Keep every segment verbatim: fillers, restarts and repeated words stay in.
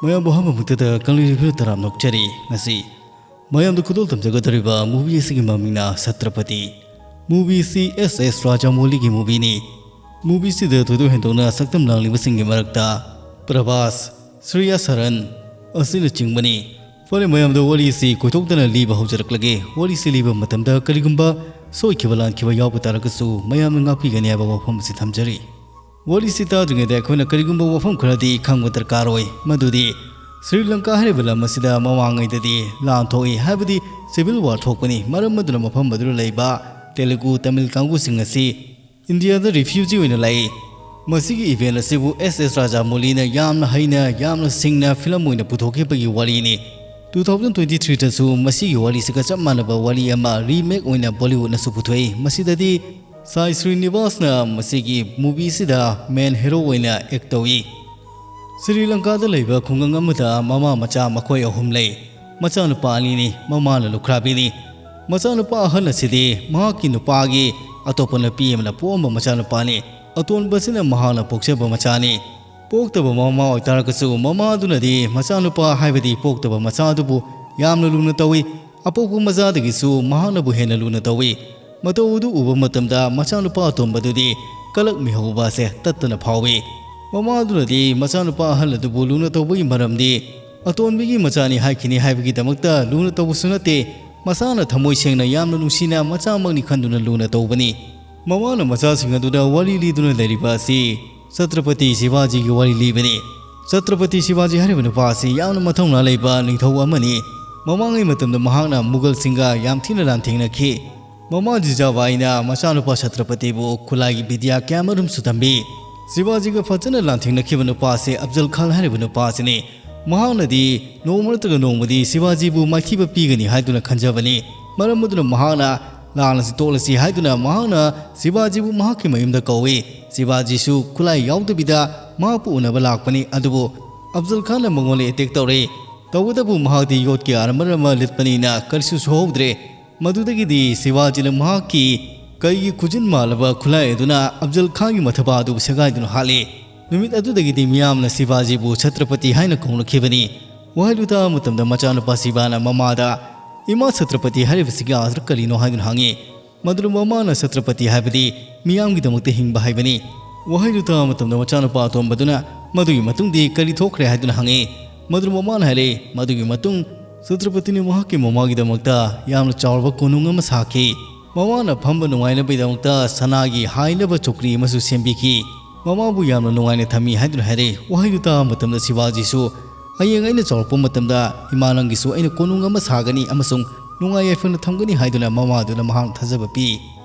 ꯃꯌꯥꯝꯕꯨ ꯑꯍꯥꯟꯕꯃꯛꯇꯗ ꯀꯪꯂꯩ ꯔꯤꯚꯤꯌꯨ ꯇꯔꯥꯝꯅ ꯑꯣꯛꯆꯔꯤ꯫ ꯉꯁꯤ ꯃꯌꯥꯝꯗ ꯈꯨꯗꯣꯜ ꯇꯝꯖꯒꯗꯧꯔꯤꯕ movie ꯑꯁꯤꯒꯤ ꯃꯃꯤꯡꯅ ꯁꯇ꯭ꯔꯄꯇꯤ꯫ Movie ꯑꯁꯤ S S ꯔꯥꯖꯥꯃꯧꯂꯤꯒꯤ movieꯅꯤ꯫ Movie ꯑꯁꯤꯗ ꯊꯣꯏꯗꯣꯛ ꯍꯦꯟꯗꯣꯛꯅ ꯁꯛꯇꯝ ꯂꯥꯡꯂꯤꯕꯁꯤꯡꯒꯤ ꯃꯔꯛꯇ ꯄ꯭ꯔꯚꯥꯁ, ꯁ꯭ꯔꯤꯌꯥ ꯁꯔꯟ ꯑꯁꯤꯅꯆꯤꯡꯕꯅꯤ꯫ ꯐꯔꯦ, ꯃꯌꯥꯝꯗ ꯋꯥꯔꯤ ꯑꯁꯤ ꯀꯣꯏꯊꯣꯛꯇꯅ ꯂꯤꯕ ꯍꯧꯖꯔꯛꯂꯒꯦ꯫ ꯋꯥꯔꯤꯁꯤ ꯂꯤꯕ ꯃꯇꯝꯗ ꯀꯔꯤꯒꯨꯝꯕ ꯁꯣꯏꯈꯤꯕ ꯂꯥꯟꯈꯤꯕ ꯌꯥꯎꯕ ꯇꯥꯔꯒꯁꯨ ꯃꯌꯥꯝꯅ ꯉꯥꯛꯄꯤꯒꯅꯤ ꯍꯥꯏꯕ ꯋꯥꯐꯝ ꯑꯁꯤ ꯊꯝꯖꯔꯤ꯫ ꯋꯥꯔꯤꯁꯤ ꯇꯥꯗ꯭ꯔꯤꯉꯩꯗ ꯑꯩꯈꯣꯏꯅ ꯀꯔꯤꯒꯨꯝꯕ ꯋꯥꯐꯝ ꯈꯔꯗꯤ ꯈꯪꯕ ꯗꯔꯀꯥꯔ ꯑꯣꯏ, ꯃꯗꯨꯗꯤ ꯁ꯭ꯔꯤ ꯂꯪꯀꯥ ꯍꯥꯏꯔꯤꯕ ꯂꯝ ꯑꯁꯤꯗ ꯃꯃꯥꯡꯉꯩꯗꯗꯤ ꯂꯥꯟ ꯊꯣꯛꯏ, ꯍꯥꯏꯕꯗꯤ civil war ꯊꯣꯛꯄꯅꯤ꯫ ꯃꯔꯝ ꯑꯗꯨꯅ ꯃꯐꯝ ꯑꯗꯨꯗ ꯂꯩꯕ ꯇꯦꯂꯨꯒꯨ, ꯇꯥꯃꯤꯜ ꯀꯥꯡꯕꯨꯁꯤꯡ ꯑꯁꯤ ꯏꯟꯗꯤꯌꯥꯗ refugee ꯑꯣꯏꯅ ꯂꯥꯛꯏ꯫ ꯃꯁꯤꯒꯤ event ꯑꯁꯤꯕꯨ S S ꯔꯥꯖꯥꯃꯧꯂꯤꯅ ꯌꯥꯝꯅ ꯍꯩꯅ, ꯌꯥꯝꯅ ꯁꯤꯡꯅ film ꯑꯣꯏꯅ ꯄꯨꯊꯣꯛꯈꯤꯕꯒꯤ ꯋꯥꯔꯤꯅꯤ꯫ Two thousand twenty three ꯗꯁꯨ ꯃꯁꯤꯒꯤ ꯋꯥꯔꯤꯁꯤꯒ ꯆꯞ ꯃꯥꯟꯅꯕ ꯋꯥꯔꯤ ꯑꯃ remake ꯑꯣꯏꯅ Bollywoodꯅꯁꯨ ꯄꯨꯊꯣꯛꯏ꯫ ꯃꯁꯤꯗꯗꯤ ꯁꯥꯏ ꯁ꯭ꯔꯤꯅꯤꯕꯥꯁꯅ ꯃꯁꯤꯒꯤ movieꯁꯤꯗ main hero ꯑꯣꯏꯅ act ꯇꯧꯏ꯫ ꯁ꯭ꯔꯤ ꯂꯪꯀꯥꯗ ꯂꯩꯕ ꯈꯨꯡꯒꯪ ꯑꯃꯗ ꯃꯃꯥ ꯃꯆꯥ ꯃꯈꯣꯏ ꯑꯍꯨꯝ ꯂꯩ꯫ ꯃꯆꯥꯅꯨꯄꯥ ꯑꯅꯤꯅꯤ, ꯃꯃꯥꯅ ꯂꯨꯈ꯭ꯔꯥꯕꯤꯅꯤ꯫ ꯃꯆꯥꯅꯨꯄꯥ ꯑꯍꯜ ꯑꯁꯤꯗꯤ ꯃꯍꯥꯛꯀꯤ ꯅꯨꯄꯥꯒꯤ ꯑꯇꯣꯞꯄ ꯅꯨꯄꯤ ꯑꯃꯅ ꯄꯣꯛꯑꯝꯕ ꯃꯆꯥꯅꯨꯄꯥꯅꯤ꯫ ꯑꯇꯣꯟꯕꯁꯤꯅ ꯃꯍꯥꯛꯅ ꯄꯣꯛꯆꯕ ꯃꯆꯥꯅꯤ꯫ ꯄꯣꯛꯇꯕ ꯃꯃꯥ ꯑꯣꯏꯇꯥꯔꯒꯁꯨ, ꯃꯃꯥ ꯑꯗꯨꯅꯗꯤ ꯃꯆꯥꯅꯨꯄꯥ, ꯍꯥꯏꯕꯗꯤ ꯄꯣꯛꯇꯕ ꯃꯆꯥ ꯑꯗꯨꯕꯨ ꯌꯥꯝꯅ ꯂꯨꯅ ꯇꯧꯏ꯫ ꯑꯄꯣꯛꯄ ꯃꯆꯥꯗꯒꯤꯁꯨ ꯃꯍꯥꯛꯅꯕꯨ ꯍꯦꯟꯅ ꯂꯨꯅ ꯇꯧꯏ꯫ ꯃꯇꯧ ꯑꯗꯨ ꯎꯕ ꯃꯇꯝꯗ ꯃꯆꯥꯅꯨꯄꯥ ꯑꯇꯣꯟꯕꯗꯨꯗꯤ ꯀꯂꯛ ꯃꯤꯍꯧꯕ ꯑꯁꯦ ꯇꯠꯇꯅ ꯐꯥꯎꯏ꯫ ꯃꯃꯥ ꯑꯗꯨꯅꯗꯤ ꯃꯆꯥꯅꯨꯄꯥ ꯑꯍꯜ ꯑꯗꯨꯕꯨ ꯂꯨꯅ ꯇꯧꯕꯒꯤ ꯃꯔꯝꯗꯤ ꯑꯇꯣꯟꯕꯤꯒꯤ ꯃꯆꯥꯅꯤ ꯍꯥꯏꯈꯤꯅꯤ ꯍꯥꯏꯕꯒꯤꯗꯃꯛꯇ ꯂꯨꯅ ꯇꯧꯕꯁꯨ ꯅꯠꯇꯦ, ꯃꯁꯥꯅ ꯊꯃꯣꯏ ꯁꯦꯡꯅ ꯌꯥꯝꯅ ꯅꯨꯡꯁꯤꯅ ꯃꯆꯥꯃꯛꯅꯤ ꯈꯟꯗꯨꯅ ꯂꯨꯅ ꯇꯧꯕꯅꯤ꯫ ꯃꯃꯥꯅ ꯃꯆꯥꯁꯤꯡ ꯑꯗꯨꯗ ꯋꯥꯔꯤ ꯂꯤꯗꯨꯅ ꯂꯩꯔꯤꯕ ꯑꯁꯤ ꯆꯇ꯭ꯔꯄꯇꯤ ꯁꯤꯕꯥꯖꯤꯒꯤ ꯋꯥꯔꯤ ꯂꯤꯕꯅꯤ꯫ ꯆꯇ꯭ꯔꯄꯇꯤ ꯁꯤꯕꯥꯖꯤ ꯍꯥꯏꯔꯤꯕ ꯅꯨꯄꯥ ꯑꯁꯤ ꯌꯥꯝꯅ ꯃꯊꯧꯅꯥ ꯂꯩꯕ ꯅꯤꯡꯊꯧ ꯑꯃꯅꯤ꯫ ꯃꯃꯥꯡꯉꯩ ꯃꯇꯝꯗ ꯃꯍꯥꯛꯅ ꯃꯨꯒꯜꯁꯤꯡꯒ ꯌꯥꯝ ꯊꯤꯅ ꯂꯥꯟꯊꯦꯡꯅꯈꯤ꯫ ꯃꯃꯥ ꯖꯤꯖꯥꯕꯥꯏꯅ ꯃꯆꯥꯅꯨꯄꯥ ꯁꯇ꯭ꯔꯄꯇꯤꯕꯨ ꯈꯨꯠꯂꯥꯏꯒꯤ ꯕꯤꯗ꯭ꯌꯥ ꯀꯌꯥꯃꯔꯨꯝꯁꯨ ꯇꯝꯕꯤ꯫ ꯁꯤꯕꯥꯖꯤꯒ ꯐꯖꯅ ꯂꯥꯟꯊꯦꯡꯅꯈꯤꯕ ꯅꯨꯄꯥ ꯑꯁꯤ ꯑꯐꯖꯜ ꯈꯥꯟ ꯍꯥꯏꯔꯤꯕ ꯅꯨꯄꯥ ꯑꯁꯤꯅꯤ꯫ ꯃꯍꯥꯛꯅꯗꯤ ꯅꯣꯡꯃ ꯅꯠꯇ꯭ꯔꯒ ꯅꯣꯡꯃꯗꯤ ꯁꯤꯕꯥꯖꯤꯕꯨ ꯃꯥꯏꯊꯤꯕ ꯄꯤꯒꯅꯤ ꯍꯥꯏꯗꯨꯅ ꯈꯟꯖꯕꯅꯤ꯫ ꯃꯔꯝ ꯑꯗꯨꯅ ꯃꯍꯥꯛꯅ ꯂꯥꯟ ꯑꯁꯤ ꯇꯣꯛꯂꯁꯤ ꯍꯥꯏꯗꯨꯅ ꯃꯍꯥꯛꯅ ꯁꯤꯕꯥꯖꯤꯕꯨ ꯃꯍꯥꯛꯀꯤ ꯃꯌꯨꯝꯗ ꯀꯧꯏ꯫ ꯁꯤꯕꯥꯖꯤꯁꯨ ꯈꯨꯠꯂꯥꯏ ꯌꯥꯎꯗꯕꯤꯗ ꯃꯍꯥꯛꯄꯨ ꯎꯅꯕ ꯂꯥꯛꯄꯅꯤ, ꯑꯗꯨꯕꯨ ꯑꯐꯖꯜ ꯈꯥꯟꯅ ꯃꯉꯣꯟꯗ attack ꯇꯧꯔꯛꯏ꯫ ꯇꯧꯕꯇꯕꯨ ꯃꯍꯥꯛꯇꯤ ꯌꯣꯠꯀꯤ armor ꯑꯃ ꯂꯤꯠꯄꯅꯤꯅ ꯀꯔꯤꯁꯨ ꯁꯣꯛꯍꯧꯗ꯭ꯔꯦ꯫ ꯃꯗꯨꯗꯒꯤꯗꯤ ꯁꯤꯕꯥꯖꯤꯅ ꯃꯍꯥꯛꯀꯤ ꯀꯩꯒꯤ ꯈꯨꯖꯤꯟ ꯃꯥꯜꯂꯕ ꯈꯨꯠꯂꯥꯏ ꯑꯗꯨꯅ ꯑꯐꯖꯜ ꯈꯥꯟꯒꯤ ꯃꯊꯕꯥꯛ ꯑꯗꯨꯕꯨ ꯁꯦꯒꯥꯏꯗꯨꯅ ꯍꯥꯠꯂꯤ꯫ ꯅꯨꯃꯤꯠ ꯑꯗꯨꯗꯒꯤꯗꯤ ꯃꯤꯌꯥꯝꯅ ꯁꯤꯕꯥꯖꯤꯕꯨ ꯁꯇ꯭ꯔꯄꯇꯤ ꯍꯥꯏꯅ ꯀꯧꯅꯈꯤꯕꯅꯤ꯫ ꯋꯥꯍꯩꯗꯨ ꯇꯥꯕ ꯃꯇꯝꯗ ꯃꯆꯥꯅꯨꯄꯥ ꯁꯤꯕꯥꯅ ꯃꯃꯥꯗ, "ꯏꯃꯥ, ꯁꯇ꯭ꯔꯄꯇꯤ ꯍꯥꯏꯔꯤꯕꯁꯤꯒꯤ ꯑꯥꯔꯊ ꯀꯔꯤꯅꯣ?" ꯍꯥꯏꯗꯨꯅ ꯍꯪꯉꯤ꯫ ꯃꯗꯨꯗ ꯃꯃꯥꯅ, "ꯁꯇ꯭ꯔꯄꯇꯤ ꯍꯥꯏꯕꯗꯤ ꯃꯤꯌꯥꯝꯒꯤꯗꯃꯛꯇ ꯍꯤꯡꯕ ꯍꯥꯏꯕꯅꯤ"꯫ ꯋꯥꯍꯩꯗꯨ ꯇꯥꯕ ꯃꯇꯝꯗ ꯃꯆꯥꯅꯨꯄꯥ ꯑꯇꯣꯝꯕꯗꯨꯅ, "ꯃꯗꯨꯒꯤ ꯃꯇꯨꯡꯗꯤ ꯀꯔꯤ ꯊꯣꯛꯈ꯭ꯔꯦ?" ꯍꯥꯏꯗꯨꯅ ꯍꯪꯉꯤ꯫ ꯃꯗꯨꯗ ꯃꯃꯥꯅ ꯍꯥꯏꯔꯛꯏ, "ꯃꯗꯨꯒꯤ ꯃꯇꯨꯡ ꯁꯇ꯭ꯔꯄꯇꯤꯅ ꯃꯍꯥꯛꯀꯤ ꯃꯃꯥꯒꯤꯗꯃꯛꯇ ꯌꯥꯝꯅ ꯆꯥꯎꯔꯕ ꯀꯣꯅꯨꯡ ꯑꯃ ꯁꯥꯈꯤ꯫ ꯃꯃꯥꯅ ꯐꯝꯕ ꯅꯨꯡꯉꯥꯏꯅꯕꯒꯤꯗꯃꯛꯇ ꯁꯅꯥꯒꯤ ꯍꯥꯏꯅꯕ ꯆꯧꯀ꯭ꯔꯤ ꯑꯃꯁꯨ ꯁꯦꯝꯕꯤꯈꯤ꯫ ꯃꯃꯥꯕꯨ ꯌꯥꯝꯅ ꯅꯨꯡꯉꯥꯏꯅ ꯊꯝꯃꯤ" ꯍꯥꯏꯗꯨꯅ ꯍꯥꯏꯔꯛꯏ꯫ ꯋꯥꯍꯩꯗꯨ ꯇꯥꯕ ꯃꯇꯝꯗ ꯁꯤꯕꯥꯖꯤꯁꯨ, "ꯍꯌꯦꯡ ꯑꯩꯅ ꯆꯥꯎꯔꯛꯄ ꯃꯇꯝꯗ ꯏꯃꯥ ꯅꯪꯒꯤꯁꯨ ꯑꯩꯅ ꯀꯣꯅꯨꯡ ꯑꯃ ꯁꯥꯒꯅꯤ ꯑꯃꯁꯨꯡ ꯅꯨꯡꯉꯥꯏ ꯌꯥꯏꯐꯅ ꯊꯝꯒꯅꯤ" ꯍꯥꯏꯗꯨꯅ ꯃꯃꯥꯗꯨꯅ ꯃꯍꯥꯛꯅ ꯊꯥꯖꯕ ꯄꯤ꯫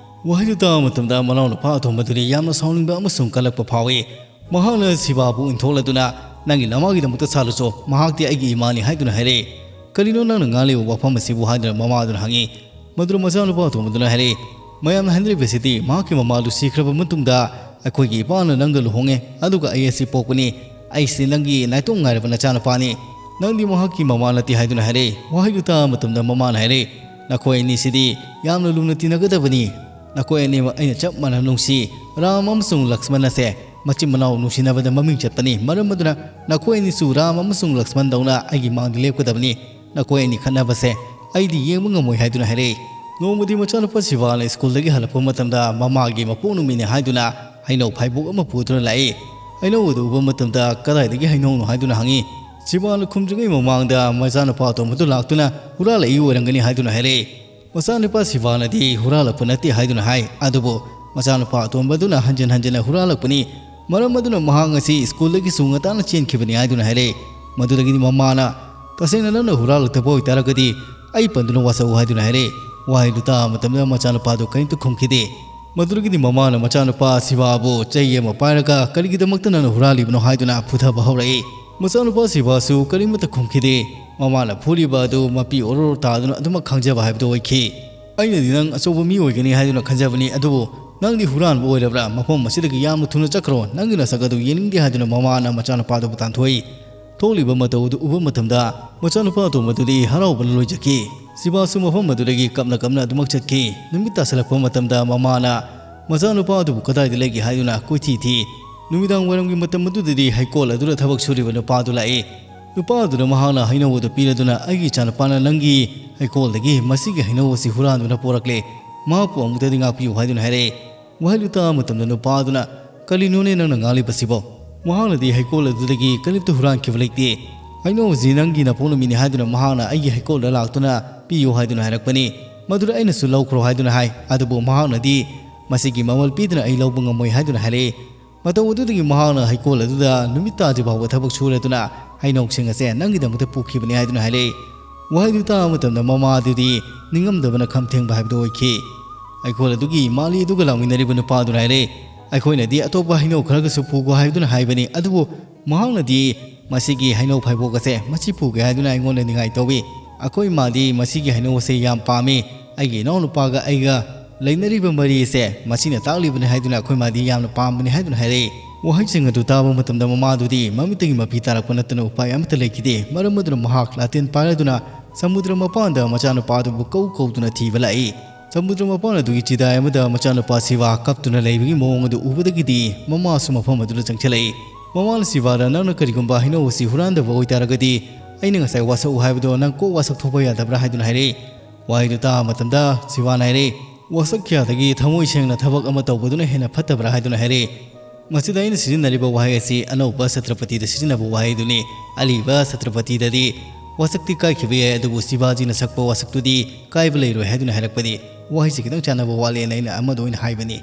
ꯋꯥꯍꯩꯗꯨ ꯇꯥꯕ ꯃꯇꯝꯗ ꯃꯅꯥꯎꯅꯨꯄꯥ ꯑꯇꯣꯝꯕꯗꯨꯗꯤ ꯌꯥꯝꯅ ꯁꯥꯎꯅꯤꯡꯕ ꯑꯃꯁꯨꯡ ꯀꯜꯂꯛꯄ ꯐꯥꯎꯏ꯫ ꯃꯍꯥꯛꯅ ꯁꯤꯕꯥꯕꯨ ꯏꯟꯊꯣꯛꯂꯗꯨꯅ, "ꯅꯪꯒꯤ ꯅꯃꯥꯒꯤꯗꯃꯛꯇ ꯁꯥꯜꯂꯨꯆꯣ, ꯃꯍꯥꯛꯇꯤ ꯑꯩꯒꯤ ꯏꯃꯥꯅꯤ" ꯍꯥꯏꯗꯨꯅ ꯍꯥꯏꯔꯛꯏ꯫ "ꯀꯔꯤꯅꯣ ꯅꯪꯅ ꯉꯥꯡꯂꯤꯕ ꯋꯥꯐꯝ ꯑꯁꯤꯕꯨ?" ꯍꯥꯏꯗꯨꯅ ꯃꯃꯥꯗꯨꯅ ꯍꯪꯉꯤ꯫ ꯃꯗꯨꯗ ꯃꯆꯥꯅꯨꯄꯥ ꯑꯇꯣꯝꯕꯗꯨꯅ ꯍꯥꯏꯔꯛꯏ, "ꯃꯌꯥꯝꯅ ꯍꯥꯏꯅꯔꯤꯕꯁꯤꯗꯤ ꯃꯍꯥꯛꯀꯤ ꯃꯃꯥꯗꯨ ꯁꯤꯈ꯭ꯔꯕ ꯃꯇꯨꯡꯗ ꯑꯩꯈꯣꯏꯒꯤ ꯏꯄꯥꯅ ꯅꯪꯒ ꯂꯨꯍꯣꯡꯉꯦ, ꯑꯗꯨꯒ ꯑꯩ ꯑꯁꯤ ꯄꯣꯛꯄꯅꯤ꯫ ꯑꯩꯁꯤ ꯅꯪꯒꯤ ꯅꯥꯏꯇꯣꯝ ꯉꯥꯏꯔꯕ ꯅꯆꯥꯅꯨꯄꯥꯅꯤ꯫ ꯅꯪꯗꯤ ꯃꯍꯥꯛꯀꯤ ꯃꯃꯥ ꯅꯠꯇꯦ" ꯍꯥꯏꯗꯨꯅ ꯍꯥꯏꯔꯛꯏ꯫ ꯋꯥꯍꯩꯗꯨ ꯇꯥꯕ ꯃꯇꯝꯗ ꯃꯃꯥꯅ ꯍꯥꯏꯔꯛꯏ, "ꯅꯈꯣꯏ ꯑꯅꯤꯁꯤꯗꯤ ꯌꯥꯝꯅ ꯂꯨꯅ ꯇꯤꯟꯅꯒꯗꯕꯅꯤ꯫ ꯅꯈꯣꯏ ꯑꯅꯤꯃꯛ ꯑꯩꯅ ꯆꯞ ꯃꯥꯟꯅ ꯅꯨꯡꯁꯤ꯫ ꯔꯥꯝ ꯑꯃꯁꯨꯡ ꯂꯛꯁꯃꯟ ꯑꯁꯦ ꯃꯆꯤꯟ ꯃꯅꯥꯎ ꯅꯨꯡꯁꯤꯅꯕꯗ ꯃꯃꯤꯡ ꯆꯠꯄꯅꯤ꯫ ꯃꯔꯝ ꯑꯗꯨꯅ ꯅꯈꯣꯏ ꯑꯅꯤꯁꯨ ꯔꯥꯝ ꯑꯃꯁꯨꯡ ꯂꯛꯁꯃꯟꯗꯧꯅ ꯑꯩꯒꯤ ꯃꯥꯡꯗ ꯂꯦꯞꯀꯗꯕꯅꯤ꯫ ꯅꯈꯣꯏ ꯑꯅꯤ ꯈꯠꯅꯕꯁꯦ ꯑꯩꯗꯤ ꯌꯦꯡꯕ ꯉꯝꯃꯣꯏ" ꯍꯥꯏꯗꯨꯅ ꯍꯥꯏꯔꯛꯏ꯫ ꯅꯣꯡꯃꯗꯤ ꯃꯆꯥꯅꯨꯄꯥ ꯁꯤꯕꯥꯅ ꯁ꯭ꯀꯨꯜꯗꯒꯤ ꯍꯜꯂꯛꯄ ꯃꯇꯝꯗ ꯃꯃꯥꯒꯤ ꯃꯄꯣꯛ ꯅꯨꯃꯤꯠꯅꯤ ꯍꯥꯏꯗꯨꯅ ꯍꯩꯅꯧ ꯐꯥꯏꯕꯣꯛ ꯑꯃ ꯄꯨꯗꯨꯅ ꯂꯥꯛꯏ꯫ ꯍꯩꯅꯧ ꯑꯗꯨ ꯎꯕ ꯃꯇꯝꯗ "ꯀꯗꯥꯏꯗꯒꯤ ꯍꯩꯅꯧꯅꯣ?" ꯍꯥꯏꯗꯨꯅ ꯍꯪꯉꯤ꯫ ꯁꯤꯕꯥꯅ ꯈꯨꯝꯗ꯭ꯔꯤꯉꯩ ꯃꯃꯥꯡꯗ ꯃꯆꯥꯅꯨꯄꯥ ꯑꯇꯣꯝꯕꯗꯨ ꯂꯥꯛꯇꯨꯅ "ꯍꯨꯔꯥꯜꯂꯛꯏ ꯑꯣꯏꯔꯝꯒꯅꯤ" ꯍꯥꯏꯗꯨꯅ ꯍꯥꯏꯔꯛꯏ꯫ ꯃꯆꯥꯅꯨꯄꯥ ꯁꯤꯕꯥꯅꯗꯤ "ꯍꯨꯔꯥꯜꯂꯛꯄ ꯅꯠꯇꯦ" ꯍꯥꯏꯗꯨꯅ ꯍꯥꯏ, ꯑꯗꯨꯕꯨ ꯃꯆꯥꯅꯨꯄꯥ ꯑꯇꯣꯝꯕꯗꯨꯅ ꯍꯟꯖꯤꯟ ꯍꯟꯖꯤꯟꯅ "ꯍꯨꯔꯥꯜꯂꯛꯄꯅꯤ, ꯃꯔꯝ ꯑꯗꯨꯅ ꯃꯍꯥꯛ ꯉꯁꯤ ꯁ꯭ꯀꯨꯜꯗꯒꯤꯁꯨ ꯉꯟꯇꯥꯅ ꯆꯦꯟꯈꯤꯕꯅꯤ" ꯍꯥꯏꯗꯨꯅ ꯍꯥꯏꯔꯛꯏ꯫ ꯃꯗꯨꯗꯒꯤꯗꯤ ꯃꯃꯥꯅ, "ꯇꯁꯦꯡꯅ ꯅꯪꯅ ꯍꯨꯔꯥꯜꯂꯛꯇꯕ ꯑꯣꯏꯇꯥꯔꯒꯗꯤ ꯑꯩ ꯄꯟꯗꯨꯅ ꯋꯥꯁꯛꯎ" ꯍꯥꯏꯗꯨꯅ ꯍꯥꯏꯔꯛꯏ꯫ ꯋꯥꯍꯩꯗꯨ ꯇꯥꯕ ꯃꯇꯝꯗ ꯃꯆꯥꯅꯨꯄꯥꯗꯨ ꯀꯔꯤꯝꯇ ꯈꯨꯝꯈꯤꯗꯦ꯫ ꯃꯗꯨꯗꯒꯤꯗꯤ ꯃꯃꯥꯅ ꯃꯆꯥꯅꯨꯄꯥ ꯁꯤꯕꯥꯕꯨ ꯆꯩ ꯑꯃ ꯄꯥꯏꯔꯒ, "ꯀꯔꯤꯒꯤꯗꯃꯛꯇ ꯅꯪꯅ ꯍꯨꯔꯥꯜꯂꯤꯕꯅꯣ?" ꯍꯥꯏꯗꯨꯅ ꯐꯨꯊꯕ ꯍꯧꯔꯛꯏ꯫ ꯃꯆꯥꯅꯨꯄꯥ ꯁꯤꯕꯥꯁꯨ ꯀꯔꯤꯃꯠꯇ ꯈꯨꯝꯈꯤꯗꯦ꯫ ꯃꯃꯥꯅ ꯐꯨꯔꯤꯕ ꯑꯗꯨ ꯃꯄꯤ ꯑꯣꯔꯣ ꯇꯥꯗꯨꯅ ꯑꯗꯨꯃꯛ ꯈꯥꯡꯖꯕ ꯍꯥꯏꯕꯗꯨ ꯑꯣꯏꯈꯤ꯫ "ꯑꯩꯅꯗꯤ ꯅꯪ ꯑꯆꯧꯕ ꯃꯤ ꯑꯣꯏꯒꯅꯤ ꯍꯥꯏꯗꯨꯅ ꯈꯟꯖꯕꯅꯤ, ꯑꯗꯨꯕꯨ ꯅꯪꯗꯤ ꯍꯨꯔꯥꯟꯕ ꯑꯣꯏꯔꯕ꯭ꯔꯥ? ꯃꯐꯝ ꯑꯁꯤꯗꯒꯤ ꯌꯥꯝꯅ ꯊꯨꯅ ꯆꯠꯈ꯭ꯔꯣ, ꯅꯪꯒꯤ ꯅꯁꯛ ꯑꯗꯨ ꯌꯦꯡꯅꯤꯡꯗꯦ" ꯍꯥꯏꯗꯨꯅ ꯃꯃꯥꯅ ꯃꯆꯥꯅꯨꯄꯥꯗꯨꯕꯨ ꯇꯥꯟꯊꯣꯛꯏ꯫ ꯊꯣꯛꯂꯤꯕ ꯃꯇꯧ ꯑꯗꯨ ꯎꯕ ꯃꯇꯝꯗ ꯃꯆꯥꯅꯨꯄꯥ ꯑꯇꯣꯝꯕꯗꯨꯗꯤ ꯍꯔꯥꯎꯕꯅ ꯂꯣꯏꯖꯈꯤ꯫ ꯁꯤꯕꯥꯁꯨ ꯃꯐꯝ ꯑꯗꯨꯗꯒꯤ ꯀꯞꯅ ꯀꯞꯅ ꯑꯗꯨꯃꯛ ꯆꯠꯈꯤ꯫ ꯅꯨꯃꯤꯠ ꯇꯥꯁꯤꯜꯂꯛꯄ ꯃꯇꯝꯗ ꯃꯃꯥꯅ ꯃꯆꯥꯅꯨꯄꯥ ꯑꯗꯨꯕꯨ ꯀꯗꯥꯏꯗ ꯂꯩꯒꯦ ꯍꯥꯏꯗꯨꯅ ꯀꯣꯏꯊꯤ ꯊꯤ꯫ ꯅꯨꯃꯤꯗꯥꯡ ꯋꯥꯏꯔꯝꯒꯤ ꯃꯇꯝ ꯑꯗꯨꯗꯗꯤ ꯍꯩꯀꯣꯜ ꯑꯗꯨꯗ ꯊꯕꯛ ꯁꯨꯔꯤꯕ ꯅꯨꯄꯥ ꯑꯗꯨ ꯂꯥꯛꯏ꯫ ꯅꯨꯄꯥ ꯑꯗꯨꯅ ꯃꯍꯥꯛꯅ ꯍꯩꯅꯧ ꯑꯗꯨ ꯄꯤꯔꯗꯨꯅ, "ꯑꯩꯒꯤ ꯏꯆꯥꯅꯨꯄꯥꯅ ꯅꯪꯒꯤ ꯍꯩꯀꯣꯜꯗꯒꯤ ꯃꯁꯤꯒꯤ ꯍꯩꯅꯧ ꯑꯁꯤ ꯍꯨꯔꯥꯟꯗꯨꯅ ꯄꯣꯔꯛꯂꯦ꯫ ꯃꯍꯥꯛꯄꯨ ꯑꯃꯨꯛꯇꯗꯤ ꯉꯥꯛꯄꯤꯌꯨ" ꯍꯥꯏꯗꯨꯅ ꯍꯥꯏꯔꯛꯏ꯫ ꯋꯥꯍꯩꯗꯨ ꯇꯥꯕ ꯃꯇꯝꯗ ꯅꯨꯄꯥ ꯑꯗꯨꯅ, "ꯀꯔꯤꯅꯣꯅꯦ ꯅꯪꯅ ꯉꯥꯡꯂꯤꯕꯁꯤꯕꯣ? ꯃꯍꯥꯛꯅꯗꯤ ꯍꯩꯀꯣꯜ ꯑꯗꯨꯗꯒꯤ ꯀꯔꯤꯝꯇ ꯍꯨꯔꯥꯟꯈꯤꯕ ꯂꯩꯇꯦ꯫ ꯍꯩꯅꯧ ꯑꯁꯤ ꯅꯪꯒꯤ ꯅꯄꯣꯛ ꯅꯨꯃꯤꯠꯅꯤ ꯍꯥꯏꯗꯨꯅ ꯃꯍꯥꯛꯅ ꯑꯩꯒꯤ ꯍꯩꯀꯣꯜꯗ ꯂꯥꯛꯇꯨꯅ ꯄꯤꯌꯨ ꯍꯥꯏꯗꯨꯅ ꯍꯥꯏꯔꯛꯄꯅꯤ꯫ ꯃꯗꯨꯗ ꯑꯩꯅꯁꯨ ꯂꯧꯈ꯭ꯔꯣ ꯍꯥꯏꯗꯨꯅ ꯍꯥꯏ꯫ ꯑꯗꯨꯕꯨ ꯃꯍꯥꯛꯅꯗꯤ ꯃꯁꯤꯒꯤ ꯃꯃꯜ ꯄꯤꯗꯨꯅ ꯑꯩ ꯂꯧꯕ ꯉꯝꯃꯣꯏ" ꯍꯥꯏꯗꯨꯅ ꯍꯥꯏꯔꯛꯏ꯫ ꯃꯇꯧ ꯑꯗꯨꯗꯒꯤ ꯃꯍꯥꯛꯅ ꯍꯩꯀꯣꯜ ꯑꯗꯨꯗ ꯅꯨꯃꯤꯠ ꯇꯥꯗ꯭ꯔꯤ ꯐꯥꯎꯕ ꯊꯕꯛ ꯁꯨꯔꯗꯨꯅ ꯍꯩꯅꯧꯁꯤꯡ ꯑꯁꯦ ꯅꯪꯒꯤꯗꯃꯛꯇ ꯄꯨꯈꯤꯕꯅꯤ ꯍꯥꯏꯗꯨꯅ ꯍꯥꯏꯔꯛꯏ꯫ ꯋꯥꯍꯩꯗꯨ ꯇꯥꯕ ꯃꯇꯝꯗ ꯃꯃꯥ ꯑꯗꯨꯗꯤ ꯅꯤꯡꯉꯝꯗꯕꯅ ꯈꯝ ꯊꯦꯡꯕ ꯍꯥꯏꯕꯗꯨ ꯑꯣꯏꯈꯤ꯫ ꯍꯩꯀꯣꯜ ꯑꯗꯨꯒꯤ ꯃꯥꯂꯤ ꯑꯗꯨꯒ ꯂꯥꯛꯃꯤꯟꯅꯔꯤꯕ ꯅꯨꯄꯥ ꯑꯗꯨꯅ ꯍꯥꯏꯔꯛꯏ, "ꯑꯩꯈꯣꯏꯅꯗꯤ ꯑꯇꯣꯞꯄ ꯍꯩꯅꯧ ꯈꯔꯒꯁꯨ ꯄꯨꯈꯣ ꯍꯥꯏꯗꯨꯅ ꯍꯥꯏꯕꯅꯤ, ꯑꯗꯨꯕꯨ ꯃꯍꯥꯛꯅꯗꯤ ꯃꯁꯤꯒꯤ ꯍꯩꯅꯧ ꯐꯩꯕꯣꯛ ꯑꯁꯦ ꯃꯁꯤ ꯄꯨꯒꯦ ꯍꯥꯏꯗꯨꯅ ꯑꯩꯉꯣꯟꯗ ꯅꯤꯡꯉꯥꯏ ꯇꯧꯏ꯫ ꯑꯩꯈꯣꯏ ꯃꯥꯗꯤ ꯃꯁꯤꯒꯤ ꯍꯩꯅꯧ ꯑꯁꯦ ꯌꯥꯝ ꯄꯥꯝꯃꯤ꯫ ꯑꯩꯒꯤ ꯏꯅꯥꯎꯅꯨꯄꯥꯒ ꯑꯩꯒ ꯂꯩꯅꯔꯤꯕ ꯃꯔꯤ ꯑꯁꯦ ꯃꯁꯤꯅ ꯇꯥꯛꯂꯤꯕꯅꯤ" ꯍꯥꯏꯗꯨꯅ ꯑꯩꯈꯣꯏ ꯃꯥꯗꯤ ꯌꯥꯝꯅ ꯄꯥꯝꯕꯅꯤ ꯍꯥꯏꯗꯨꯅ ꯍꯥꯏꯔꯛꯏ꯫ ꯋꯥꯍꯩꯁꯤꯡ ꯑꯗꯨ ꯇꯥꯕ ꯃꯇꯝꯗ ꯃꯃꯥꯗꯨꯗꯤ ꯃꯃꯤꯠꯇꯒꯤ ꯃꯄꯤ ꯇꯥꯔꯛꯄ ꯅꯠꯇꯅ ꯎꯄꯥꯏ ꯑꯃꯠꯇ ꯂꯩꯈꯤꯗꯦ꯫ ꯃꯔꯝ ꯑꯗꯨꯅ ꯃꯍꯥꯛ ꯂꯥꯇꯦꯟ ꯄꯥꯏꯔꯗꯨꯅ ꯁꯃꯨꯗ꯭ꯔ ꯃꯄꯥꯟꯗ ꯃꯆꯥꯅꯨꯄꯥ ꯑꯗꯨꯕꯨ ꯀꯧ ꯀꯧꯗꯨꯅ ꯊꯤꯕ ꯂꯥꯛꯏ꯫ ꯁꯃꯨꯗ꯭ꯔ ꯃꯄꯥꯟ ꯑꯗꯨꯒꯤ ꯆꯤꯗꯥꯏ ꯑꯃꯗ ꯃꯆꯥꯅꯨꯄꯥ ꯁꯤꯕꯥ ꯀꯞꯇꯨꯅ ꯂꯩꯕꯒꯤ ꯃꯑꯣꯡ ꯑꯗꯨ ꯎꯕꯗꯒꯤꯗꯤ ꯃꯃꯥꯁꯨ ꯃꯐꯝ ꯑꯗꯨꯗ ꯆꯪꯁꯤꯜꯂꯛꯏ꯫ ꯃꯃꯥꯅ ꯁꯤꯕꯥꯗ, "ꯅꯪꯅ ꯀꯔꯤꯒꯨꯝꯕ ꯍꯩꯅꯧ ꯑꯁꯤ ꯍꯨꯔꯥꯟꯗꯕ ꯑꯣꯏꯇꯥꯔꯒꯗꯤ ꯑꯩꯅ ꯉꯁꯥꯏ ꯋꯥꯁꯛꯎ ꯍꯥꯏꯕꯗꯣ ꯅꯪ ꯀꯣꯛ ꯋꯥꯁꯛ ꯊꯣꯛꯄ ꯌꯥꯗꯕ꯭ꯔꯥ?" ꯍꯥꯏꯗꯨꯅ ꯍꯥꯏꯔꯛꯏ꯫ ꯋꯥꯍꯩꯗꯨ ꯇꯥꯕ ꯃꯇꯝꯗ ꯁꯤꯕꯥꯅ ꯍꯥꯏꯔꯛꯏ, "ꯋꯥꯁꯛ ꯀꯌꯥꯗꯒꯤ ꯊꯃꯣꯏ ꯁꯦꯡꯅ ꯊꯕꯛ ꯑꯃ ꯇꯧꯕꯗꯨꯅ ꯍꯦꯟꯅ ꯐꯠꯇꯕ꯭ꯔꯥ?" ꯍꯥꯏꯗꯨꯅ ꯍꯥꯏꯔꯛꯏ꯫ ꯃꯁꯤꯗ ꯑꯩꯅ ꯁꯤꯖꯤꯟꯅꯔꯤꯕ ꯋꯥꯍꯩ ꯑꯁꯤ ꯑꯅꯧꯕ ꯁꯇ꯭ꯔꯄꯇꯤꯗ ꯁꯤꯖꯤꯟꯅꯕ ꯋꯥꯍꯩꯗꯨꯅꯤ꯫ ꯑꯂꯤꯕ ꯁꯇ꯭ꯔꯄꯇꯤꯗꯗꯤ ꯋꯥꯁꯛꯇꯤ ꯀꯥꯏꯈꯤꯕ ꯌꯥꯏ, ꯑꯗꯨꯕꯨ ꯁꯤꯕꯥꯖꯤꯅ ꯁꯛꯄ ꯋꯥꯁꯛꯇꯨꯗꯤ ꯀꯥꯏꯕ ꯂꯩꯔꯣꯏ ꯍꯥꯏꯗꯨꯅ ꯍꯥꯏꯔꯛꯄꯅꯤ꯫ ꯋꯥꯍꯩꯁꯤ ꯈꯤꯇꯪ ꯆꯥꯟꯅꯕ ꯋꯥꯠꯂꯦꯅ ꯑꯩꯅ ꯑꯃꯗ ꯑꯣꯏꯅ ꯍꯥꯏꯕꯅꯤ꯫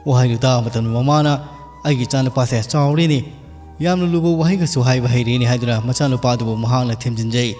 ꯋꯥꯍꯩꯗꯨ ꯇꯥꯕ ꯃꯇꯝꯗ ꯃꯃꯥꯅ, "ꯑꯩꯒꯤ ꯏꯆꯥꯅꯨꯄꯥꯁꯦ ꯆꯥꯎꯔꯦꯅꯦ, ꯌꯥꯝꯅ ꯂꯨꯕ ꯋꯥꯍꯩꯒꯁꯨ ꯍꯥꯏꯕ ꯍꯩꯔꯦꯅꯦ" ꯍꯥꯏꯗꯨꯅ ꯃꯆꯥꯅꯨꯄꯥꯗꯨꯕꯨ ꯃꯍꯥꯛꯅ ꯊꯦꯝꯖꯤꯟꯖꯩ꯫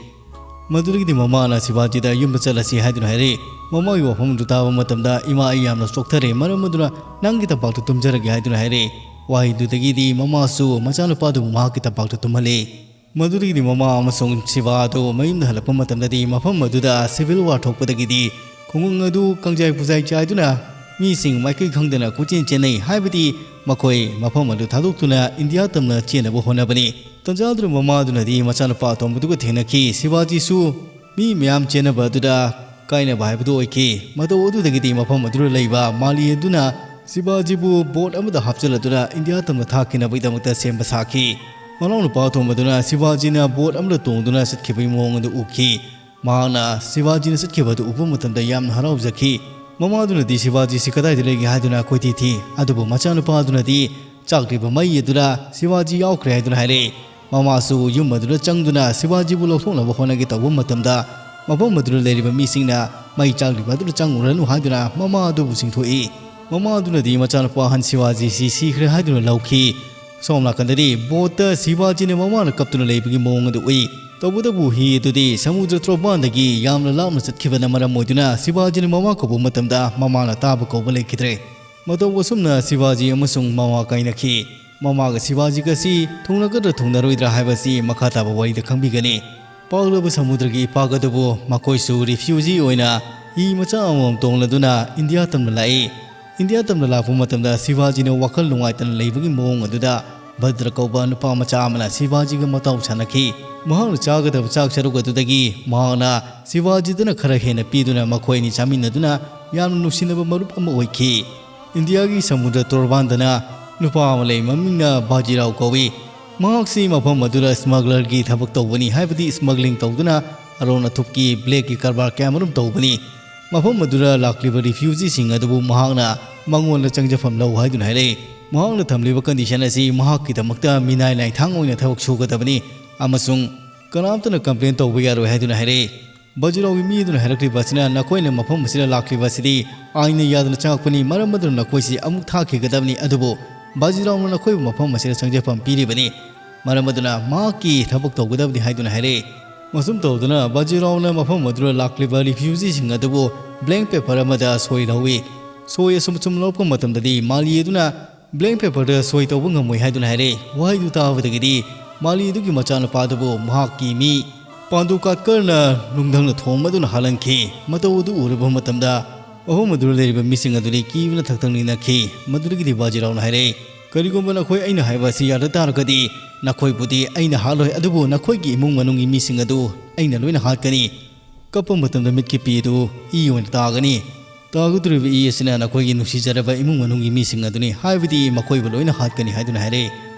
ꯃꯗꯨꯗꯒꯤꯗꯤ ꯃꯃꯥꯅ ꯁꯤꯕꯥꯖꯤꯗ ꯌꯨꯝꯗ ꯆꯠꯂꯁꯤ ꯍꯥꯏꯗꯨꯅ ꯍꯥꯏꯔꯛꯏ꯫ ꯃꯃꯥꯒꯤ ꯋꯥꯐꯝ ꯑꯗꯨ ꯇꯥꯕ ꯃꯇꯝꯗ, "ꯏꯃꯥ, ꯑꯩ ꯌꯥꯝꯅ ꯆꯣꯛꯊꯔꯦ, ꯃꯔꯝ ꯑꯗꯨꯅ ꯅꯪꯒꯤ ꯇꯝꯄꯥꯛꯇ ꯇꯨꯝꯖꯔꯒꯦ" ꯍꯥꯏꯗꯨꯅ ꯍꯥꯏꯔꯛꯏ꯫ ꯋꯥꯍꯩꯗꯨꯗꯒꯤꯗꯤ ꯃꯃꯥꯁꯨ ꯃꯆꯥꯅꯨꯄꯥꯗꯨꯕꯨ ꯃꯍꯥꯛꯀꯤ ꯇꯝꯄꯥꯛꯇ ꯇꯨꯝꯍꯜꯂꯤ꯫ ꯃꯗꯨꯗꯒꯤꯗꯤ ꯃꯃꯥ ꯑꯃꯁꯨꯡ ꯁꯤꯕꯥ ꯑꯗꯨ ꯃꯌꯨꯝꯗ ꯍꯜꯂꯛꯄ ꯃꯇꯝꯗꯗꯤ ꯃꯐꯝ ꯑꯗꯨꯗ civil war ꯊꯣꯛꯄꯗꯒꯤꯗꯤ ꯈꯨꯡꯒꯪ ꯑꯗꯨ ꯀꯥꯡꯖꯥꯏ ꯄꯨꯖꯥꯏ ꯆꯥꯏꯗꯨꯅ ꯃꯤꯁꯤꯡ ꯃꯥꯏꯀꯩ ꯈꯪꯗꯅ ꯀꯣꯏꯆꯦꯟ ꯆꯦꯟꯅꯩ, ꯍꯥꯏꯕꯗꯤ ꯃꯈꯣꯏ ꯃꯐꯝ ꯑꯗꯨ ꯊꯥꯗꯣꯛꯇꯨꯅ ꯏꯟꯗꯤꯌꯥ ꯇꯝꯅ ꯆꯦꯟꯅꯕ ꯍꯣꯠꯅꯕꯅꯤ꯫ ꯇꯟꯖꯥ ꯑꯗꯨꯗ ꯃꯃꯥ ꯑꯗꯨꯅꯗꯤ ꯃꯆꯥꯅꯨꯄꯥ ꯑꯇꯣꯝꯕꯗꯨꯒ ꯊꯦꯡꯅꯈꯤ꯫ ꯁꯤꯕꯥꯖꯤꯁꯨ ꯃꯤ ꯃꯌꯥꯝ ꯆꯦꯟꯅꯕ ꯑꯗꯨꯗ ꯀꯥꯏꯅꯕ ꯍꯥꯏꯕꯗꯨ ꯑꯣꯏꯈꯤ꯫ ꯃꯇꯧ ꯑꯗꯨꯗꯒꯤꯗꯤ ꯃꯐꯝ ꯑꯗꯨꯗ ꯂꯩꯕ ꯃꯥꯂꯤ ꯑꯗꯨꯅ ꯁꯤꯕꯥꯖꯤꯕꯨ ꯕꯣꯠ ꯑꯃꯗ ꯍꯥꯞꯆꯤꯜꯂꯗꯨꯅ ꯏꯟꯗꯤꯌꯥ ꯇꯝꯅ ꯊꯥꯈꯤꯅꯕꯒꯤꯗꯃꯛꯇ ꯁꯦꯝꯕ ꯁꯥꯈꯤ꯫ ꯃꯅꯥꯎꯅꯨꯄꯥ ꯑꯇꯣꯝꯕꯗꯨꯅ ꯁꯤꯕꯥꯖꯤꯅ ꯕꯣꯠ ꯑꯃꯗ ꯇꯣꯡꯗꯨꯅ ꯆꯠꯈꯤꯕꯒꯤ ꯃꯑꯣꯡ ꯑꯗꯨ ꯎꯈꯤ꯫ ꯃꯍꯥꯛꯅ ꯁꯤꯕꯥꯖꯤꯅ ꯆꯠꯈꯤꯕ ꯑꯗꯨ ꯎꯕ ꯃꯇꯝꯗ ꯌꯥꯝꯅ ꯍꯔꯥꯎꯖꯈꯤ꯫ ꯃꯃꯥꯗꯨꯅꯗꯤ ꯁꯤꯕꯥꯖꯤꯁꯤ ꯀꯗꯥꯏꯗ ꯂꯩꯒꯦ ꯍꯥꯏꯗꯨꯅ ꯀꯣꯏꯊꯤ ꯊꯤ꯫ ꯑꯗꯨꯕꯨ ꯃꯆꯥꯅꯨꯄꯥꯗꯨꯅꯗꯤ ꯆꯥꯛꯂꯤꯕ ꯃꯩ ꯑꯗꯨꯗ ꯁꯤꯕꯥꯖꯤ ꯌꯥꯎꯈ꯭ꯔꯦ ꯍꯥꯏꯗꯨꯅ ꯍꯥꯏꯔꯛꯏ꯫ ꯃꯃꯥꯁꯨ ꯌꯨꯝ ꯑꯗꯨꯗ ꯆꯪꯗꯨꯅ ꯁꯤꯕꯥꯖꯤꯕꯨ ꯂꯧꯊꯣꯛꯅꯕ ꯍꯣꯠꯅꯒꯦ ꯇꯧꯕ ꯃꯇꯝꯗ, ꯃꯐꯝ ꯑꯗꯨꯗ ꯂꯩꯔꯤꯕ ꯃꯤꯁꯤꯡꯅ ꯃꯩ ꯆꯥꯛꯂꯤꯕ ꯑꯗꯨꯗ ꯆꯪꯉꯨꯔꯅꯨ ꯍꯥꯏꯗꯨꯅ ꯃꯃꯥ ꯑꯗꯨꯕꯨ ꯆꯤꯡꯊꯣꯛꯏ꯫ ꯃꯃꯥ ꯑꯗꯨꯅꯗꯤ ꯃꯆꯥꯅꯨꯄꯥ ꯑꯍꯟ ꯁꯤꯕꯥꯖꯤꯁꯤ ꯁꯤꯈ꯭ꯔꯦ ꯍꯥꯏꯗꯨꯅ ꯂꯧꯈꯤ꯫ ꯁꯣꯝ ꯅꯥꯀꯟꯗꯗꯤ ꯕꯣꯠꯇ ꯁꯤꯕꯥꯖꯤꯅ ꯃꯃꯥꯅ ꯀꯞꯇꯨꯅ ꯂꯩꯕꯒꯤ ꯃꯑꯣꯡ ꯑꯗꯨ ꯎꯏ꯫ ꯇꯧꯕꯇꯕꯨ ꯍꯤ ꯑꯗꯨꯗꯤ ꯁꯃꯨꯗ꯭ꯔ ꯇꯣꯔꯕꯥꯟꯗꯒꯤ ꯌꯥꯝꯅ ꯂꯥꯞꯅ ꯆꯠꯈꯤꯕꯅ ꯃꯔꯝ ꯑꯣꯏꯗꯨꯅ ꯁꯤꯕꯥꯖꯤꯅ ꯃꯃꯥ ꯀꯧꯕ ꯃꯇꯝꯗ ꯃꯃꯥꯅ ꯇꯥꯕ ꯀꯧꯕ ꯂꯩꯈꯤꯗ꯭ꯔꯦ꯫ ꯃꯇꯧ ꯑꯁꯨꯝꯅ ꯁꯤꯕꯥꯖꯤ ꯑꯃꯁꯨꯡ ꯃꯃꯥ ꯀꯥꯏꯅꯈꯤ꯫ ꯃꯃꯥꯒ ꯁꯤꯕꯥꯖꯤꯒꯁꯤ ꯊꯨꯡꯅꯒꯗ꯭ꯔꯥ ꯊꯨꯡꯅꯔꯣꯏꯗ꯭ꯔꯥ ꯍꯥꯏꯕꯁꯤ ꯃꯈꯥ ꯇꯥꯕ ꯋꯥꯔꯤꯗ ꯈꯪꯕꯤꯒꯅꯤ꯫ ꯄꯥꯛꯂꯕ ꯁꯃꯨꯗ꯭ꯔꯒꯤ ꯏꯄꯥꯛ ꯑꯗꯨꯕꯨ ꯃꯈꯣꯏꯁꯨ ꯔꯤꯐ꯭ꯌꯨꯖꯤ ꯑꯣꯏꯅ ꯍꯤ ꯃꯆꯥ ꯑꯃꯃꯝ ꯇꯣꯡꯂꯗꯨꯅ ꯏꯟꯗꯤꯌꯥ ꯇꯝꯅ ꯂꯥꯛꯏ꯫ ꯏꯟꯗꯤꯌꯥ ꯇꯝꯅ ꯂꯥꯛꯄ ꯃꯇꯝꯗ ꯁꯤꯕꯥꯖꯤꯅ ꯋꯥꯈꯜ ꯅꯨꯡꯉꯥꯏꯇꯅ ꯂꯩꯕꯒꯤ ꯃꯑꯣꯡ ꯑꯗꯨꯗ ꯚꯗ꯭ꯔ ꯀꯧꯕ ꯅꯨꯄꯥ ꯃꯆꯥ ꯑꯃꯅ ꯁꯤꯕꯥꯖꯤꯒ ꯃꯇꯥꯎ ꯁꯥꯟꯅꯈꯤ꯫ ꯃꯍꯥꯛꯅ ꯆꯥꯒꯗꯕ ꯆꯥꯛ ꯁꯔꯨꯛ ꯑꯗꯨꯗꯒꯤ ꯃꯍꯥꯛꯅ ꯁꯤꯕꯥꯖꯤꯗꯅ ꯈꯔ ꯍꯦꯟꯅ ꯄꯤꯗꯨꯅ ꯃꯈꯣꯏ ꯑꯅꯤ ꯆꯥꯃꯤꯟꯅꯗꯨꯅ ꯌꯥꯝꯅ ꯅꯨꯡꯁꯤꯅꯕ ꯃꯔꯨꯞ ꯑꯃ ꯑꯣꯏꯈꯤ꯫ ꯏꯟꯗꯤꯌꯥꯒꯤ ꯁꯃꯨꯗ꯭ꯔ ꯇꯣꯔꯕꯥꯟꯗꯅ ꯅꯨꯄꯥ ꯑꯃ ꯂꯩ, ꯃꯃꯤꯡꯅ ꯕꯥꯖꯤꯔꯥꯎ ꯀꯧꯏ꯫ ꯃꯍꯥꯛꯁꯤ ꯃꯐꯝ ꯑꯗꯨꯗ ꯁ꯭ꯃꯒꯂꯔꯒꯤ ꯊꯕꯛ ꯇꯧꯕꯅꯤ, ꯍꯥꯏꯕꯗꯤ ꯁ꯭ꯃꯒꯂꯤꯡ ꯇꯧꯗꯨꯅ ꯑꯔꯣꯟ ꯑꯊꯨꯞꯀꯤ ꯕ꯭ꯂꯦꯛꯀꯤ ꯀꯔꯕꯥꯔ ꯀꯌꯥꯃꯔꯨꯝ ꯇꯧꯕꯅꯤ꯫ ꯃꯐꯝ ꯑꯗꯨꯗ ꯂꯥꯛꯂꯤꯕ ꯔꯤꯐ꯭ꯌꯨꯖꯤꯁꯤꯡ ꯑꯗꯨꯕꯨ ꯃꯍꯥꯛꯅ ꯃꯉꯣꯟꯗ ꯆꯪꯖꯐꯝ ꯂꯧ ꯍꯥꯏꯗꯨꯅ ꯍꯥꯏꯔꯛꯏ꯫ ꯃꯍꯥꯛꯅ ꯊꯝꯂꯤꯕ ꯀꯟꯗꯤꯁꯟ ꯑꯁꯤ ꯃꯍꯥꯛꯀꯤꯗꯃꯛꯇ ꯃꯤꯅꯥꯏ ꯂꯥꯏꯊꯥꯡ ꯑꯣꯏꯅ ꯊꯕꯛ ꯁꯨꯒꯗꯕꯅꯤ ꯑꯃꯁꯨꯡ ꯀꯅꯥꯝꯇꯅ ꯀꯝꯄ꯭ꯂꯦꯟ ꯇꯧꯕ ꯌꯥꯔꯣꯏ ꯍꯥꯏꯗꯨꯅ ꯍꯥꯏꯔꯛꯏ꯫ ꯕꯥꯖꯤꯔꯥꯎꯒꯤ ꯃꯤ ꯑꯗꯨꯅ ꯍꯥꯏꯔꯛꯂꯤꯕ ꯑꯁꯤꯅ, ꯅꯈꯣꯏꯅ ꯃꯐꯝ ꯑꯁꯤꯗ ꯂꯥꯛꯂꯤꯕ ꯑꯁꯤꯗꯤ ꯑꯥꯏꯟꯅ ꯌꯥꯗꯅ ꯆꯪꯉꯛꯄꯅꯤ, ꯃꯔꯝ ꯑꯗꯨꯅ ꯅꯈꯣꯏꯁꯤ ꯑꯃꯨꯛ ꯊꯥꯈꯤꯒꯗꯕꯅꯤ, ꯑꯗꯨꯕꯨ ꯕꯥꯖꯤꯔꯥꯎꯅ ꯅꯈꯣꯏꯕꯨ ꯃꯐꯝ ꯑꯁꯤꯗ ꯆꯪꯖꯐꯝ ꯄꯤꯔꯤꯕꯅꯤ, ꯃꯔꯝ ꯑꯗꯨꯅ ꯃꯍꯥꯛꯀꯤ ꯊꯕꯛ ꯇꯧꯒꯗꯕꯅꯤ ꯍꯥꯏꯗꯨꯅ ꯍꯥꯏꯔꯛꯏ꯫ ꯑꯁꯨꯝ ꯇꯧꯗꯨꯅ ꯕꯥꯖꯤꯔꯥꯎꯅ ꯃꯐꯝ ꯑꯗꯨꯗ ꯂꯥꯛꯂꯤꯕ ꯔꯤꯐ꯭ꯌꯨꯖꯤꯁꯤꯡ ꯑꯗꯨꯕꯨ ꯕ꯭ꯂꯦꯡ ꯄꯦꯄꯔ ꯑꯃꯗ ꯁꯣꯏ ꯂꯧꯏ꯫ ꯁꯣꯏ ꯑꯁꯨꯝ ꯑꯁꯨꯝ ꯂꯧꯔꯛꯄ ꯃꯇꯝꯗꯗꯤ ꯃꯥꯂꯤ ꯑꯗꯨꯅ ꯕ꯭ꯂꯦꯡ ꯄꯦꯄꯔꯗ ꯁꯣꯏ ꯇꯧꯕ ꯉꯝꯃꯣꯏ ꯍꯥꯏꯗꯨꯅ ꯍꯥꯏꯔꯛꯏ꯫ ꯋꯥꯍꯩꯗꯨ ꯇꯥꯕꯗꯒꯤꯗꯤ ꯃꯥꯂꯤ ꯑꯗꯨꯒꯤ ꯃꯆꯥꯅꯨꯄꯥ ꯑꯗꯨꯕꯨ ꯃꯍꯥꯛꯀꯤ ꯃꯤ ꯄꯥꯟꯗꯨ ꯀꯥꯠꯀꯔꯅ ꯅꯨꯡꯙꯪꯅ ꯊꯣꯝꯕꯗꯨꯅ ꯍꯥꯜꯍꯟꯈꯤ꯫ ꯃꯇꯧ ꯑꯗꯨ ꯎꯔꯕ ꯃꯇꯝꯗ ꯃꯐꯝ ꯑꯗꯨꯗ ꯂꯩꯔꯤꯕ ꯃꯤꯁꯤꯡ ꯑꯗꯨꯗꯤ ꯀꯤꯕꯅ ꯊꯛꯊꯛ ꯅꯤꯛꯅꯈꯤ꯫ ꯃꯗꯨꯗꯒꯤꯗꯤ ꯕꯥꯖꯤꯔꯥꯎꯅ ꯍꯥꯏꯔꯛꯏ, "ꯀꯔꯤꯒꯨꯝꯕ ꯅꯈꯣꯏ ꯑꯩꯅ ꯍꯥꯏꯕ ꯑꯁꯤ ꯌꯥꯗ ꯇꯥꯔꯒꯗꯤ ꯅꯈꯣꯏꯕꯨꯗꯤ ꯑꯩꯅ ꯍꯥꯠꯂꯣꯏ, ꯑꯗꯨꯕꯨ ꯅꯈꯣꯏꯒꯤ ꯏꯃꯨꯡ ꯃꯅꯨꯡꯒꯤ ꯃꯤꯁꯤꯡ ꯑꯗꯨ ꯑꯩꯅ ꯂꯣꯏꯅ ꯍꯥꯠꯀꯅꯤ꯫ ꯀꯞꯄ ꯃꯇꯝꯗ ꯃꯤꯠꯀꯤ ꯄꯤ ꯑꯗꯨ ꯏ ꯑꯣꯏꯅ ꯇꯥꯒꯅꯤ"꯫ "ꯇꯥꯒꯗꯧꯔꯤꯕ ꯏ ꯑꯁꯤꯅ ꯅꯈꯣꯏꯒꯤ ꯅꯨꯡꯁꯤꯖꯔꯕ ꯏꯃꯨꯡ ꯃꯅꯨꯡꯒꯤ ꯃꯤꯁꯤꯡ ꯑꯗꯨꯅꯤ, ꯍꯥꯏꯕꯗꯤ ꯃꯈꯣꯏꯕꯨ ꯂꯣꯏꯅ ꯍꯥꯠꯀꯅꯤ" ꯍꯥꯏꯗꯨꯅ ꯍꯥꯏꯔꯦ꯫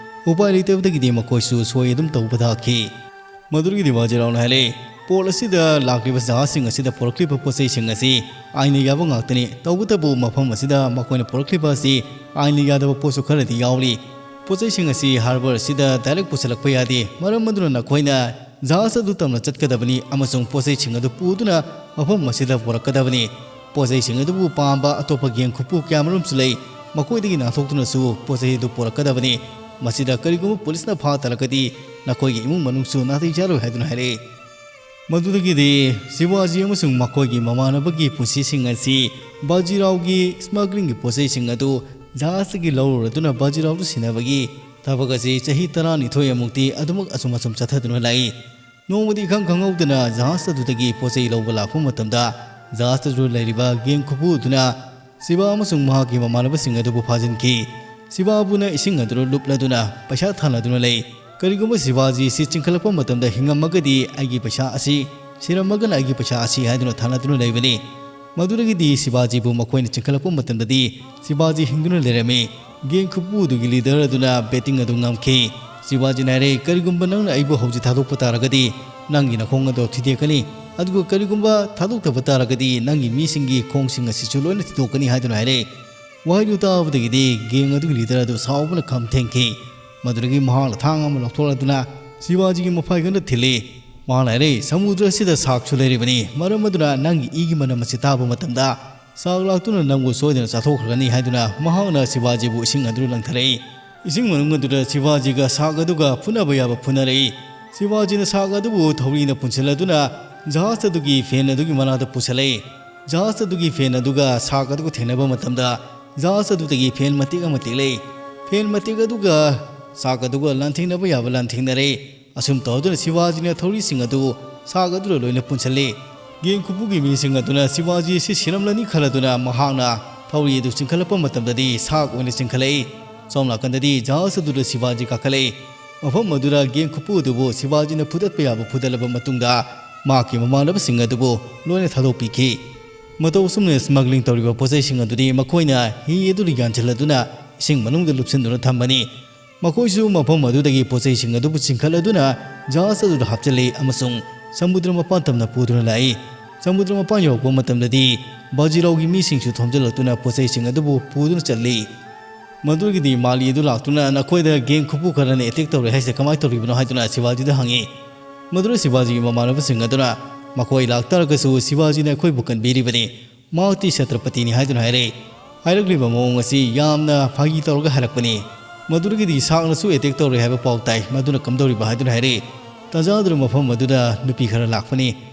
ꯎꯄꯥꯏ ꯂꯩꯇꯕꯗꯒꯤꯗꯤ ꯃꯈꯣꯏꯁꯨ ꯁꯣꯏ ꯑꯗꯨꯝ ꯇꯧꯕ ꯇꯥꯈꯤ꯫ ꯃꯗꯨꯗꯒꯤꯗꯤ ꯕꯥꯖꯤꯔꯥꯎꯅ ꯍꯥꯏꯔꯦ, "ꯄꯣꯠ ꯑꯁꯤꯗ ꯂꯥꯛꯂꯤꯕ ꯖꯍꯥꯖꯁꯤꯡ ꯑꯁꯤꯗ ꯄꯨꯔꯛꯂꯤꯕ ꯄꯣꯠ ꯆꯩꯁꯤꯡ ꯑꯁꯤ ꯑꯥꯏꯟꯅ ꯌꯥꯕ ꯉꯥꯛꯇꯅꯤ꯫ ꯇꯧꯕꯇꯕꯨ ꯃꯐꯝ ꯑꯁꯤꯗ ꯃꯈꯣꯏꯅ ꯄꯨꯔꯛꯂꯤꯕ ꯑꯁꯤ ꯑꯥꯏꯟꯅ ꯌꯥꯗꯕ ꯄꯣꯠꯁꯨ ꯈꯔꯗꯤ ꯌꯥꯎꯔꯤ꯫ ꯄꯣꯠ ꯆꯩꯁꯤꯡ ꯑꯁꯤ ꯍꯥꯔꯕꯔ ꯑꯁꯤꯗ ꯗꯥꯏꯔꯦꯛ ꯄꯨꯁꯤꯜꯂꯛꯄ ꯌꯥꯗꯦ꯫ ꯃꯔꯝ ꯑꯗꯨꯅ ꯅꯈꯣꯏꯅ ꯖꯍꯥꯖ ꯑꯗꯨ ꯇꯝꯅ ꯆꯠꯀꯗꯕꯅꯤ ꯑꯃꯁꯨꯡ ꯄꯣꯠ ꯆꯩꯁꯤꯡ ꯑꯗꯨ ꯄꯨꯗꯨꯅ ꯃꯐꯝ ꯑꯁꯤꯗ ꯄꯨꯔꯛꯀꯗꯕꯅꯤ꯫ ꯄꯣꯠ ꯆꯩꯁꯤꯡ ꯑꯗꯨꯕꯨ ꯄꯥꯝꯕ ꯑꯇꯣꯞꯄ ꯒꯦꯡ ꯈꯨꯄꯨ ꯀꯌꯥꯃꯔꯨꯝꯁꯨ ꯂꯩ꯫ ꯃꯈꯣꯏꯗꯒꯤ ꯅꯥꯟꯊꯣꯛꯇꯨꯅꯁꯨ ꯄꯣꯠ ꯆꯩ ꯑꯗꯨ ꯄꯨꯔꯛꯀꯗꯕꯅꯤ꯫ ꯃꯁꯤꯗ ꯀꯔꯤꯒꯨꯝꯕ ꯄꯨꯂꯤꯁꯅ ꯐꯥ ꯇꯥꯔꯒꯗꯤ ꯅꯈꯣꯏꯒꯤ ꯏꯃꯨꯡ ꯃꯅꯨꯡꯁꯨ ꯅꯥꯇꯩ ꯆꯥꯔꯣꯏ" ꯍꯥꯏꯗꯨꯅ ꯍꯥꯏꯔꯛꯏ꯫ ꯃꯗꯨꯗꯒꯤꯗꯤ ꯁꯤꯕꯥꯖꯤ ꯑꯃꯁꯨꯡ ꯃꯈꯣꯏꯒꯤ ꯃꯃꯥꯟꯅꯕꯒꯤ ꯄꯨꯟꯁꯤꯁꯤꯡ ꯑꯁꯤ ꯕꯥꯖꯤꯔꯥꯎꯒꯤ ꯁ꯭ꯃꯒ꯭ꯂꯤꯡꯒꯤ ꯄꯣꯠ ꯆꯩꯁꯤꯡ ꯑꯗꯨ ꯖꯍꯥꯖꯇꯒꯤ ꯂꯧꯔꯨꯔꯗꯨꯅ ꯕꯥꯖꯤꯔꯥꯎꯗ ꯁꯤꯟꯅꯕꯒꯤ ꯊꯕꯛ ꯑꯁꯤ ꯆꯍꯤ ꯇꯔꯥꯅꯤꯊꯣꯏ ꯑꯃꯨꯛꯇꯤ ꯑꯗꯨꯃꯛ ꯑꯁꯨꯝ ꯑꯁꯨꯝ ꯆꯠꯊꯗꯨꯅ ꯂꯥꯛꯏ꯫ ꯅꯣꯡꯃꯗꯤ ꯏꯈꯪ ꯈꯪꯍꯧꯗꯅ ꯖꯍꯥꯖ ꯑꯗꯨꯗꯒꯤ ꯄꯣꯠ ꯆꯩ ꯂꯧꯕ ꯂꯥꯛꯄ ꯃꯇꯝꯗ, ꯖꯍꯥꯖ ꯑꯗꯨ ꯂꯩꯔꯤꯕ ꯒꯦꯡ ꯈꯨꯄꯨ ꯑꯗꯨꯅ ꯁꯤꯕꯥ ꯑꯃꯁꯨꯡ ꯃꯍꯥꯛꯀꯤ ꯃꯃꯥꯟꯅꯕꯁꯤꯡ ꯑꯗꯨꯕꯨ ꯐꯥꯖꯤꯟꯈꯤ꯫ ꯁꯤꯕꯥꯕꯨꯅ ꯏꯁꯤꯡ ꯑꯗꯨꯗ ꯂꯨꯞꯂꯗꯨꯅ ꯄꯩꯁꯥ ꯊꯥꯅꯗꯨꯅ ꯂꯩ꯫ "ꯀꯔꯤꯒꯨꯝꯕ ꯁꯤꯕꯥꯖꯤ ꯑꯁꯤ ꯆꯤꯡꯈꯠꯂꯛꯄ ꯃꯇꯝꯗ ꯍꯤꯡꯉꯝꯃꯒꯗꯤ ꯑꯩꯒꯤ ꯄꯩꯁꯥ ꯑꯁꯤ, ꯁꯤꯔꯝꯃꯒꯅ ꯑꯩꯒꯤ ꯄꯩꯁꯥ ꯑꯁꯤ" ꯍꯥꯏꯗꯨꯅ ꯊꯥꯅꯗꯨꯅ ꯂꯩꯕꯅꯤ꯫ ꯃꯗꯨꯗꯒꯤꯗꯤ ꯁꯤꯕꯥꯖꯤꯕꯨ ꯃꯈꯣꯏꯅ ꯆꯤꯡꯈꯠꯂꯛꯄ ꯃꯇꯝꯗꯗꯤ ꯁꯤꯕꯥꯖꯤ ꯍꯤꯡꯗꯨꯅ ꯂꯩꯔꯝꯃꯤ꯫ ꯒꯦꯡ ꯈꯨꯄꯨ ꯑꯗꯨꯒꯤ ꯂꯤꯗꯔ ꯑꯗꯨꯅ ꯕꯦꯇꯤꯡ ꯑꯗꯨ ꯉꯝꯈꯤ꯫ ꯁꯤꯕꯥꯖꯤꯅ ꯍꯥꯏꯔꯦ, "ꯀꯔꯤꯒꯨꯝꯕ ꯅꯪꯅ ꯑꯩꯕꯨ ꯍꯧꯖꯤꯛ ꯊꯥꯗꯣꯛꯄ ꯇꯥꯔꯒꯗꯤ ꯅꯪꯒꯤ ꯅꯈꯣꯡ ꯑꯗꯣ ꯊꯨꯗꯦꯛꯀꯅꯤ, ꯑꯗꯨꯒ ꯀꯔꯤꯒꯨꯝꯕ ꯊꯥꯗꯣꯛꯇꯕ ꯇꯥꯔꯒꯗꯤ ꯅꯪꯒꯤ ꯃꯤꯁꯤꯡꯒꯤ ꯈꯣꯡꯁꯤꯡ ꯑꯁꯤꯁꯨ ꯂꯣꯏꯅ ꯊꯨꯗꯦꯛꯀꯅꯤ" ꯍꯥꯏꯗꯨꯅ ꯍꯥꯏꯔꯦ꯫ ꯋꯥꯍꯩꯗꯨ ꯇꯥꯕꯗꯒꯤꯗꯤ ꯒꯦꯡ ꯑꯗꯨꯒꯤ ꯂꯤꯗꯔ ꯑꯗꯨ ꯁꯥꯎꯕꯅ ꯈꯝ ꯊꯦꯡꯈꯤ꯫ ꯃꯗꯨꯗꯒꯤ ꯃꯍꯥꯛꯅ ꯊꯥꯡ ꯑꯃ ꯂꯧꯊꯣꯛꯂꯗꯨꯅ ꯁꯤꯕꯥꯖꯤꯒꯤ ꯃꯐꯥꯏꯒꯟꯗ ꯊꯤꯜꯂꯤ꯫ ꯃꯍꯥꯛꯅ ꯍꯥꯏꯔꯦ, "ꯁꯃꯨꯗ꯭ꯔ ꯑꯁꯤꯗ ꯁꯥꯔꯛꯁꯨ ꯂꯩꯔꯤꯕꯅꯤ, ꯃꯔꯝ ꯑꯗꯨꯅ ꯅꯪꯒꯤ ꯏꯒꯤ ꯃꯅꯝ ꯑꯁꯤ ꯇꯥꯕ ꯃꯇꯝꯗ ꯁꯥꯔꯛ ꯂꯥꯛꯇꯨꯅ ꯅꯪꯕꯨ ꯁꯣꯏꯗꯅ ꯆꯥꯊꯣꯛꯈ꯭ꯔꯒꯅꯤ" ꯍꯥꯏꯗꯨꯅ ꯃꯍꯥꯛꯅ ꯁꯤꯕꯥꯖꯤꯕꯨ ꯏꯁꯤꯡ ꯑꯗꯨꯗ ꯂꯪꯊꯔꯛꯏ꯫ ꯏꯁꯤꯡ ꯃꯅꯨꯡ ꯑꯗꯨꯗ ꯁꯤꯕꯥꯖꯤꯒ ꯁꯥꯔꯛ ꯑꯗꯨꯒ ꯐꯨꯅꯕ ꯌꯥꯕ ꯐꯨꯅꯔꯛꯏ꯫ ꯁꯤꯕꯥꯖꯤꯅ ꯁꯥꯔꯛ ꯑꯗꯨꯕꯨ ꯊꯧꯔꯤꯅ ꯄꯨꯟꯁꯤꯜꯂꯗꯨꯅ ꯖꯍꯥꯖ ꯑꯗꯨꯒꯤ ꯐꯦꯟ ꯑꯗꯨꯒꯤ ꯃꯅꯥꯛꯇ ꯄꯨꯁꯤꯜꯂꯛꯏ꯫ ꯖꯍꯥꯖ ꯑꯗꯨꯒꯤ ꯐꯦꯟ ꯑꯗꯨꯒ ꯁꯥꯔꯛ ꯑꯗꯨꯒ ꯊꯦꯡꯅꯕ ꯃꯇꯝꯗ, ꯖꯍꯥꯖ ꯑꯗꯨꯗꯒꯤ ꯐꯦꯟ ꯃꯇꯦꯛ ꯑꯃ ꯇꯦꯛꯂꯛꯏ꯫ ꯐꯦꯟ ꯃꯇꯦꯛ ꯑꯗꯨꯒ ꯁꯥꯔꯛ ꯑꯗꯨꯒ ꯂꯥꯟꯊꯦꯡꯅꯕ ꯌꯥꯕ ꯂꯥꯟꯊꯦꯡꯅꯔꯦ꯫ ꯑꯁꯨꯝ ꯇꯧꯗꯨꯅ ꯁꯤꯕꯥꯖꯤꯅ ꯊꯧꯔꯤꯁꯤꯡ ꯑꯗꯨ ꯁꯥꯔꯛ ꯑꯗꯨꯗ ꯂꯣꯏꯅ ꯄꯨꯟꯁꯤꯜꯂꯤ꯫ ꯒꯦꯡ ꯈꯨꯄꯨꯒꯤ ꯃꯤꯁꯤꯡ ꯑꯗꯨꯅ ꯁꯤꯕꯥꯖꯤ ꯑꯁꯤ ꯁꯤꯔꯝꯂꯅꯤ ꯈꯜꯂꯗꯨꯅ ꯃꯍꯥꯛꯅ ꯊꯧꯔꯤ ꯑꯗꯨ ꯆꯤꯡꯈꯠꯂꯛꯄ ꯃꯇꯝꯗꯗꯤ ꯁꯥꯔꯛ ꯑꯣꯏꯅ ꯆꯤꯡꯈꯠꯂꯛꯏ꯫ ꯁꯣꯝ ꯅꯥꯀꯟꯗꯗꯤ ꯖꯍꯥꯖ ꯑꯗꯨꯗ ꯁꯤꯕꯥꯖꯤ ꯀꯥꯈꯠꯂꯛꯏ꯫ ꯃꯐꯝ ꯑꯗꯨꯗ ꯒꯦꯡ ꯈꯨꯄꯨ ꯑꯗꯨꯕꯨ ꯁꯤꯕꯥꯖꯤꯅ ꯐꯨꯗꯠꯄ ꯌꯥꯕ ꯐꯨꯗꯠꯂꯕ ꯃꯇꯨꯡꯗ ꯃꯍꯥꯛꯀꯤ ꯃꯃꯥꯟꯅꯕꯁꯤꯡ ꯑꯗꯨꯕꯨ ꯂꯣꯏꯅ ꯊꯥꯗꯣꯛꯄꯤꯈꯤ꯫ ꯃꯇꯧ ꯑꯁꯨꯝꯅ smuggling ꯇꯧꯔꯤꯕ ꯄꯣꯠꯆꯩꯁꯤꯡ ꯑꯗꯨꯗꯤ ꯃꯈꯣꯏꯅ ꯍꯤ ꯑꯗꯨꯗ ꯌꯥꯟꯁꯤꯜꯂꯗꯨꯅ ꯏꯁꯤꯡ ꯃꯅꯨꯡꯗ ꯂꯨꯞꯁꯤꯟꯗꯨꯅ ꯊꯝꯕꯅꯤ꯫ ꯃꯈꯣꯏꯁꯨ ꯃꯐꯝ ꯑꯗꯨꯗꯒꯤ ꯄꯣꯠꯆꯩꯁꯤꯡ ꯑꯗꯨꯕꯨ ꯆꯤꯡꯈꯠꯂꯗꯨꯅ ꯖꯍꯥꯖ ꯑꯗꯨꯗ ꯍꯥꯞꯆꯤꯜꯂꯤ ꯑꯃꯁꯨꯡ ꯁꯃꯨꯗ꯭ꯔ ꯃꯄꯥꯟ ꯇꯝꯅ ꯄꯨꯗꯨꯅ ꯂꯥꯛꯏ꯫ ꯁꯃꯨꯗ꯭ꯔ ꯃꯄꯥꯟ ꯌꯧꯔꯛꯄ ꯃꯇꯝꯗꯗꯤ ꯕꯥꯖꯤꯔꯥꯎꯒꯤ ꯃꯤꯁꯤꯡꯁꯨ ꯊꯣꯝꯖꯤꯜꯂꯛꯇꯨꯅ ꯄꯣꯠꯆꯩꯁꯤꯡ ꯑꯗꯨꯕꯨ ꯄꯨꯗꯨꯅ ꯆꯠꯂꯤ꯫ ꯃꯗꯨꯗꯒꯤꯗꯤ ꯃꯥꯂꯤ ꯑꯗꯨ ꯂꯥꯛꯇꯨꯅ ꯅꯈꯣꯏꯗ ꯒꯦꯡ ꯈꯨꯄꯨ ꯈꯔꯅ attack ꯇꯧꯔꯦ ꯍꯥꯏꯁꯦ ꯀꯃꯥꯏꯅ ꯇꯧꯔꯤꯕꯅꯣ ꯍꯥꯏꯗꯨꯅ ꯁꯤꯕꯥꯖꯤꯗ ꯍꯪꯉꯤ꯫ ꯃꯗꯨꯗ ꯁꯤꯕꯥꯖꯤꯒꯤ ꯃꯃꯥꯟꯅꯕꯁꯤꯡ ꯑꯗꯨꯅ ꯃꯈꯣꯏ ꯂꯥꯛꯇꯥꯔꯒꯁꯨ ꯁꯤꯕꯥꯖꯤꯅ ꯑꯩꯈꯣꯏꯕꯨ ꯀꯟꯕꯤꯔꯤꯕꯅꯤ, ꯃꯍꯥꯛꯇꯤ ꯁꯇ꯭ꯔꯄꯇꯤꯅꯤ ꯍꯥꯏꯗꯨꯅ ꯍꯥꯏꯔꯛꯏ꯫ ꯍꯥꯏꯔꯛꯂꯤꯕ ꯃꯑꯣꯡ ꯑꯁꯤ ꯌꯥꯝꯅ ꯐꯥꯒꯤ ꯇꯧꯔꯒ ꯍꯥꯏꯔꯛꯄꯅꯤ꯫ ꯃꯗꯨꯗꯒꯤꯗꯤ ꯁꯥꯛꯅꯁꯨ attack ꯇꯧꯔꯦ ꯍꯥꯏꯕ ꯄꯥꯎ ꯇꯥꯏ, ꯃꯗꯨꯅ ꯀꯝꯗꯧꯔꯤꯕ ꯍꯥꯏꯗꯨꯅ ꯍꯥꯏꯔꯛꯏ꯫ ꯇꯥꯟꯖꯥꯗꯨꯅ ꯃꯐꯝ ꯑꯗꯨꯗ ꯅꯨꯄꯤ ꯈꯔ ꯂꯥꯛꯄꯅꯤ꯫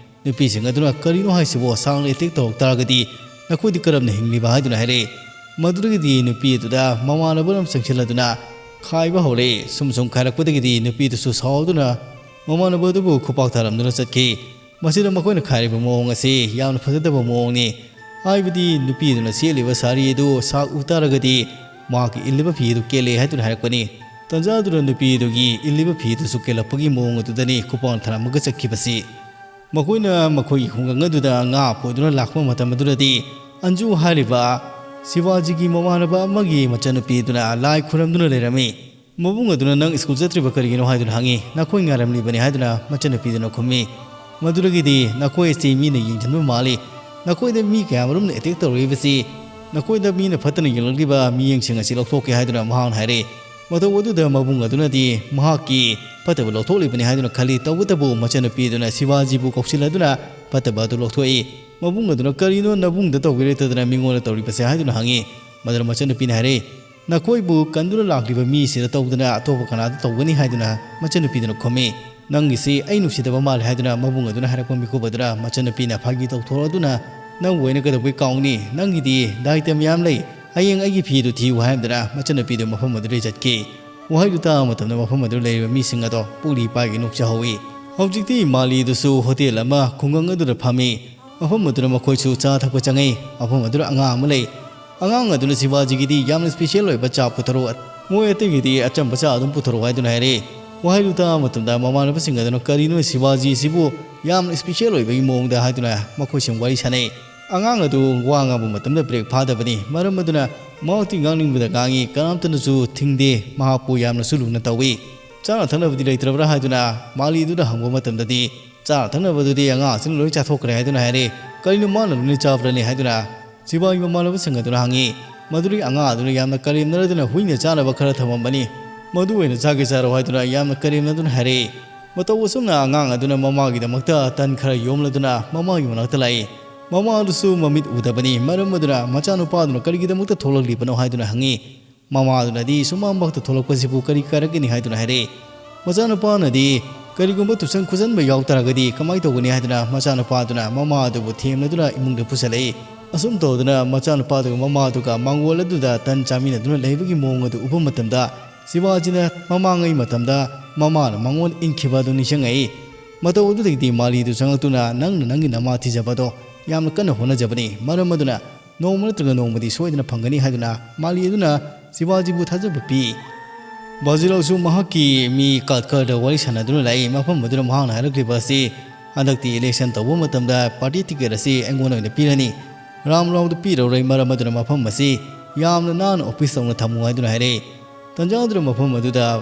ꯅꯨꯄꯤꯁꯤꯡ ꯑꯗꯨꯅ ꯀꯔꯤꯅꯣ ꯍꯥꯏꯁꯤꯕꯣ, ꯁꯥꯛꯅ attack ꯇꯧꯔꯛ ꯇꯥꯔꯒꯗꯤ ꯅꯈꯣꯏꯗꯤ ꯀꯔꯝꯅ ꯍꯤꯡꯂꯤꯕ ꯍꯥꯏꯗꯨꯅ ꯍꯥꯏꯔꯛꯏ꯫ ꯃꯗꯨꯗꯒꯤꯗꯤ ꯅꯨꯄꯤ ꯑꯗꯨꯗ ꯃꯃꯥꯟꯅꯕ ꯑꯃ ꯆꯪꯁꯤꯜꯂꯗꯨꯅ ꯈꯥꯏꯕ ꯍꯧꯔꯛꯏ꯫ ꯁꯨꯝ ꯁꯨꯝ ꯈꯥꯏꯔꯛꯄꯗꯒꯤꯗꯤ ꯅꯨꯄꯤꯗꯨꯁꯨ ꯁꯥꯎꯗꯨꯅ ꯃꯃꯥꯟꯅꯕ ꯑꯗꯨꯕꯨ ꯈꯨꯄꯥꯛ ꯊꯥꯔꯝꯗꯨꯅ ꯆꯠꯈꯤ꯫ ꯃꯁꯤꯗ ꯃꯈꯣꯏꯅ ꯈꯥꯏꯔꯤꯕ ꯃꯑꯣꯡ ꯑꯁꯤ ꯌꯥꯝꯅ ꯐꯖꯗꯕ ꯃꯑꯣꯡꯅꯤ꯫ ꯍꯥꯏꯕꯗꯤ ꯅꯨꯄꯤꯗꯨꯅ ꯁꯦꯠꯂꯤꯕ ꯁꯥꯔꯤ ꯑꯗꯨ ꯁꯥꯛ ꯎ ꯇꯥꯔꯒꯗꯤ ꯃꯍꯥꯛꯀꯤ ꯏꯜꯂꯤꯕ ꯐꯤ ꯑꯗꯨ ꯀꯦꯜꯂꯦ ꯍꯥꯏꯗꯨꯅ ꯍꯥꯏꯔꯛꯄꯅꯤ꯫ ꯇꯟꯖꯥꯗꯨꯗ ꯅꯨꯄꯤ ꯑꯗꯨꯒꯤ ꯏꯜꯂꯤꯕ ꯐꯤ ꯑꯗꯨꯁꯨ ꯀꯦꯜꯂꯛꯄꯒꯤ ꯃꯑꯣꯡ ꯑꯗꯨꯗꯅꯤ ꯈꯨꯄꯥꯛ ꯊꯥꯔꯝꯃꯒ ꯆꯠꯈꯤꯕꯁꯤ꯫ ꯃꯈꯣꯏꯅ ꯃꯈꯣꯏꯒꯤ ꯈꯨꯡꯒꯪ ꯑꯗꯨꯗ ꯉꯥ ꯐꯣꯏꯗꯨꯅ ꯂꯥꯛꯄ ꯃꯇꯝ ꯑꯗꯨꯗꯗꯤ ꯑꯟꯖꯨ ꯍꯥꯏꯔꯤꯕ ꯁꯤꯕꯥꯖꯤꯒꯤ ꯃꯃꯥꯟꯅꯕ ꯑꯃꯒꯤ ꯃꯆꯟꯅꯨꯄꯤ ꯑꯗꯨꯅ ꯂꯥꯏ ꯈꯨꯔꯝꯗꯨꯅ ꯂꯩꯔꯝꯃꯤ꯫ ꯃꯕꯨꯡ ꯑꯗꯨꯅ "ꯅꯪ ꯁ꯭ꯀꯨꯜ ꯆꯠꯇ꯭ꯔꯤꯕ ꯀꯔꯤꯒꯤꯅꯣ?" ꯍꯥꯏꯗꯨꯅ ꯍꯪꯉꯤ꯫ "ꯅꯈꯣꯏ ꯉꯥꯏꯔꯝꯂꯤꯕꯅꯤ" ꯍꯥꯏꯗꯨꯅ ꯃꯆꯟꯅꯨꯄꯤꯗꯨꯅ ꯈꯨꯝꯃꯤ꯫ ꯃꯗꯨꯗꯒꯤꯗꯤ "ꯅꯈꯣꯏ ꯑꯁꯤ ꯃꯤꯅ ꯌꯦꯡꯁꯤꯟꯕ ꯃꯥꯜꯂꯤ, ꯅꯈꯣꯏꯗ ꯃꯤ ꯀꯌꯥꯃꯔꯨꯝꯅ attack ꯇꯧꯔꯛꯏꯕꯁꯤ ꯅꯈꯣꯏꯗ ꯃꯤꯅ ꯐꯠꯇꯅ ꯌꯦꯡꯂꯛꯂꯤꯕ ꯃꯤꯠꯌꯦꯡꯁꯤꯡ ꯑꯁꯤ ꯂꯧꯊꯣꯛꯀꯦ" ꯍꯥꯏꯗꯨꯅ ꯃꯍꯥꯛꯅ ꯍꯥꯏꯔꯛꯏ꯫ ꯃꯇꯧ ꯑꯗꯨꯗ ꯃꯕꯨꯡ ꯑꯗꯨꯅꯗꯤ ꯃꯍꯥꯛꯀꯤ ꯐꯠꯇꯕ ꯂꯧꯊꯣꯛꯂꯤꯕꯅꯤ ꯍꯥꯏꯗꯨꯅ ꯈꯜꯂꯤ꯫ ꯇꯧꯕꯇꯕꯨ ꯃꯆꯟꯅꯨꯄꯤ ꯑꯗꯨꯅ ꯁꯤꯕꯥꯖꯤꯕꯨ ꯀꯧꯁꯤꯜꯂꯗꯨꯅ ꯐꯠꯇꯕ ꯑꯗꯨ ꯂꯧꯊꯣꯛꯏ꯫ ꯃꯕꯨꯡ ꯑꯗꯨꯅ "ꯀꯔꯤꯅꯣ ꯅꯕꯨꯡꯗ ꯇꯧꯒꯦ ꯂꯩꯇꯗꯅ ꯃꯤꯉꯣꯟꯗ ꯇꯧꯔꯤꯕꯁꯦ?" ꯍꯥꯏꯗꯨꯅ ꯍꯪꯉꯤ꯫ ꯃꯗꯨꯗ ꯃꯆꯟꯅꯨꯄꯤꯅ ꯍꯥꯏꯔꯛꯏ, "ꯅꯈꯣꯏꯕꯨ ꯀꯟꯗꯨꯅ ꯂꯥꯛꯂꯤꯕ ꯃꯤꯁꯤꯗ ꯇꯧꯗꯅ ꯑꯇꯣꯞꯄ ꯀꯅꯥꯗ ꯇꯧꯒꯅꯤ?" ꯍꯥꯏꯗꯨꯅ ꯃꯆꯟꯅꯨꯄꯤꯗꯨꯅ ꯈꯨꯝꯃꯤ꯫ "ꯅꯪꯒꯤꯁꯤ ꯑꯩ ꯅꯨꯡꯁꯤꯗꯕ ꯃꯥꯜꯂꯦ" ꯍꯥꯏꯗꯨꯅ ꯃꯕꯨꯡ ꯑꯗꯨꯅ ꯍꯥꯏꯔꯛꯄ ꯃꯤꯀꯨꯞ ꯑꯗꯨꯗ ꯃꯆꯟꯅꯨꯄꯤꯅ ꯐꯥꯒꯤ ꯇꯧꯊꯣꯔꯛꯗꯨꯅ, "ꯅꯪꯕꯨ ꯑꯩꯅ ꯀꯩꯗꯧꯕꯩ ꯀꯥꯎꯅꯤ? ꯅꯪꯒꯤꯗꯤ ꯗꯥꯏꯇ ꯃꯌꯥꯝ ꯂꯩ, ꯍꯌꯦꯡ ꯑꯩꯒꯤ ꯐꯤꯗꯨ ꯊꯤꯌꯨ" ꯍꯥꯏꯔꯝꯗꯅ ꯃꯆꯟꯅꯨꯄꯤꯗꯨ ꯃꯐꯝ ꯑꯗꯨꯗꯒꯤ ꯆꯠꯈꯤ꯫ ꯋꯥꯍꯩꯗꯨ ꯇꯥꯕ ꯃꯇꯝꯗ ꯃꯐꯝ ꯑꯗꯨꯗ ꯂꯩꯔꯤꯕ ꯃꯤꯁꯤꯡ ꯑꯗꯣ ꯄꯨꯛꯂꯤ ꯄꯥꯏꯒꯩ ꯅꯣꯛꯆꯍꯧꯏ꯫ ꯍꯧꯖꯤꯛꯇꯤ ꯃꯥꯂꯤꯗꯨꯁꯨ ꯍꯣꯇꯦꯜ ꯑꯃ ꯈꯨꯡꯒꯪ ꯑꯗꯨꯗ ꯐꯝꯃꯤ꯫ ꯃꯐꯝ ꯑꯗꯨꯗ ꯃꯈꯣꯏꯁꯨ ꯆꯥ ꯊꯛꯄ ꯆꯪꯉꯤ꯫ ꯃꯐꯝ ꯑꯗꯨꯗ ꯑꯉꯥꯡ ꯑꯃ ꯂꯩ꯫ ꯑꯉꯥꯡ ꯑꯗꯨꯅ ꯁꯤꯕꯥꯖꯤꯒꯤꯗꯤ ꯌꯥꯝꯅ special ꯑꯣꯏꯕ ꯆꯥ ꯄꯨꯊꯣꯔꯛꯎ, ꯃꯣꯏ ꯑꯇꯩꯒꯤꯗꯤ ꯑꯆꯝꯕ ꯆꯥ ꯑꯗꯨꯝ ꯄꯨꯊꯣꯔꯛꯎ ꯍꯥꯏꯗꯨꯅ ꯍꯥꯏꯔꯛꯏ꯫ ꯋꯥꯍꯩꯗꯨ ꯇꯥꯕ ꯃꯇꯝꯗ ꯃꯃꯥꯟꯅꯕꯁꯤꯡ ꯑꯗꯨꯅ "ꯀꯔꯤꯅꯣ ꯁꯤꯕꯥꯖꯤꯁꯤꯕꯨ ꯌꯥꯝꯅ special ꯑꯣꯏꯕꯒꯤ ꯃꯑꯣꯡꯗ?" ꯍꯥꯏꯗꯨꯅ ꯃꯈꯣꯏꯁꯤꯡ ꯋꯥꯔꯤ ꯁꯥꯟꯅꯩ꯫ ꯑꯉꯥꯡ ꯑꯗꯨ ꯋꯥ ꯉꯥꯡꯕ ꯃꯇꯝꯗ ꯕ꯭ꯔꯦꯛ ꯐꯥꯗꯕꯅꯤ꯫ ꯃꯔꯝ ꯑꯗꯨꯅ ꯃꯍꯥꯛꯇꯤ ꯉꯥꯡꯅꯤꯡꯕꯗ ꯉꯥꯡꯏ, ꯀꯅꯥꯝꯇꯅꯁꯨ ꯊꯤꯡꯗꯦ꯫ ꯃꯍꯥꯛꯄꯨ ꯌꯥꯝꯅꯁꯨ ꯂꯨꯅ ꯇꯧꯏ꯫ "ꯆꯥꯅ ꯊꯛꯅꯕꯗꯤ ꯂꯩꯇ꯭ꯔꯕ꯭ꯔꯥ?" ꯍꯥꯏꯗꯨꯅ ꯃꯥꯂꯤꯗꯨꯅ ꯍꯪꯕ ꯃꯇꯝꯗꯗꯤ, "ꯆꯥꯅ ꯊꯛꯅꯕꯗꯨꯗꯤ ꯑꯉꯥꯡ ꯑꯁꯤꯅ ꯂꯣꯏ ꯆꯥꯊꯣꯛꯈ꯭ꯔꯦ" ꯍꯥꯏꯗꯨꯅ ꯍꯥꯏꯔꯦ꯫ "ꯀꯔꯤꯅꯣ, ꯃꯥꯅ ꯂꯣꯏꯅ ꯆꯥꯕ꯭ꯔꯅꯦ?" ꯍꯥꯏꯗꯨꯅ ꯁꯤꯕꯥꯒꯤ ꯃꯃꯥꯟꯅꯕꯁꯤꯡ ꯑꯗꯨꯅ ꯍꯪꯉꯤ꯫ ꯃꯗꯨꯗꯒꯤ ꯑꯉꯥꯡ ꯑꯗꯨꯅ ꯌꯥꯝꯅ ꯀꯔꯦꯝꯅꯔꯗꯨꯅ ꯍꯨꯏꯅ ꯆꯥꯅꯕ ꯈꯔ ꯊꯝꯃꯝꯕꯅꯤ꯫ "ꯃꯗꯨ ꯑꯣꯏꯅ ꯆꯥꯒꯦ ꯆꯥꯔꯣ" ꯍꯥꯏꯗꯨꯅ ꯌꯥꯝꯅ ꯀꯔꯦꯝꯅꯗꯨꯅ ꯍꯥꯏꯔꯛꯏ꯫ ꯃꯇꯧ ꯑꯁꯨꯝꯅ ꯑꯉꯥꯡ ꯑꯗꯨꯅ ꯃꯃꯥꯒꯤꯗꯃꯛꯇ ꯇꯟ ꯈꯔ ꯌꯣꯝꯂꯗꯨꯅ ꯃꯃꯥꯒꯤ ꯃꯅꯥꯛꯇ ꯂꯥꯛꯏ꯫ ꯃꯃꯥ ꯑꯗꯨꯁꯨ ꯃꯃꯤꯠ ꯎꯗꯕꯅꯤ꯫ ꯃꯔꯝ ꯑꯗꯨꯅ ꯃꯆꯥꯅꯨꯄꯥ ꯑꯗꯨꯅ ꯀꯔꯤꯒꯤꯗꯃꯛꯇ ꯊꯣꯛꯂꯛꯂꯤꯕꯅꯣ ꯍꯥꯏꯗꯨꯅ ꯍꯪꯉꯤ꯫ ꯃꯃꯥ ꯑꯗꯨꯅꯗꯤ ꯁꯨꯃꯥꯡꯃꯛꯇ ꯊꯣꯛꯂꯛꯄꯁꯤꯕꯨ ꯀꯔꯤ ꯀꯥꯏꯔꯛꯀꯅꯤ ꯍꯥꯏꯗꯨꯅ ꯍꯥꯏꯔꯛꯏ꯫ ꯃꯆꯥꯅꯨꯄꯥꯅꯗꯤ, "ꯀꯔꯤꯒꯨꯝꯕ ꯇꯨꯁꯟ ꯈꯣꯠꯆꯟꯕ ꯌꯥꯎ ꯇꯥꯔꯒꯗꯤ ꯀꯃꯥꯏꯅ ꯇꯧꯒꯅꯤ?" ꯍꯥꯏꯗꯨꯅ ꯃꯆꯥꯅꯨꯄꯥ ꯑꯗꯨꯅ ꯃꯃꯥ ꯑꯗꯨꯕꯨ ꯊꯦꯝꯂꯗꯨꯅ ꯏꯃꯨꯡꯗ ꯄꯨꯁꯜꯂꯛꯏ꯫ ꯑꯁꯨꯝ ꯇꯧꯗꯨꯅ ꯃꯆꯥꯅꯨꯄꯥ ꯑꯗꯨꯒ ꯃꯃꯥ ꯑꯗꯨꯒ ꯃꯥꯡꯒꯣꯜ ꯑꯗꯨꯗ ꯇꯟ ꯆꯥꯃꯤꯟꯅꯗꯨꯅ ꯂꯩꯕꯒꯤ ꯃꯑꯣꯡ ꯑꯗꯨ ꯎꯕ ꯃꯇꯝꯗ, ꯁꯤꯕꯥꯖꯤꯅ ꯃꯃꯥꯡꯉꯩ ꯃꯇꯝꯗ ꯃꯃꯥꯅ ꯃꯉꯣꯟꯗ ꯏꯟꯈꯤꯕ ꯑꯗꯨ ꯅꯤꯡꯁꯤꯡꯉꯛꯏ꯫ ꯃꯇꯧ ꯑꯗꯨꯗꯒꯤꯗꯤ ꯃꯥꯂꯤꯗꯨ ꯆꯪꯂꯛꯇꯨꯅ, "ꯅꯪꯅ ꯅꯪꯒꯤ ꯅꯃꯥ ꯊꯤꯖꯕꯗꯣ ꯌꯥꯝꯅ ꯀꯟꯅ ꯍꯣꯠꯅꯖꯕꯅꯤ꯫ ꯃꯔꯝ ꯑꯗꯨꯅ ꯅꯣꯡꯃ ꯅꯠꯇ꯭ꯔꯒ ꯅꯣꯡꯃꯗꯤ ꯁꯣꯏꯗꯅ ꯐꯪꯒꯅꯤ" ꯍꯥꯏꯗꯨꯅ ꯃꯥꯂꯤ ꯑꯗꯨꯅ ꯁꯤꯕꯥꯖꯤꯕꯨ ꯊꯥꯖꯕ ꯄꯤ꯫ ꯕꯥꯖꯤꯔꯥꯎꯁꯨ ꯃꯍꯥꯛꯀꯤ ꯃꯤ ꯀꯥꯠꯀꯔꯗ ꯋꯥꯔꯤ ꯁꯥꯟꯅꯗꯨꯅ ꯂꯥꯛꯏ꯫ ꯃꯐꯝ ꯑꯗꯨꯗ ꯃꯍꯥꯛꯅ ꯍꯥꯏꯔꯛꯂꯤꯕ ꯑꯁꯤ, "ꯍꯟꯗꯛꯇꯤ ꯏꯂꯦꯛꯁꯟ ꯇꯧꯕ ꯃꯇꯝꯗ ꯄꯥꯔꯇꯤ ꯇꯤꯀꯦꯠ ꯑꯁꯤ ꯑꯩꯉꯣꯟꯗ ꯑꯣꯏꯅ ꯄꯤꯔꯅꯤ꯫ ꯔꯥꯝꯔꯥꯎꯗ ꯄꯤꯔꯔꯣꯏ꯫ ꯃꯔꯝ ꯑꯗꯨꯅ ꯃꯐꯝ ꯑꯁꯤ ꯌꯥꯝꯅ ꯅꯥꯟꯅ ꯑꯣꯐꯤꯁ ꯇꯧꯅ ꯊꯝꯃꯨ" ꯍꯥꯏꯗꯨꯅ ꯍꯥꯏꯔꯛꯏ꯫ ꯇꯟꯖꯥ ꯑꯗꯨꯗ ꯃꯐꯝ ꯑꯗꯨꯗ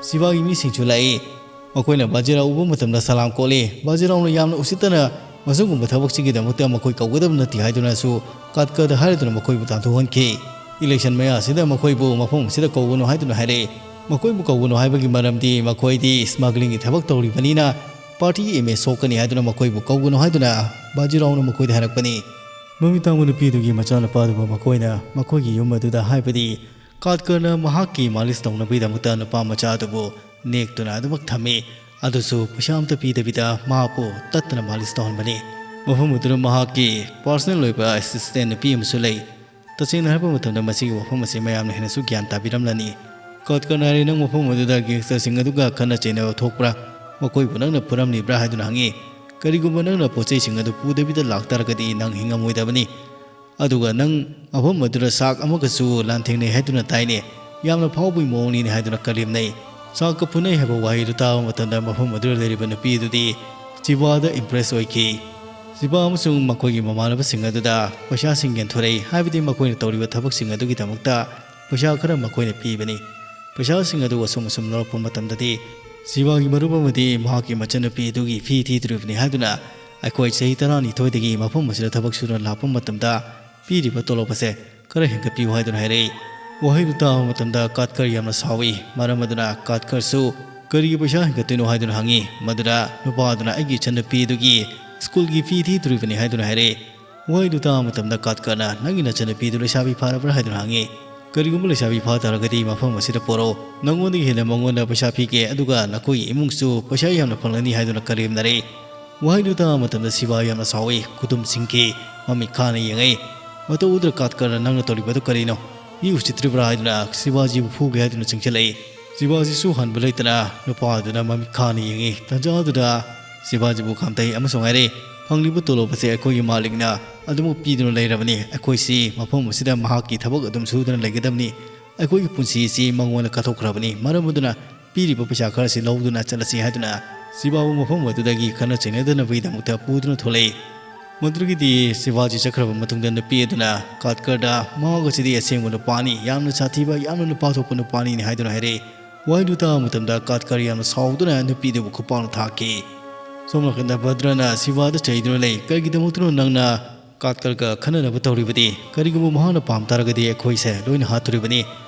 ꯁꯤꯕꯥꯒꯤ ꯃꯤꯁꯤꯡꯁꯨ ꯂꯥꯛꯏ꯫ ꯃꯈꯣꯏꯅ ꯕꯥꯖꯤꯔꯥꯎ ꯎꯕ ꯃꯇꯝꯗ ꯁꯂꯥꯝ ꯀꯣꯠꯂꯤ꯫ ꯕꯥꯖꯤꯔꯥꯎꯅ ꯌꯥꯝꯅ ꯎꯁꯤꯠꯇꯅ ꯃꯁꯤꯒꯨꯝꯕ ꯊꯕꯛꯁꯤꯒꯤꯗꯃꯛꯇ ꯃꯈꯣꯏ ꯀꯧꯒꯗꯕ ꯅꯠꯇꯦ ꯍꯥꯏꯗꯨꯅꯁꯨ ꯀꯥꯠꯀꯔꯗ ꯍꯥꯏꯔꯗꯨꯅ ꯃꯈꯣꯏꯕꯨ ꯇꯥꯟꯊꯣꯛꯍꯟꯈꯤ꯫ ꯏꯂꯦꯛꯁꯟ ꯃꯌꯥ ꯑꯁꯤꯗ ꯃꯈꯣꯏꯕꯨ ꯃꯐꯝ ꯑꯁꯤꯗ ꯀꯧꯒꯅꯨ ꯍꯥꯏꯗꯨꯅ ꯍꯥꯏꯔꯛꯏ꯫ ꯃꯈꯣꯏꯕꯨ ꯀꯧꯒꯅꯨ ꯍꯥꯏꯕꯒꯤ ꯃꯔꯝꯗꯤ ꯃꯈꯣꯏꯗꯤ ꯁ꯭ꯃꯒ꯭ꯂꯤꯡꯒꯤ ꯊꯕꯛ ꯇꯧꯔꯤꯕꯅꯤꯅ ꯄꯥꯔꯇꯤ ꯏꯃꯦꯖ ꯁꯣꯛꯀꯅꯤ ꯍꯥꯏꯗꯨꯅ ꯃꯈꯣꯏꯕꯨ ꯀꯧꯒꯅꯨ ꯍꯥꯏꯗꯨꯅ ꯕꯥꯖꯤꯔꯥꯎꯅ ꯃꯈꯣꯏꯗ ꯍꯥꯏꯔꯛꯄꯅꯤ꯫ ꯃꯃꯤꯠ ꯇꯥꯡꯕ ꯅꯨꯄꯤꯗꯨꯒꯤ ꯃꯆꯥꯅꯨꯄꯥꯗꯨꯕꯨ ꯃꯈꯣꯏꯅ ꯃꯈꯣꯏꯒꯤ ꯌꯨꯝ ꯑꯗꯨꯗ ꯍꯥꯏꯕꯗꯤ ꯀꯥꯠꯀꯔꯅ ꯃꯍꯥꯛꯀꯤ ꯃꯥꯂꯤꯁ ꯇꯧꯅꯕꯒꯤꯗꯃꯛꯇ ꯅꯨꯄꯥ ꯃꯆꯥ ꯑꯗꯨꯕꯨ ꯅꯦꯛꯇꯨꯅ ꯑꯗꯨꯃꯛ ꯊꯝꯃꯤ꯫ ꯑꯗꯨꯁꯨ ꯄꯩꯁꯥ ꯑꯃꯠꯇ ꯄꯤꯗꯕꯤꯗ ꯃꯍꯥꯛꯄꯨ ꯇꯠꯇꯅ ꯃꯥꯂꯤꯁ ꯇꯧꯍꯟꯕꯅꯤ꯫ ꯃꯐꯝ ꯑꯗꯨꯗ ꯃꯍꯥꯛꯀꯤ ꯄꯥꯔꯁꯅꯦꯜ ꯑꯣꯏꯕ ꯑꯦꯁꯤꯁꯇꯦꯟ ꯅꯨꯄꯤ ꯑꯃꯁꯨ ꯂꯩ꯫ ꯇꯁꯦꯡꯅ ꯍꯥꯏꯕ ꯃꯇꯝꯗ ꯃꯁꯤꯒꯤ ꯋꯥꯐꯝ ꯑꯁꯤ ꯃꯌꯥꯝꯅ ꯍꯦꯟꯅꯁꯨ ꯒ꯭ꯌꯥꯟ ꯇꯥꯕꯤꯔꯝꯂꯅꯤ꯫ ꯀꯥꯠꯀꯔꯅ ꯍꯥꯏꯔꯤ, "ꯅꯪ ꯃꯐꯝ ꯑꯗꯨꯗ ꯒꯦꯡꯁꯇꯔꯁꯤꯡ ꯑꯗꯨꯒ ꯈꯠꯅ ꯆꯩꯅꯕ ꯊꯣꯛꯄ꯭ꯔꯥ? ꯃꯈꯣꯏꯕꯨ ꯅꯪꯅ ꯐꯨꯔꯝꯂꯤꯕ꯭ꯔꯥ?" ꯍꯥꯏꯗꯨꯅ ꯍꯪꯉꯤ꯫ "ꯀꯔꯤꯒꯨꯝꯕ ꯅꯪꯅ ꯄꯣꯠ ꯆꯩꯁꯤꯡ ꯑꯗꯨ ꯄꯨꯗꯕꯤꯗ ꯂꯥꯛꯇꯥꯔꯒꯗꯤ ꯅꯪ ꯍꯤꯡꯉꯝꯃꯣꯏꯗꯕꯅꯤ꯫ ꯑꯗꯨꯒ ꯅꯪ ꯃꯐꯝ ꯑꯗꯨꯗ ꯁꯥꯛ ꯑꯃꯒꯁꯨ ꯂꯥꯟꯊꯦꯡꯅꯩ ꯍꯥꯏꯗꯨꯅ ꯇꯥꯏꯅꯦ꯫ ꯌꯥꯝꯅ ꯐꯥꯎꯕꯒꯤ ꯃꯑꯣꯡꯅꯤꯅꯦ" ꯍꯥꯏꯗꯨꯅ ꯀꯔꯦꯝꯅꯩ꯫ ꯁꯥꯛꯀ ꯐꯨꯅꯩ ꯍꯥꯏꯕ ꯋꯥꯍꯩꯗꯨ ꯇꯥꯕ ꯃꯇꯝꯗ ꯃꯐꯝ ꯑꯗꯨꯗ ꯂꯩꯔꯤꯕ ꯅꯨꯄꯤ ꯑꯗꯨꯗꯤ ꯁꯤꯕꯥꯗ ꯏꯝꯄ꯭ꯔꯦꯁ ꯑꯣꯏꯈꯤ꯫ ꯁꯤꯕꯥ ꯑꯃꯁꯨꯡ ꯃꯈꯣꯏꯒꯤ ꯃꯃꯥꯟꯅꯕꯁꯤꯡ ꯑꯗꯨꯗ ꯄꯩꯁꯥꯁꯤꯡ ꯌꯦꯟꯊꯣꯔꯛꯏ, ꯍꯥꯏꯕꯗꯤ ꯃꯈꯣꯏꯅ ꯇꯧꯔꯤꯕ ꯊꯕꯛꯁꯤꯡ ꯑꯗꯨꯒꯤꯗꯃꯛꯇ ꯄꯩꯁꯥ ꯈꯔ ꯃꯈꯣꯏꯅ ꯄꯤꯕꯅꯤ꯫ ꯄꯩꯁꯥꯁꯤꯡ ꯑꯗꯨ ꯑꯁꯨꯝ ꯑꯁꯨꯝ ꯂꯧꯔꯛꯄ ꯃꯇꯝꯗꯗꯤ, ꯁꯤꯕꯥꯒꯤ ꯃꯔꯨꯞ ꯑꯃꯗꯤ ꯃꯍꯥꯛꯀꯤ ꯃꯆꯟꯅꯨꯄꯤ ꯑꯗꯨꯒꯤ ꯐꯤ ꯊꯤꯗꯣꯔꯤꯕꯅꯤ ꯍꯥꯏꯗꯨꯅ, ꯑꯩꯈꯣꯏ ꯆꯍꯤ ꯇꯔꯥꯅꯤꯊꯣꯏꯗꯒꯤ ꯃꯐꯝ ꯑꯁꯤꯗ ꯊꯕꯛ ꯁꯨꯗꯨꯅ ꯂꯥꯛꯄ ꯃꯇꯝꯗ ꯄꯤꯔꯤꯕ ꯇꯣꯂꯣꯞ ꯑꯁꯦ ꯈꯔ ꯍꯦꯟꯒꯠꯄꯤꯌꯨ ꯍꯥꯏꯗꯨꯅ ꯍꯥꯏꯔꯛꯏ꯫ ꯋꯥꯍꯩꯗꯨ ꯇꯥꯕ ꯃꯇꯝꯗ ꯀꯥꯠꯀꯔ ꯌꯥꯝꯅ ꯁꯥꯎꯏ꯫ ꯃꯔꯝ ꯑꯗꯨꯅ ꯀꯥꯠꯀꯔꯁꯨ ꯀꯔꯤꯒꯤ ꯄꯩꯁꯥ ꯍꯦꯟꯒꯠꯇꯣꯏꯅꯣ ꯍꯥꯏꯗꯨꯅ ꯍꯪꯉꯤ꯫ ꯃꯗꯨꯗ ꯅꯨꯄꯥ ꯑꯗꯨꯅ ꯑꯩꯒꯤ ꯏꯆꯟꯅꯨꯄꯤ ꯑꯗꯨꯒꯤ ꯁ꯭ꯀꯨꯜꯒꯤ ꯐꯤ ꯊꯤꯗꯣꯔꯤꯕꯅꯤ ꯍꯥꯏꯗꯨꯅ ꯍꯥꯏꯔꯛꯏ꯫ ꯋꯥꯍꯩꯗꯨ ꯇꯥꯕ ꯃꯇꯝꯗ ꯀꯥꯠꯀꯔꯅ ꯅꯪꯒꯤ ꯅꯆꯟꯅꯨꯄꯤꯗꯨ ꯂꯩꯁꯥꯕꯤ ꯐꯥꯔꯕ꯭ꯔꯥ ꯍꯥꯏꯗꯨꯅ ꯍꯪꯉꯤ꯫ ꯀꯔꯤꯒꯨꯝꯕ ꯂꯩꯁꯥꯕꯤ ꯐꯥ ꯇꯥꯔꯒꯗꯤ ꯃꯐꯝ ꯑꯁꯤꯗ ꯄꯣꯔꯛꯎ, ꯅꯉꯣꯟꯗꯒꯤ ꯍꯦꯟꯅ ꯃꯉꯣꯟꯗ ꯄꯩꯁꯥ ꯄꯤꯒꯦ, ꯑꯗꯨꯒ ꯅꯈꯣꯏꯒꯤ ꯏꯃꯨꯡꯁꯨ ꯄꯩꯁꯥ ꯌꯥꯝꯅ ꯐꯪꯂꯅꯤ ꯍꯥꯏꯗꯨꯅ ꯀꯔꯦꯝꯅꯔꯛꯏ꯫ ꯋꯥꯍꯩꯗꯨ ꯇꯥꯕ ꯃꯇꯝꯗ ꯁꯤꯕꯥ ꯌꯥꯝꯅ ꯁꯥꯎꯏ, ꯈꯨꯗꯨꯝ ꯁꯤꯡꯈꯤ, ꯃꯃꯤꯠ ꯈꯥꯅ ꯌꯦꯡꯉꯛꯏ꯫ ꯃꯇꯧ ꯎꯗ꯭ꯔ ꯀꯥꯠꯀꯔꯅ ꯅꯪꯅ ꯇꯧꯔꯤꯕꯗꯨ ꯀꯔꯤꯅꯣ? ꯃꯤ ꯎꯁꯤꯠꯇ꯭ꯔꯤꯕ꯭ꯔꯥ ꯍꯥꯏꯗꯨꯅ ꯁꯤꯕꯥꯖꯤꯕꯨ ꯐꯨꯒꯦ ꯍꯥꯏꯗꯨꯅ ꯆꯪꯁꯤꯜꯂꯛꯏ꯫ ꯁꯤꯕꯥꯖꯤꯁꯨ ꯍꯟꯕ ꯂꯩꯇꯅ ꯅꯨꯄꯥ ꯑꯗꯨꯅ ꯃꯃꯤꯠ ꯈꯥꯅ ꯌꯦꯡꯉꯤ꯫ ꯇꯟꯖꯥ ꯑꯗꯨꯗ ꯁꯤꯕꯥꯖꯤꯕꯨ ꯈꯥꯝꯊꯩ ꯑꯃꯁꯨꯡ ꯍꯥꯏꯔꯛꯏ, ꯐꯪꯂꯤꯕ ꯇꯣꯂꯣꯞ ꯑꯁꯤ ꯑꯩꯈꯣꯏꯒꯤ ꯃꯥꯂꯤꯛꯅ ꯑꯗꯨꯃꯛ ꯄꯤꯗꯨꯅ ꯂꯩꯔꯕꯅꯤ꯫ ꯑꯩꯈꯣꯏꯁꯤ ꯃꯐꯝ ꯑꯁꯤꯗ ꯃꯍꯥꯛꯀꯤ ꯊꯕꯛ ꯑꯗꯨꯝ ꯁꯨꯗꯨꯅ ꯂꯩꯒꯗꯕꯅꯤ꯫ ꯑꯩꯈꯣꯏꯒꯤ ꯄꯨꯟꯁꯤ ꯑꯁꯤ ꯃꯉꯣꯟꯗ ꯀꯠꯊꯣꯛꯈ꯭ꯔꯕꯅꯤ꯫ ꯃꯔꯝ ꯑꯗꯨꯅ ꯄꯤꯔꯤꯕ ꯄꯩꯁꯥ ꯈꯔꯁꯤ ꯂꯧꯗꯨꯅ ꯆꯠꯂꯁꯤ ꯍꯥꯏꯗꯨꯅ ꯁꯤꯕꯥꯕꯨ ꯃꯐꯝ ꯑꯗꯨꯗꯒꯤ ꯈꯠꯅ ꯆꯩꯅꯗꯅꯕꯒꯤꯗꯃꯛꯇ ꯄꯨꯗꯨꯅ ꯊꯣꯛꯂꯛꯏ꯫ ꯃꯗꯨꯗꯒꯤꯗꯤ ꯁꯤꯕꯥꯖꯤ ꯆꯠꯈ꯭ꯔꯕ ꯃꯇꯨꯡꯗ ꯅꯨꯄꯤ ꯑꯗꯨꯅ ꯀꯥꯠꯀꯔꯗ ꯃꯍꯥꯛ ꯑꯁꯤꯗꯤ ꯑꯁꯦꯡꯕ ꯅꯨꯄꯥꯅꯤ, ꯌꯥꯝꯅ ꯁꯥꯊꯤꯕ, ꯌꯥꯝꯅ ꯅꯨꯄꯥ ꯊꯣꯛꯄ ꯅꯨꯄꯥꯅꯤꯅꯤ ꯍꯥꯏꯗꯨꯅ ꯍꯥꯏꯔꯛꯏ꯫ ꯋꯥꯍꯩꯗꯨ ꯇꯥꯕ ꯃꯇꯝꯗ ꯀꯥꯠꯀꯔ ꯌꯥꯝꯅ ꯁꯥꯎꯗꯨꯅ ꯅꯨꯄꯤꯗꯨꯕꯨ ꯈꯨꯄꯥꯛꯅ ꯊꯥꯈꯤ꯫ ꯁꯣꯝ ꯅꯥꯀꯟꯗ ꯚꯗ꯭ꯔꯅ ꯁꯤꯕꯥꯗ ꯆꯩꯗꯨꯅ ꯂꯩ, ꯀꯔꯤꯒꯤꯗꯃꯛꯇꯅꯣ ꯅꯪꯅ ꯀꯥꯠꯀꯔꯒ ꯈꯟꯅꯅꯕ ꯇꯧꯔꯤꯕꯗꯤ? ꯀꯔꯤꯒꯨꯝꯕ ꯃꯍꯥꯛꯅ ꯄꯥꯝ ꯇꯥꯔꯒꯗꯤ ꯑꯩꯈꯣꯏꯁꯦ ꯂꯣꯏꯅ ꯍꯥꯠꯇꯣꯔꯤꯕꯅꯤ꯫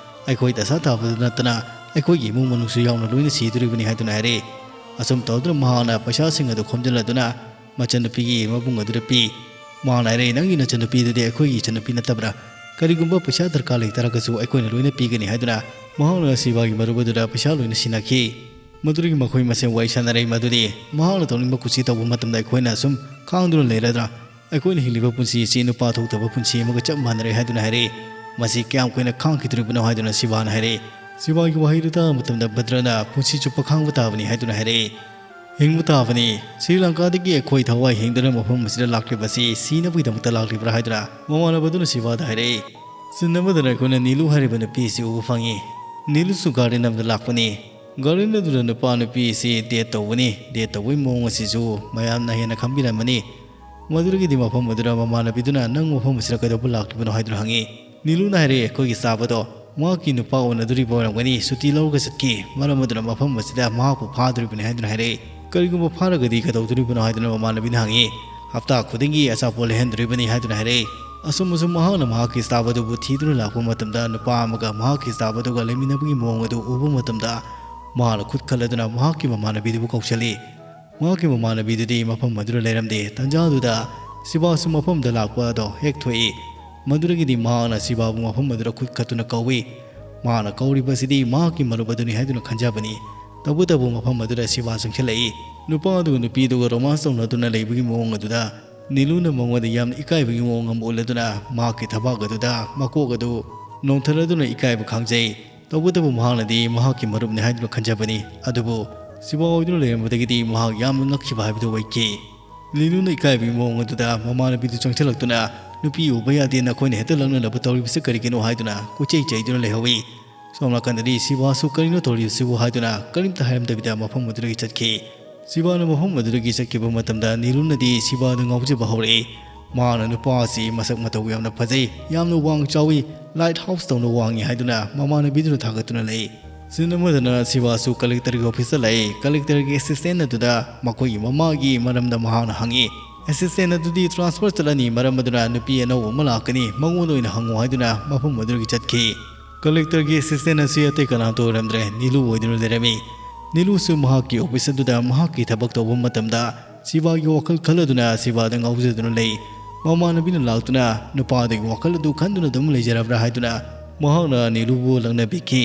ꯑꯩꯈꯣꯏ ꯗꯁꯥ ꯇꯥꯕꯗ ꯅꯠꯇꯅ ꯑꯩꯈꯣꯏꯒꯤ ꯏꯃꯨꯡ ꯃꯅꯨꯡꯁꯨ ꯌꯥꯎꯅ ꯂꯣꯏꯅ ꯁꯤꯗꯣꯔꯤꯕꯅꯤ ꯍꯥꯏꯗꯨꯅ ꯍꯥꯏꯔꯛꯏ꯫ ꯑꯁꯨꯝ ꯇꯧꯗꯨꯅ ꯃꯍꯥꯛꯅ ꯄꯩꯁꯥꯁꯤꯡ ꯑꯗꯨ ꯈꯣꯝꯖꯤꯜꯂꯗꯨꯅ ꯃꯆꯟꯅꯨꯄꯤꯒꯤ ꯃꯕꯨꯡ ꯑꯗꯨꯗ ꯄꯤ꯫ ꯃꯍꯥꯛꯅ ꯍꯥꯏꯔꯛꯏ, ꯅꯪꯒꯤ ꯅꯆꯟꯅꯨꯄꯤꯗꯨꯗꯤ ꯑꯩꯈꯣꯏꯒꯤ ꯏꯆꯟꯅꯨꯄꯤ ꯅꯠꯇꯕ꯭ꯔꯥ? ꯀꯔꯤꯒꯨꯝꯕ ꯄꯩꯁꯥ ꯗꯔꯀꯥꯔ ꯂꯩ ꯇꯥꯔꯒꯁꯨ ꯑꯩꯈꯣꯏꯅ ꯂꯣꯏꯅ ꯄꯤꯒꯅꯤ ꯍꯥꯏꯗꯨꯅ ꯃꯍꯥꯛꯅ ꯁꯤꯕꯥꯒꯤ ꯃꯔꯨꯞ ꯑꯗꯨꯗ ꯄꯩꯁꯥ ꯂꯣꯏꯅ ꯁꯤꯟꯅꯈꯤ꯫ ꯃꯗꯨꯗꯒꯤ ꯃꯈꯣꯏ ꯃꯁꯦꯟ ꯋꯥꯔꯤ ꯁꯥꯟꯅꯔꯛꯏ ꯃꯗꯨꯗꯤ ꯃꯍꯥꯛꯅ ꯇꯧꯅꯤꯡꯕ ꯀꯨꯁꯤ ꯇꯧꯕ ꯃꯇꯝꯗ ꯑꯩꯈꯣꯏꯅ ꯑꯁꯨꯝ ꯈꯥꯡꯗꯨꯅ ꯂꯩꯔꯗ꯭ꯔꯥ? ꯑꯩꯈꯣꯏꯅ ꯍꯤꯡꯂꯤꯕ ꯄꯨꯟꯁꯤ ꯑꯁꯤ ꯅꯨꯄꯥ ꯊꯣꯛꯇꯕ ꯄꯨꯟꯁꯤ ꯑꯃꯒ ꯆꯞ ꯃꯥꯟꯅꯔꯦ ꯍꯥꯏꯗꯨꯅ ꯍꯥꯏꯔꯛꯏ꯫ ꯃꯁꯤ ꯀꯌꯥꯝ ꯀꯨꯏꯅ ꯈꯥꯡꯈꯤꯗꯣꯔꯤꯕꯅꯣ ꯍꯥꯏꯗꯨꯅ ꯁꯤꯕꯥꯅ ꯍꯥꯏꯔꯛꯏ꯫ ꯁꯤꯕꯥꯒꯤ ꯋꯥꯍꯩꯗꯨ ꯇꯥꯕ ꯃꯇꯝꯗ ꯚꯗ꯭ꯔꯅ ꯄꯨꯟꯁꯤ ꯆꯨꯞꯄ ꯈꯥꯡꯕ ꯇꯥꯕꯅꯤ ꯍꯥꯏꯗꯨꯅ ꯍꯥꯏꯔꯛꯏ꯫ ꯍꯤꯡꯕ ꯇꯥꯕꯅꯤ꯫ ꯁ꯭ꯔꯤ ꯂꯪꯀꯥꯗꯒꯤ ꯑꯩꯈꯣꯏ ꯊꯋꯥꯏ ꯍꯤꯡꯗꯨꯅ ꯃꯐꯝ ꯑꯁꯤꯗ ꯂꯥꯛꯂꯤꯕꯁꯤ ꯁꯤꯅꯕꯒꯤꯗꯃꯛꯇ ꯂꯥꯛꯂꯤꯕ꯭ꯔꯥ ꯍꯥꯏꯗꯨꯅ ꯃꯃꯥꯟꯅꯕꯗꯨꯅ ꯁꯤꯕꯥꯗ ꯍꯥꯏꯔꯛꯏ꯫ ꯁꯤꯟ ꯑꯃꯗꯅ ꯑꯩꯈꯣꯏꯅ ꯅꯤꯂꯨ ꯍꯥꯏꯔꯤꯕ ꯅꯨꯄꯤ ꯑꯁꯤ ꯎꯕ ꯐꯪꯉꯤ꯫ ꯅꯤꯂꯨꯁꯨ ꯒꯥꯔꯗꯦꯟ ꯑꯃꯗ ꯂꯥꯛꯄꯅꯤ꯫ ꯒꯥꯔꯗꯦꯟ ꯑꯗꯨꯗ ꯅꯨꯄꯥ ꯅꯨꯄꯤ ꯑꯁꯤ ꯗꯦꯠ ꯇꯧꯕꯅꯤ꯫ ꯗꯦꯠ ꯇꯧꯕꯒꯤ ꯃꯑꯣꯡ ꯑꯁꯤꯁꯨ ꯃꯌꯥꯝꯅ ꯍꯦꯟꯅ ꯈꯪꯕꯤꯔꯝꯃꯅꯤ꯫ ꯃꯗꯨꯗꯒꯤꯗꯤ ꯃꯐꯝ ꯑꯗꯨꯗ ꯃꯃꯥꯟꯅꯕꯤꯗꯨꯅ, "ꯅꯪ ꯃꯐꯝ ꯑꯁꯤꯗ ꯀꯩꯗꯧꯕ ꯂꯥꯛꯂꯤꯕꯅꯣ?" ꯍꯥꯏꯗꯨꯅ ꯍꯪꯉꯤ꯫ ꯅꯤꯂꯨꯅ ꯍꯥꯏꯔꯛꯏ, "ꯑꯩꯈꯣꯏꯒꯤ ꯆꯥꯕꯗꯣ ꯃꯍꯥꯛꯀꯤ ꯅꯨꯄꯥ ꯎꯅꯗꯣꯔꯤꯕ ꯑꯣꯏꯔꯝꯒꯅꯤ, ꯁꯨꯇꯤ ꯂꯧꯔꯒ ꯆꯠꯈꯤ, ꯃꯔꯝ ꯑꯗꯨꯅ ꯃꯐꯝ ꯑꯁꯤꯗ ꯃꯍꯥꯛꯄꯨ ꯐꯥꯗꯣꯔꯤꯕꯅꯤ" ꯍꯥꯏꯗꯨꯅ ꯍꯥꯏꯔꯛꯏ꯫ "ꯀꯔꯤꯒꯨꯝꯕ ꯐꯥꯔꯒꯗꯤ ꯀꯩꯗꯧꯗꯣꯔꯤꯕꯅꯣ?" ꯍꯥꯏꯗꯨꯅ ꯃꯃꯥꯟꯅꯕꯤꯅ ꯍꯪꯉꯤ꯫ "ꯍꯞꯇꯥ ꯈꯨꯗꯤꯡꯒꯤ ꯑꯆꯥꯄꯣꯠ ꯂꯩꯍꯟꯗꯣꯔꯤꯕꯅꯤ" ꯍꯥꯏꯗꯨꯅ ꯍꯥꯏꯔꯛꯏ꯫ ꯑꯁꯨꯝ ꯑꯁꯨꯝ ꯃꯍꯥꯛꯅ ꯃꯍꯥꯛꯀꯤ ꯆꯥꯕꯗꯨꯕꯨ ꯊꯤꯗꯨꯅ ꯂꯥꯛꯄ ꯃꯇꯝꯗ, ꯅꯨꯄꯥ ꯑꯃꯒ ꯃꯍꯥꯛꯀꯤ ꯆꯥꯕꯗꯨꯒ ꯂꯩꯃꯤꯟꯅꯕꯒꯤ ꯃꯑꯣꯡ ꯑꯗꯨ ꯎꯕ ꯃꯇꯝꯗ, ꯃꯍꯥꯛꯅ ꯈꯨꯠ ꯈꯜꯂꯗꯨꯅ ꯃꯍꯥꯛꯀꯤ ꯃꯃꯥꯟꯅꯕꯤꯗꯨꯕꯨ ꯀꯧꯁꯤꯜꯂꯤ꯫ ꯃꯍꯥꯛꯀꯤ ꯃꯃꯥꯟꯅꯕꯤꯗꯨꯗꯤ ꯃꯐꯝ ꯑꯗꯨꯗ ꯂꯩꯔꯝꯗꯦ꯫ ꯇꯥꯟꯖꯥꯗꯨꯗ ꯁꯤꯕꯥꯁꯨ ꯃꯐꯝꯗ ꯂꯥꯛꯄ ꯑꯗꯣ ꯍꯦꯛ ꯊꯣꯛꯏ꯫ ꯃꯗꯨꯗꯒꯤꯗꯤ ꯃꯍꯥꯛꯅ ꯁꯤꯕꯥꯕꯨ ꯃꯐꯝ ꯑꯗꯨꯗ ꯈꯨꯠ ꯈꯠꯇꯨꯅ ꯀꯧꯏ꯫ ꯃꯍꯥꯛꯅ ꯀꯧꯔꯤꯕꯁꯤꯗꯤ ꯃꯍꯥꯛꯀꯤ ꯃꯔꯨꯞ ꯑꯗꯨꯅꯤ ꯍꯥꯏꯗꯨꯅ ꯈꯟꯖꯕꯅꯤ꯫ ꯇꯧꯕꯇꯕꯨ ꯃꯐꯝ ꯑꯗꯨꯗ ꯁꯤꯕꯥ ꯆꯪꯁꯤꯜꯂꯛꯏ꯫ ꯅꯨꯄꯥ ꯑꯗꯨꯒ ꯅꯨꯄꯤꯗꯨꯒ ꯔꯣꯃꯥꯟꯁ ꯇꯧꯅꯗꯨꯅ ꯂꯩꯕꯒꯤ ꯃꯑꯣꯡ ꯑꯗꯨꯗ ꯅꯤꯂꯨꯅ ꯃꯉꯣꯟꯗ ꯌꯥꯝꯅ ꯏꯀꯥꯏꯕꯒꯤ ꯃꯑꯣꯡ ꯑꯃ ꯎꯠꯂꯗꯨꯅ ꯃꯍꯥꯛꯀꯤ ꯊꯕꯥꯛ ꯑꯗꯨꯗ ꯃꯀꯣꯛ ꯑꯗꯨ ꯅꯣꯡꯊꯔꯗꯨꯅ ꯏꯀꯥꯏꯕ ꯈꯥꯡꯖꯩ꯫ ꯇꯧꯕꯇꯕꯨ ꯃꯍꯥꯛꯅꯗꯤ ꯃꯍꯥꯛꯀꯤ ꯃꯔꯨꯞꯅꯤ ꯍꯥꯏꯗꯨꯅ ꯈꯟꯖꯕꯅꯤ꯫ ꯑꯗꯨꯕꯨ ꯁꯤꯕꯥ ꯑꯣꯏꯗꯨꯅ ꯂꯩꯔꯝꯕꯗꯒꯤꯗꯤ ꯃꯍꯥꯛ ꯌꯥꯝꯅ ꯉꯛꯈꯤꯕ ꯍꯥꯏꯕꯗꯨ ꯑꯣꯏꯈꯤ꯫ ꯂꯤꯂꯨꯅ ꯏꯀꯥꯏꯕꯒꯤ ꯃꯑꯣꯡ ꯑꯗꯨꯗ ꯃꯃꯥꯟꯅꯕꯤꯗꯨ ꯆꯪꯁꯤꯜꯂꯛꯇꯨꯅ, "ꯅꯨꯄꯤ ꯎꯕ ꯌꯥꯗꯦ, ꯅꯈꯣꯏꯅ ꯍꯦꯛꯇ ꯂꯛꯅꯅꯕ ꯇꯧꯔꯤꯕꯁꯤ ꯀꯔꯤꯒꯤꯅꯣ?" ꯍꯥꯏꯗꯨꯅ ꯀꯣꯏꯆꯩ ꯆꯩꯗꯨꯅ ꯂꯩꯍꯧꯏ꯫ ꯁꯣꯝ ꯅꯥꯀꯟꯗꯗꯤ ꯁꯤꯕꯥꯁꯨ "ꯀꯔꯤꯅꯣ ꯇꯧꯔꯤꯕꯁꯤꯕꯨ?" ꯍꯥꯏꯗꯨꯅ ꯀꯔꯤꯝꯇ ꯍꯥꯏꯔꯝꯗꯕꯤꯗ ꯃꯐꯝ ꯑꯗꯨꯗꯒꯤ ꯆꯠꯈꯤ꯫ ꯁꯤꯕꯥꯅ ꯃꯐꯝ ꯑꯗꯨꯗꯒꯤ ꯆꯠꯈꯤꯕ ꯃꯇꯝꯗ ꯅꯤꯂꯨꯅꯗꯤ ꯁꯤꯕꯥꯗ ꯉꯥꯎꯖꯕ ꯍꯧꯔꯛꯏ꯫ ꯃꯍꯥꯛꯅ ꯅꯨꯄꯥ ꯑꯁꯤ ꯃꯁꯛ ꯃꯇꯧ ꯌꯥꯝꯅ ꯐꯖꯩ, ꯌꯥꯝꯅ ꯋꯥꯡ ꯆꯥꯎꯏ, ꯂꯥꯏꯠ ꯍꯥꯎꯁ ꯇꯧꯅ ꯋꯥꯡꯉꯤ ꯍꯥꯏꯗꯨꯅ ꯃꯃꯥꯟꯅꯕꯤꯗꯨꯅ ꯊꯥꯒꯠꯇꯨꯅ ꯂꯩ꯫ ꯁꯤꯟ ꯑꯃꯗꯅ ꯁꯤꯕꯥꯁꯨ ꯀꯂꯦꯛꯇꯔꯒꯤ ꯑꯣꯐꯤꯁꯇ ꯂꯥꯛꯏ꯫ ꯀꯂꯦꯛꯇꯔꯒꯤ ꯑꯦꯁꯤꯁꯇꯦꯟ ꯑꯗꯨꯗ ꯃꯈꯣꯏꯒꯤ ꯃꯃꯥꯒꯤ ꯃꯔꯝꯗ ꯃꯍꯥꯛꯅ ꯍꯪꯉꯤ꯫ ꯑꯦꯁꯤꯁꯇꯦꯟ ꯑꯗꯨꯗꯤ ꯇ꯭ꯔꯥꯟꯁꯐꯔ ꯆꯠꯂꯅꯤ, ꯃꯔꯝ ꯑꯗꯨꯅ ꯅꯨꯄꯤ ꯑꯅꯧꯕ ꯑꯃ ꯂꯥꯛꯀꯅꯤ, ꯃꯉꯣꯟꯗ ꯑꯣꯏꯅ ꯍꯪꯉꯨ ꯍꯥꯏꯗꯨꯅ ꯃꯐꯝ ꯑꯗꯨꯗꯒꯤ ꯆꯠꯈꯤ꯫ ꯀꯂꯦꯛꯇꯔꯒꯤ ꯑꯦꯁꯤꯁꯇꯦꯟ ꯑꯁꯤ ꯑꯇꯩ ꯀꯅꯥꯇ ꯑꯣꯏꯔꯝꯗ꯭ꯔꯦ, ꯅꯤꯂꯨ ꯑꯣꯏꯗꯨꯅ ꯂꯩꯔꯝꯃꯤ꯫ ꯅꯤꯂꯨꯁꯨ ꯃꯍꯥꯛꯀꯤ ꯑꯣꯐꯤꯁ ꯑꯗꯨꯗ ꯃꯍꯥꯛꯀꯤ ꯊꯕꯛ ꯇꯧꯕ ꯃꯇꯝꯗ ꯁꯤꯕꯥꯒꯤ ꯋꯥꯈꯜ ꯈꯜꯂꯗꯨꯅ ꯁꯤꯕꯥꯗ ꯉꯥꯎꯖꯗꯨꯅ ꯂꯩ꯫ ꯃꯃꯥꯟꯅꯕꯤꯅ ꯂꯥꯛꯇꯨꯅ ꯅꯨꯄꯥꯗꯨꯒꯤ ꯋꯥꯈꯜ ꯑꯗꯨ ꯈꯟꯗꯨꯅ ꯑꯗꯨꯝ ꯂꯩꯖꯔꯕ꯭ꯔꯥ ꯍꯥꯏꯗꯨꯅ ꯃꯍꯥꯛꯅ ꯅꯤꯂꯨꯕꯨ ꯂꯛꯅꯕꯤꯈꯤ꯫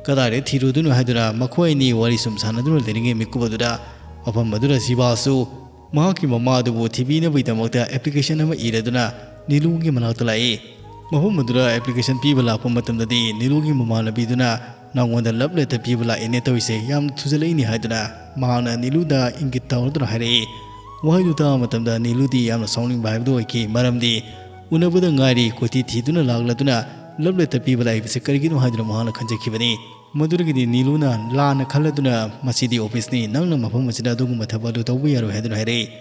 "ꯀꯗꯥꯏꯗ ꯊꯤꯔꯨꯗꯣꯏꯅꯣ?" ꯍꯥꯏꯗꯨꯅ ꯃꯈꯣꯏ ꯑꯅꯤ ꯋꯥꯔꯤ ꯁꯨꯝ ꯁꯥꯟꯅꯗꯨꯅ ꯂꯩꯔꯤꯉꯩ ꯃꯤꯀꯨꯞ ꯑꯗꯨꯗ ꯃꯐꯝ ꯑꯗꯨꯗ ꯁꯤꯕꯥꯁꯨ ꯃꯍꯥꯛꯀꯤ ꯃꯃꯥ ꯑꯗꯨꯕꯨ ꯊꯤꯕꯤꯅꯕꯒꯤꯗꯃꯛꯇ ꯑꯦꯄ꯭ꯂꯤꯀꯦꯁꯟ ꯑꯃ ꯏꯔꯗꯨꯅ ꯅꯤꯂꯨꯒꯤ ꯃꯅꯥꯛꯇ ꯂꯥꯛꯏ꯫ ꯃꯐꯝ ꯑꯗꯨꯗ ꯑꯦꯄ꯭ꯂꯤꯀꯦꯁꯟ ꯄꯤꯕ ꯂꯥꯛꯄ ꯃꯇꯝꯗꯗꯤ ꯅꯤꯂꯨꯒꯤ ꯃꯃꯥꯟꯅꯕꯤꯗꯨꯅ "ꯅꯉꯣꯟꯗ ꯂꯞ ꯂꯦꯇꯔ ꯄꯤꯕ ꯂꯥꯛꯏꯅꯦ ꯇꯧꯔꯤꯁꯦ, ꯌꯥꯝ ꯊꯨꯖꯜꯂꯛꯏꯅꯦ" ꯍꯥꯏꯗꯨꯅ ꯃꯍꯥꯛꯅ ꯅꯤꯂꯨꯗ ꯏꯪꯒꯤꯠ ꯇꯧꯔꯗꯨꯅ ꯍꯥꯏꯔꯛꯏ꯫ ꯋꯥꯍꯩꯗꯨ ꯇꯥꯕ ꯃꯇꯝꯗ ꯅꯤꯂꯨꯗꯤ ꯌꯥꯝꯅ ꯁꯥꯎꯅꯤꯡꯕ ꯍꯥꯏꯕꯗꯨ ꯑꯣꯏꯈꯤ, ꯃꯔꯝꯗꯤ ꯎꯅꯕꯗ ꯉꯥꯏꯔꯤ ꯀꯣꯏꯊꯤ ꯊꯤꯗꯨꯅ ꯂꯥꯛꯂꯗꯨꯅ ꯂꯞ ꯂꯦꯇꯔ ꯄꯤꯕ ꯂꯥꯛꯏꯕꯁꯦ ꯀꯔꯤꯒꯤꯅꯣ ꯍꯥꯏꯗꯨꯅ ꯃꯍꯥꯛꯅ ꯈꯟꯖꯈꯤꯕꯅꯤ꯫ ꯃꯗꯨꯗꯒꯤꯗꯤ ꯅꯤꯂꯨꯅ ꯂꯥꯟꯅ ꯈꯜꯂꯗꯨꯅ, "ꯃꯁꯤꯗꯤ ꯑꯣꯐꯤꯁꯅꯤ, ꯅꯪꯅ ꯃꯐꯝ ꯑꯁꯤꯗ ꯑꯗꯨꯒꯨꯝꯕ ꯊꯕꯛ ꯑꯗꯨ ꯇꯧꯕ ꯌꯥꯔꯣꯏ" ꯍꯥꯏꯗꯨꯅ ꯍꯥꯏꯔꯛꯏ꯫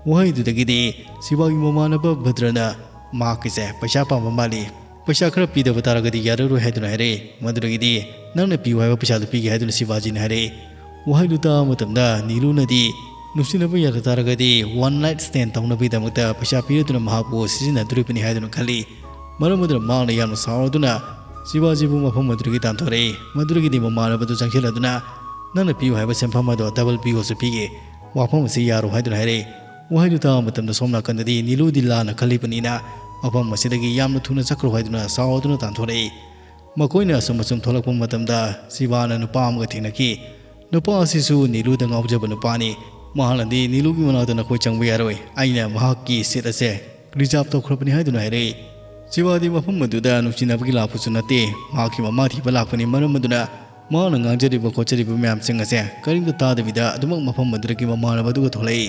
ꯋꯥꯍꯩꯗꯨꯗꯒꯤꯗꯤ ꯁꯤꯕꯥꯒꯤ ꯃꯃꯥꯟꯅꯕ ꯚꯗ꯭ꯔꯅ ꯃꯍꯥꯛꯀꯤꯁꯦ ꯄꯩꯁꯥ ꯄꯥꯝꯕ ꯃꯥꯜꯂꯤ꯫ "ꯄꯩꯁꯥ ꯈꯔ ꯄꯤꯗꯕ ꯇꯥꯔꯒꯗꯤ ꯌꯥꯔꯔꯣꯏ" ꯍꯥꯏꯗꯨꯅ ꯍꯥꯏꯔꯛꯏ꯫ ꯃꯗꯨꯗꯒꯤꯗꯤ "ꯅꯪꯅ ꯄꯤꯌꯨ ꯍꯥꯏꯕ ꯄꯩꯁꯥꯗꯨ ꯄꯤꯒꯦ" ꯍꯥꯏꯗꯨꯅ ꯁꯤꯕꯥꯖꯤꯅ ꯍꯥꯏꯔꯛꯏ꯫ ꯋꯥꯍꯩꯗꯨ ꯇꯥꯕ ꯃꯇꯝꯗ ꯅꯤꯂꯨꯅꯗꯤ ꯅꯨꯡꯁꯤꯅꯕ ꯌꯥꯗ ꯇꯥꯔꯒꯗꯤ ꯋꯥꯟ ꯅꯥꯏꯠ ꯁ꯭ꯇꯦꯟ ꯇꯧꯅꯕꯒꯤꯗꯃꯛꯇ ꯄꯩꯁꯥ ꯄꯤꯔꯗꯨꯅ ꯃꯍꯥꯛꯄꯨ ꯁꯤꯖꯤꯟꯅꯗꯣꯔꯤꯕꯅꯤ ꯍꯥꯏꯗꯨꯅ ꯈꯜꯂꯤ꯫ ꯃꯔꯝ ꯑꯗꯨꯅ ꯃꯍꯥꯛꯅ ꯌꯥꯝꯅ ꯁꯥꯎꯔꯗꯨꯅ ꯁꯤꯕꯥꯖꯤꯕꯨ ꯃꯐꯝ ꯑꯗꯨꯗꯒꯤ ꯇꯥꯟꯊꯣꯔꯛꯏ꯫ ꯃꯗꯨꯗꯒꯤꯗꯤ ꯃꯃꯥꯟꯅꯕꯗꯨ ꯆꯪꯁꯤꯜꯂꯗꯨꯅ "ꯅꯪꯅ ꯄꯤꯌꯨ ꯍꯥꯏꯕ ꯁꯦꯟꯐꯝ ꯑꯗꯣ ꯗꯕꯜ ꯄꯤꯌꯣꯁꯨ ꯄꯤꯒꯦ꯫ ꯋꯥꯐꯝ ꯑꯁꯤ ꯌꯥꯔꯣ" ꯍꯥꯏꯗꯨꯅ ꯍꯥꯏꯔꯛꯏ꯫ ꯋꯥꯍꯩꯗꯨ ꯇꯥꯕ ꯃꯇꯝꯗ ꯁꯣꯝ ꯅꯥꯀꯟꯗꯗꯤ ꯅꯤꯂꯨꯗꯤ ꯂꯥꯟꯅ ꯈꯜꯂꯤꯕꯅꯤꯅ ꯃꯐꯝ ꯑꯁꯤꯗꯒꯤ ꯌꯥꯝꯅ ꯊꯨꯅ ꯆꯠꯈ꯭ꯔꯣ ꯍꯥꯏꯗꯨꯅ ꯁꯥꯎꯔꯗꯨꯅ ꯇꯥꯟꯊꯣꯔꯛꯏ꯫ ꯃꯈꯣꯏꯅ ꯑꯁꯨꯝ ꯑꯁꯨꯝ ꯊꯣꯛꯂꯛꯄ ꯃꯇꯝꯗ ꯁꯤꯕꯥꯅ ꯅꯨꯄꯥ ꯑꯃꯒ ꯊꯦꯡꯅꯈꯤ꯫ ꯅꯨꯄꯥ ꯑꯁꯤꯁꯨ ꯅꯤꯂꯨꯗ ꯉꯥꯎꯖꯕ ꯅꯨꯄꯥꯅꯤ꯫ ꯃꯍꯥꯛꯅꯗꯤ "ꯅꯤꯂꯨꯒꯤ ꯃꯅꯥꯛꯇ ꯅꯈꯣꯏ ꯆꯪꯕ ꯌꯥꯔꯣꯏ, ꯑꯩꯅ ꯃꯍꯥꯛꯀꯤ ꯁꯤꯠ ꯑꯁꯦ ꯔꯤꯖꯥꯔꯚ ꯇꯧꯈ꯭ꯔꯕꯅꯤ" ꯍꯥꯏꯗꯨꯅ ꯍꯥꯏꯔꯛꯏ꯫ ꯁꯤꯕꯥꯗꯤ ꯃꯐꯝ ꯑꯗꯨꯗ ꯅꯨꯡꯁꯤꯅꯕꯒꯤ ꯂꯥꯛꯄꯁꯨ ꯅꯠꯇꯦ, ꯃꯍꯥꯛꯀꯤ ꯃꯃꯥ ꯊꯤꯕ ꯂꯥꯛꯄꯅꯤ꯫ ꯃꯔꯝ ꯑꯗꯨꯅ ꯃꯍꯥꯛꯅ ꯉꯥꯡꯖꯔꯤꯕ ꯈꯣꯠꯆꯔꯤꯕ ꯃꯌꯥꯝꯁꯤꯡ ꯑꯁꯦ ꯀꯔꯤꯝꯇ ꯇꯥꯗꯕꯤꯗ ꯑꯗꯨꯃꯛ ꯃꯐꯝ ꯑꯗꯨꯗꯒꯤ ꯃꯃꯥꯟꯅꯕ ꯑꯗꯨꯒ ꯊꯣꯛꯂꯛꯏ꯫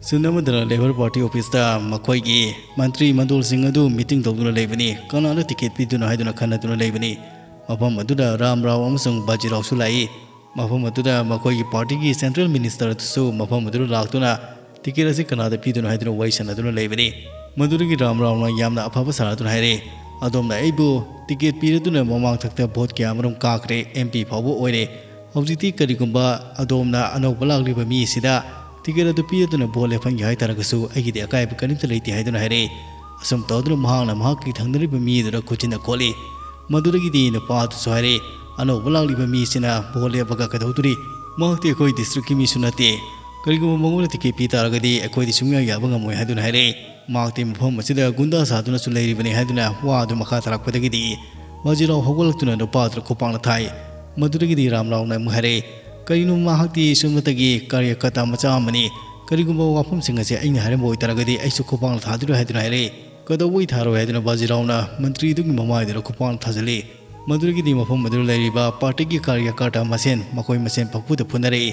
ꯁꯤꯟ ꯑꯃꯗꯅ ꯂꯦꯕꯔ ꯄꯥꯔꯇꯤ ꯑꯣꯐꯤꯁꯇ ꯃꯈꯣꯏꯒꯤ ꯃꯟꯇ꯭ꯔꯤ ꯃꯟꯗꯣꯜꯁꯤꯡ ꯑꯗꯨ ꯃꯤꯇꯤꯡ ꯇꯧꯗꯨꯅ ꯂꯩꯕꯅꯤ꯫ ꯀꯅꯥꯗ ꯇꯤꯀꯦꯠ ꯄꯤꯗꯨꯅꯣ ꯍꯥꯏꯗꯨꯅ ꯈꯟꯅꯗꯨꯅ ꯂꯩꯕꯅꯤ꯫ ꯃꯐꯝ ꯑꯗꯨꯗ ꯔꯥꯝ ꯔꯥꯎ ꯑꯃꯁꯨꯡ ꯕꯥꯖꯤꯔꯥꯎꯁꯨ ꯂꯥꯛꯏ꯫ ꯃꯐꯝ ꯑꯗꯨꯗ ꯃꯈꯣꯏꯒꯤ ꯄꯥꯔꯇꯤꯒꯤ ꯁꯦꯟꯇ꯭ꯔꯦꯜ ꯃꯤꯅꯤꯁꯇꯔ ꯑꯗꯨꯁꯨ ꯃꯐꯝ ꯑꯗꯨꯗ ꯂꯥꯛꯇꯨꯅ ꯇꯤꯀꯦꯠ ꯑꯁꯤ ꯀꯅꯥꯗ ꯄꯤꯗꯣꯏꯅꯣ ꯍꯥꯏꯗꯨꯅ ꯋꯥꯔꯤ ꯁꯥꯟꯅꯗꯨꯅ ꯂꯩꯕꯅꯤ꯫ ꯃꯗꯨꯗꯒꯤ ꯔꯥꯝ ꯔꯥꯎꯅ ꯌꯥꯝꯅ ꯑꯐꯕ ꯁꯥꯟꯅꯗꯨꯅ ꯍꯥꯏꯔꯛꯏ, "ꯑꯗꯣꯝꯅ ꯑꯩꯕꯨ ꯇꯤꯀꯦꯠ ꯄꯤꯔꯗꯨꯅ ꯃꯃꯥꯡ ꯊꯛꯇ ꯚꯣꯠ ꯀꯌꯥ ꯑꯃꯔꯣꯝ ꯀꯥꯈ꯭ꯔꯦ, ꯑꯦꯝ ꯄꯤ ꯐꯥꯎꯕ ꯑꯣꯏꯔꯦ꯫ ꯍꯧꯖꯤꯛꯇꯤ ꯀꯔꯤꯒꯨꯝꯕ ꯑꯗꯣꯝꯅ ꯑꯅꯧꯕ ꯂꯥꯛꯂꯤꯕ ꯃꯤ ꯑꯁꯤꯗ ꯇꯤꯀꯦꯠ ꯑꯗꯨ ꯄꯤꯔꯗꯨꯅ ꯚꯣꯠ ꯂꯦꯞꯍꯟꯒꯦ ꯍꯥꯏꯇꯥꯔꯒꯁꯨ ꯑꯩꯒꯤꯗꯤ ꯑꯀꯥꯏꯕ ꯀꯔꯤꯝꯇ ꯂꯩꯇꯦ" ꯍꯥꯏꯗꯨꯅ ꯍꯥꯏꯔꯛꯏ꯫ ꯑꯁꯨꯝ ꯇꯧꯗꯨꯅ ꯃꯍꯥꯛꯅ ꯃꯍꯥꯛꯀꯤ ꯊꯪꯅꯔꯤꯕ ꯃꯤ ꯑꯗꯨꯗ ꯈꯨꯠꯆꯤꯟꯅ ꯈꯣꯠꯂꯤ꯫ ꯃꯗꯨꯗꯒꯤꯗꯤ ꯅꯨꯄꯥ ꯑꯗꯨꯁꯨ ꯍꯥꯏꯔꯛꯏ, "ꯑꯅꯧꯕ ꯂꯥꯛꯂꯤꯕ ꯃꯤꯁꯤꯅ ꯚꯣꯠ ꯂꯦꯞꯄꯒ ꯀꯩꯗꯧꯗꯣꯔꯤ? ꯃꯍꯥꯛꯇꯤ ꯑꯩꯈꯣꯏ ꯗꯤꯁꯇ꯭ꯔꯤꯛꯀꯤ ꯃꯤꯁꯨ ꯅꯠꯇꯦ꯫ ꯀꯔꯤꯒꯨꯝꯕ ꯃꯉꯣꯟꯗ ꯇꯤꯀꯦꯠ ꯄꯤ ꯇꯥꯔꯒꯗꯤ ꯑꯩꯈꯣꯏꯗꯤ ꯁꯨꯡꯌꯥ ꯌꯥꯕ ꯉꯝꯃꯣꯏ" ꯍꯥꯏꯗꯨꯅ ꯍꯥꯏꯔꯛꯏ꯫ "ꯃꯍꯥꯛꯇꯤ ꯃꯐꯝ ꯑꯁꯤꯗ ꯒꯨꯟꯗꯥ ꯁꯥꯗꯨꯅꯁꯨ ꯂꯩꯔꯤꯕꯅꯤ" ꯍꯥꯏꯗꯨꯅ ꯋꯥ ꯑꯗꯨ ꯃꯈꯥ ꯇꯥꯔꯛꯄꯗꯒꯤꯗꯤ ꯕꯥꯖꯤꯔꯥꯎ ꯍꯧꯒꯠꯂꯛꯇꯨꯅ ꯅꯨꯄꯥ ꯑꯗꯨꯗ ꯈꯨꯄꯥꯛꯅ ꯊꯥꯏ꯫ ꯃꯗꯨꯗꯒꯤꯗꯤ ꯔꯥꯝ ꯔꯥꯎꯅ ꯑꯃꯨꯛ ꯍꯥꯏꯔꯛꯏ, "ꯀꯔꯤꯅꯣ, ꯃꯍꯥꯛꯇꯤ ꯁꯨꯞꯅꯇꯒꯤ ꯀꯥꯔꯌꯀꯔꯇꯥ ꯃꯆꯥ ꯑꯃꯅꯤ꯫ ꯀꯔꯤꯒꯨꯝꯕ ꯋꯥꯐꯝꯁꯤꯡ ꯑꯁꯤ ꯑꯩꯅ ꯍꯥꯏꯔꯝꯕ ꯑꯣꯏꯇꯥꯔꯒꯗꯤ ꯑꯩꯁꯨ ꯈꯨꯄꯥꯛꯅ ꯊꯥꯗꯣꯏꯔꯣ?" ꯍꯥꯏꯗꯨꯅ ꯍꯥꯏꯔꯛꯏ꯫ "ꯀꯩꯗꯧꯕꯩ ꯊꯥꯔꯣꯏ?" ꯍꯥꯏꯗꯨꯅ ꯕꯥꯖꯤꯔꯥꯎꯅ ꯃꯟꯇ꯭ꯔꯤꯗꯨꯒꯤ ꯃꯃꯥꯏꯗꯨꯗ ꯈꯨꯄꯥꯛꯅ ꯊꯥꯖꯤꯜꯂꯤ꯫ ꯃꯗꯨꯗꯒꯤꯗꯤ ꯃꯐꯝ ꯑꯗꯨꯗ ꯂꯩꯔꯤꯕ ꯄꯥꯔꯇꯤꯒꯤ ꯀꯥꯔꯌꯀꯔꯇꯥ ꯃꯁꯦꯟ ꯃꯈꯣꯏ ꯃꯁꯦꯟ ꯄꯪꯐꯨꯗ ꯐꯨꯅꯔꯛꯏ꯫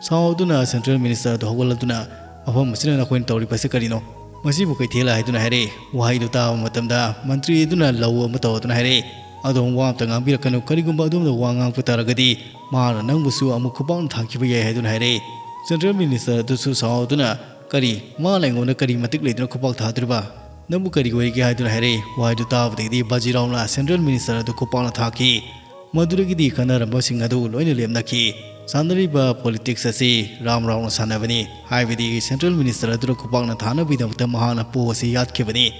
ꯁꯥꯎꯗꯨꯅ ꯁꯦꯟꯇ꯭ꯔꯦꯜ ꯃꯤꯅꯤꯁꯇꯔ ꯑꯗꯨ ꯍꯧꯒꯠꯂꯗꯨꯅ, "ꯃꯐꯝ ꯑꯁꯤꯗ ꯅꯈꯣꯏꯅ ꯇꯧꯔꯤꯕꯁꯤ ꯀꯔꯤꯅꯣ? ꯃꯁꯤꯕꯨ ꯀꯩꯊꯦꯜ ꯍꯥꯏꯗꯨꯅ ꯍꯥꯏꯔꯛꯏ?" ꯋꯥꯍꯩꯗꯨ ꯇꯥꯕ ꯃꯇꯝꯗ ꯃꯟꯇ꯭ꯔꯤ ꯑꯗꯨꯅ ꯂꯧ ꯑꯃ ꯇꯧꯗꯨꯅ ꯍꯥꯏꯔꯛꯏ, "ꯑꯗꯣꯝ ꯋꯥ ꯑꯝꯇ ꯉꯥꯡꯕꯤꯔꯛꯀꯅꯨ, ꯀꯔꯤꯒꯨꯝꯕ ꯑꯗꯣꯝꯅ ꯋꯥ ꯉꯥꯡꯕ ꯇꯥꯔꯒꯗꯤ ꯃꯍꯥꯛꯅ ꯅꯪꯕꯨꯁꯨ ꯑꯃꯨꯛ ꯈꯨꯄꯥꯛꯅ ꯊꯥꯈꯤꯕ ꯌꯥꯏ" ꯍꯥꯏꯗꯨꯅ ꯍꯥꯏꯔꯛꯏ꯫ ꯁꯦꯟꯇ꯭ꯔꯦꯜ ꯃꯤꯅꯤꯁꯇꯔ ꯑꯗꯨꯁꯨ ꯁꯥꯎꯗꯨꯅ "ꯀꯔꯤ? ꯃꯥꯅ ꯑꯩꯉꯣꯟꯗ ꯀꯔꯤ ꯃꯇꯤꯛ ꯂꯩꯗꯨꯅ ꯈꯨꯄꯥꯛ ꯊꯥꯗꯣꯔꯤꯕ? ꯅꯪꯕꯨ ꯀꯔꯤ ꯑꯣꯏꯔꯤꯒꯦ?" ꯍꯥꯏꯗꯨꯅ ꯍꯥꯏꯔꯛꯏ꯫ ꯋꯥꯍꯩꯗꯨ ꯇꯥꯕꯗꯒꯤꯗꯤ ꯕꯥꯖꯤꯔꯥꯎꯅ ꯁꯦꯟꯇ꯭ꯔꯦꯜ ꯃꯤꯅꯤꯁꯇꯔ ꯑꯗꯨ ꯈꯨꯄꯥꯛꯅ ꯊꯥꯈꯤ꯫ ꯃꯗꯨꯗꯒꯤꯗꯤ ꯈꯟꯅꯔꯝꯕꯁꯤꯡ ꯑꯗꯨ ꯂꯣꯏꯅ ꯂꯦꯞꯅꯈꯤ꯫ ꯁꯥꯟꯅꯔꯤꯕ ꯄꯣꯂꯤꯇꯤꯛꯁ ꯑꯁꯤ ꯔꯥꯝ ꯔꯥꯎꯅ ꯁꯥꯟꯅꯕꯅꯤ, ꯍꯥꯏꯕꯗꯤ ꯁꯦꯟꯇ꯭ꯔꯦꯜ ꯃꯤꯅꯤꯁꯇꯔ ꯑꯗꯨꯅ ꯈꯨꯄꯥꯛꯅ ꯊꯥꯅꯕꯒꯤꯗꯃꯛꯇ ꯃꯍꯥꯛꯅ ꯄꯣ ꯑꯁꯤ ꯌꯥꯠꯈꯤꯕꯅꯤ꯫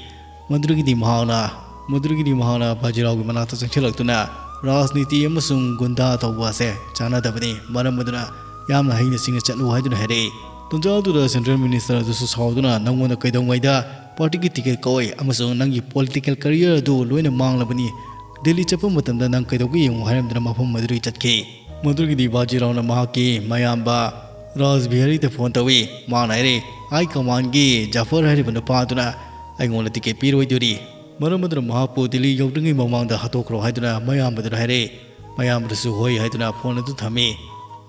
ꯃꯗꯨꯗꯒꯤꯗꯤ ꯃꯍꯥꯛꯅ, ꯃꯗꯨꯗꯒꯤꯗꯤ ꯃꯍꯥꯛꯅ ꯕꯥꯖꯤꯔꯥꯎꯒꯤ ꯃꯅꯥꯛꯇ ꯆꯪꯁꯤꯜꯂꯛꯇꯨꯅ, "ꯔꯥꯖꯅꯤꯇꯤ ꯑꯃꯁꯨꯡ ꯒꯨꯟꯗꯥ ꯇꯧꯕ ꯑꯁꯦ ꯆꯥꯟꯅꯗꯕꯅꯤ, ꯃꯔꯝ ꯑꯗꯨꯅ ꯌꯥꯝꯅ ꯍꯩꯅ ꯁꯤꯡꯅ ꯆꯠꯂꯨ" ꯍꯥꯏꯗꯨꯅ ꯍꯥꯏꯔꯛꯏ꯫ ꯇꯟꯖꯥ ꯑꯗꯨꯗ ꯁꯦꯟꯇ꯭ꯔꯦꯜ ꯃꯤꯅꯤꯁꯇꯔ ꯑꯗꯨꯁꯨ ꯁꯥꯎꯗꯨꯅ, "ꯅꯪꯉꯣꯟꯗ ꯀꯩꯗꯧꯉꯩꯗ ꯄꯥꯔꯇꯤꯒꯤ ꯇꯤꯀꯦꯠ ꯀꯛꯑꯣꯏ ꯑꯃꯁꯨꯡ ꯅꯪꯒꯤ ꯄꯣꯂꯤꯇꯤꯀꯦꯜ ꯀꯦꯔꯤꯌꯔ ꯑꯗꯨ ꯂꯣꯏꯅ ꯃꯥꯡꯂꯕꯅꯤ꯫ ꯗꯦꯜꯂꯤ ꯆꯠꯄ ꯃꯇꯝꯗ ꯅꯪ ꯀꯩꯗꯧꯒꯦ ꯌꯦꯡꯉꯨ" ꯍꯥꯏꯔꯝꯗꯨꯅ ꯃꯐꯝ ꯑꯗꯨꯗꯒꯤ ꯆꯠꯈꯤ꯫ ꯃꯗꯨꯒꯤꯗꯤ ꯕꯥꯖꯤꯔꯥꯎꯅ ꯃꯍꯥꯛꯀꯤ ꯃꯌꯥꯝꯕ ꯔꯥꯖ ꯕꯤꯍꯥꯔꯤꯗ ꯐꯣꯟ ꯇꯧꯏ꯫ ꯃꯥꯅ ꯍꯥꯏꯔꯦ, "ꯍꯥꯏ ꯀꯃꯥꯟꯒꯤ ꯖꯥꯐꯔ ꯍꯥꯏꯔꯤꯕ ꯅꯨꯄꯥ ꯑꯗꯨꯅ ꯑꯩꯉꯣꯟꯗ ꯇꯤꯀꯦꯠ ꯄꯤꯔꯣꯏꯗꯣꯔꯤ, ꯃꯔꯝ ꯑꯗꯨꯅ ꯃꯍꯥꯛꯄꯨ ꯗꯤꯜꯂꯤ ꯌꯧꯗ꯭ꯔꯤꯉꯩ ꯃꯃꯥꯡꯗ ꯍꯥꯠꯇꯣꯛꯈ꯭ꯔꯣ" ꯍꯥꯏꯗꯨꯅ ꯃꯌꯥꯝꯕꯗꯨꯅ ꯍꯥꯏꯔꯦ꯫ ꯃꯌꯥꯝꯕꯗꯨꯁꯨ ꯍꯣꯏ ꯍꯥꯏꯗꯨꯅ ꯐꯣꯟ ꯑꯗꯨ ꯊꯝꯃꯤ꯫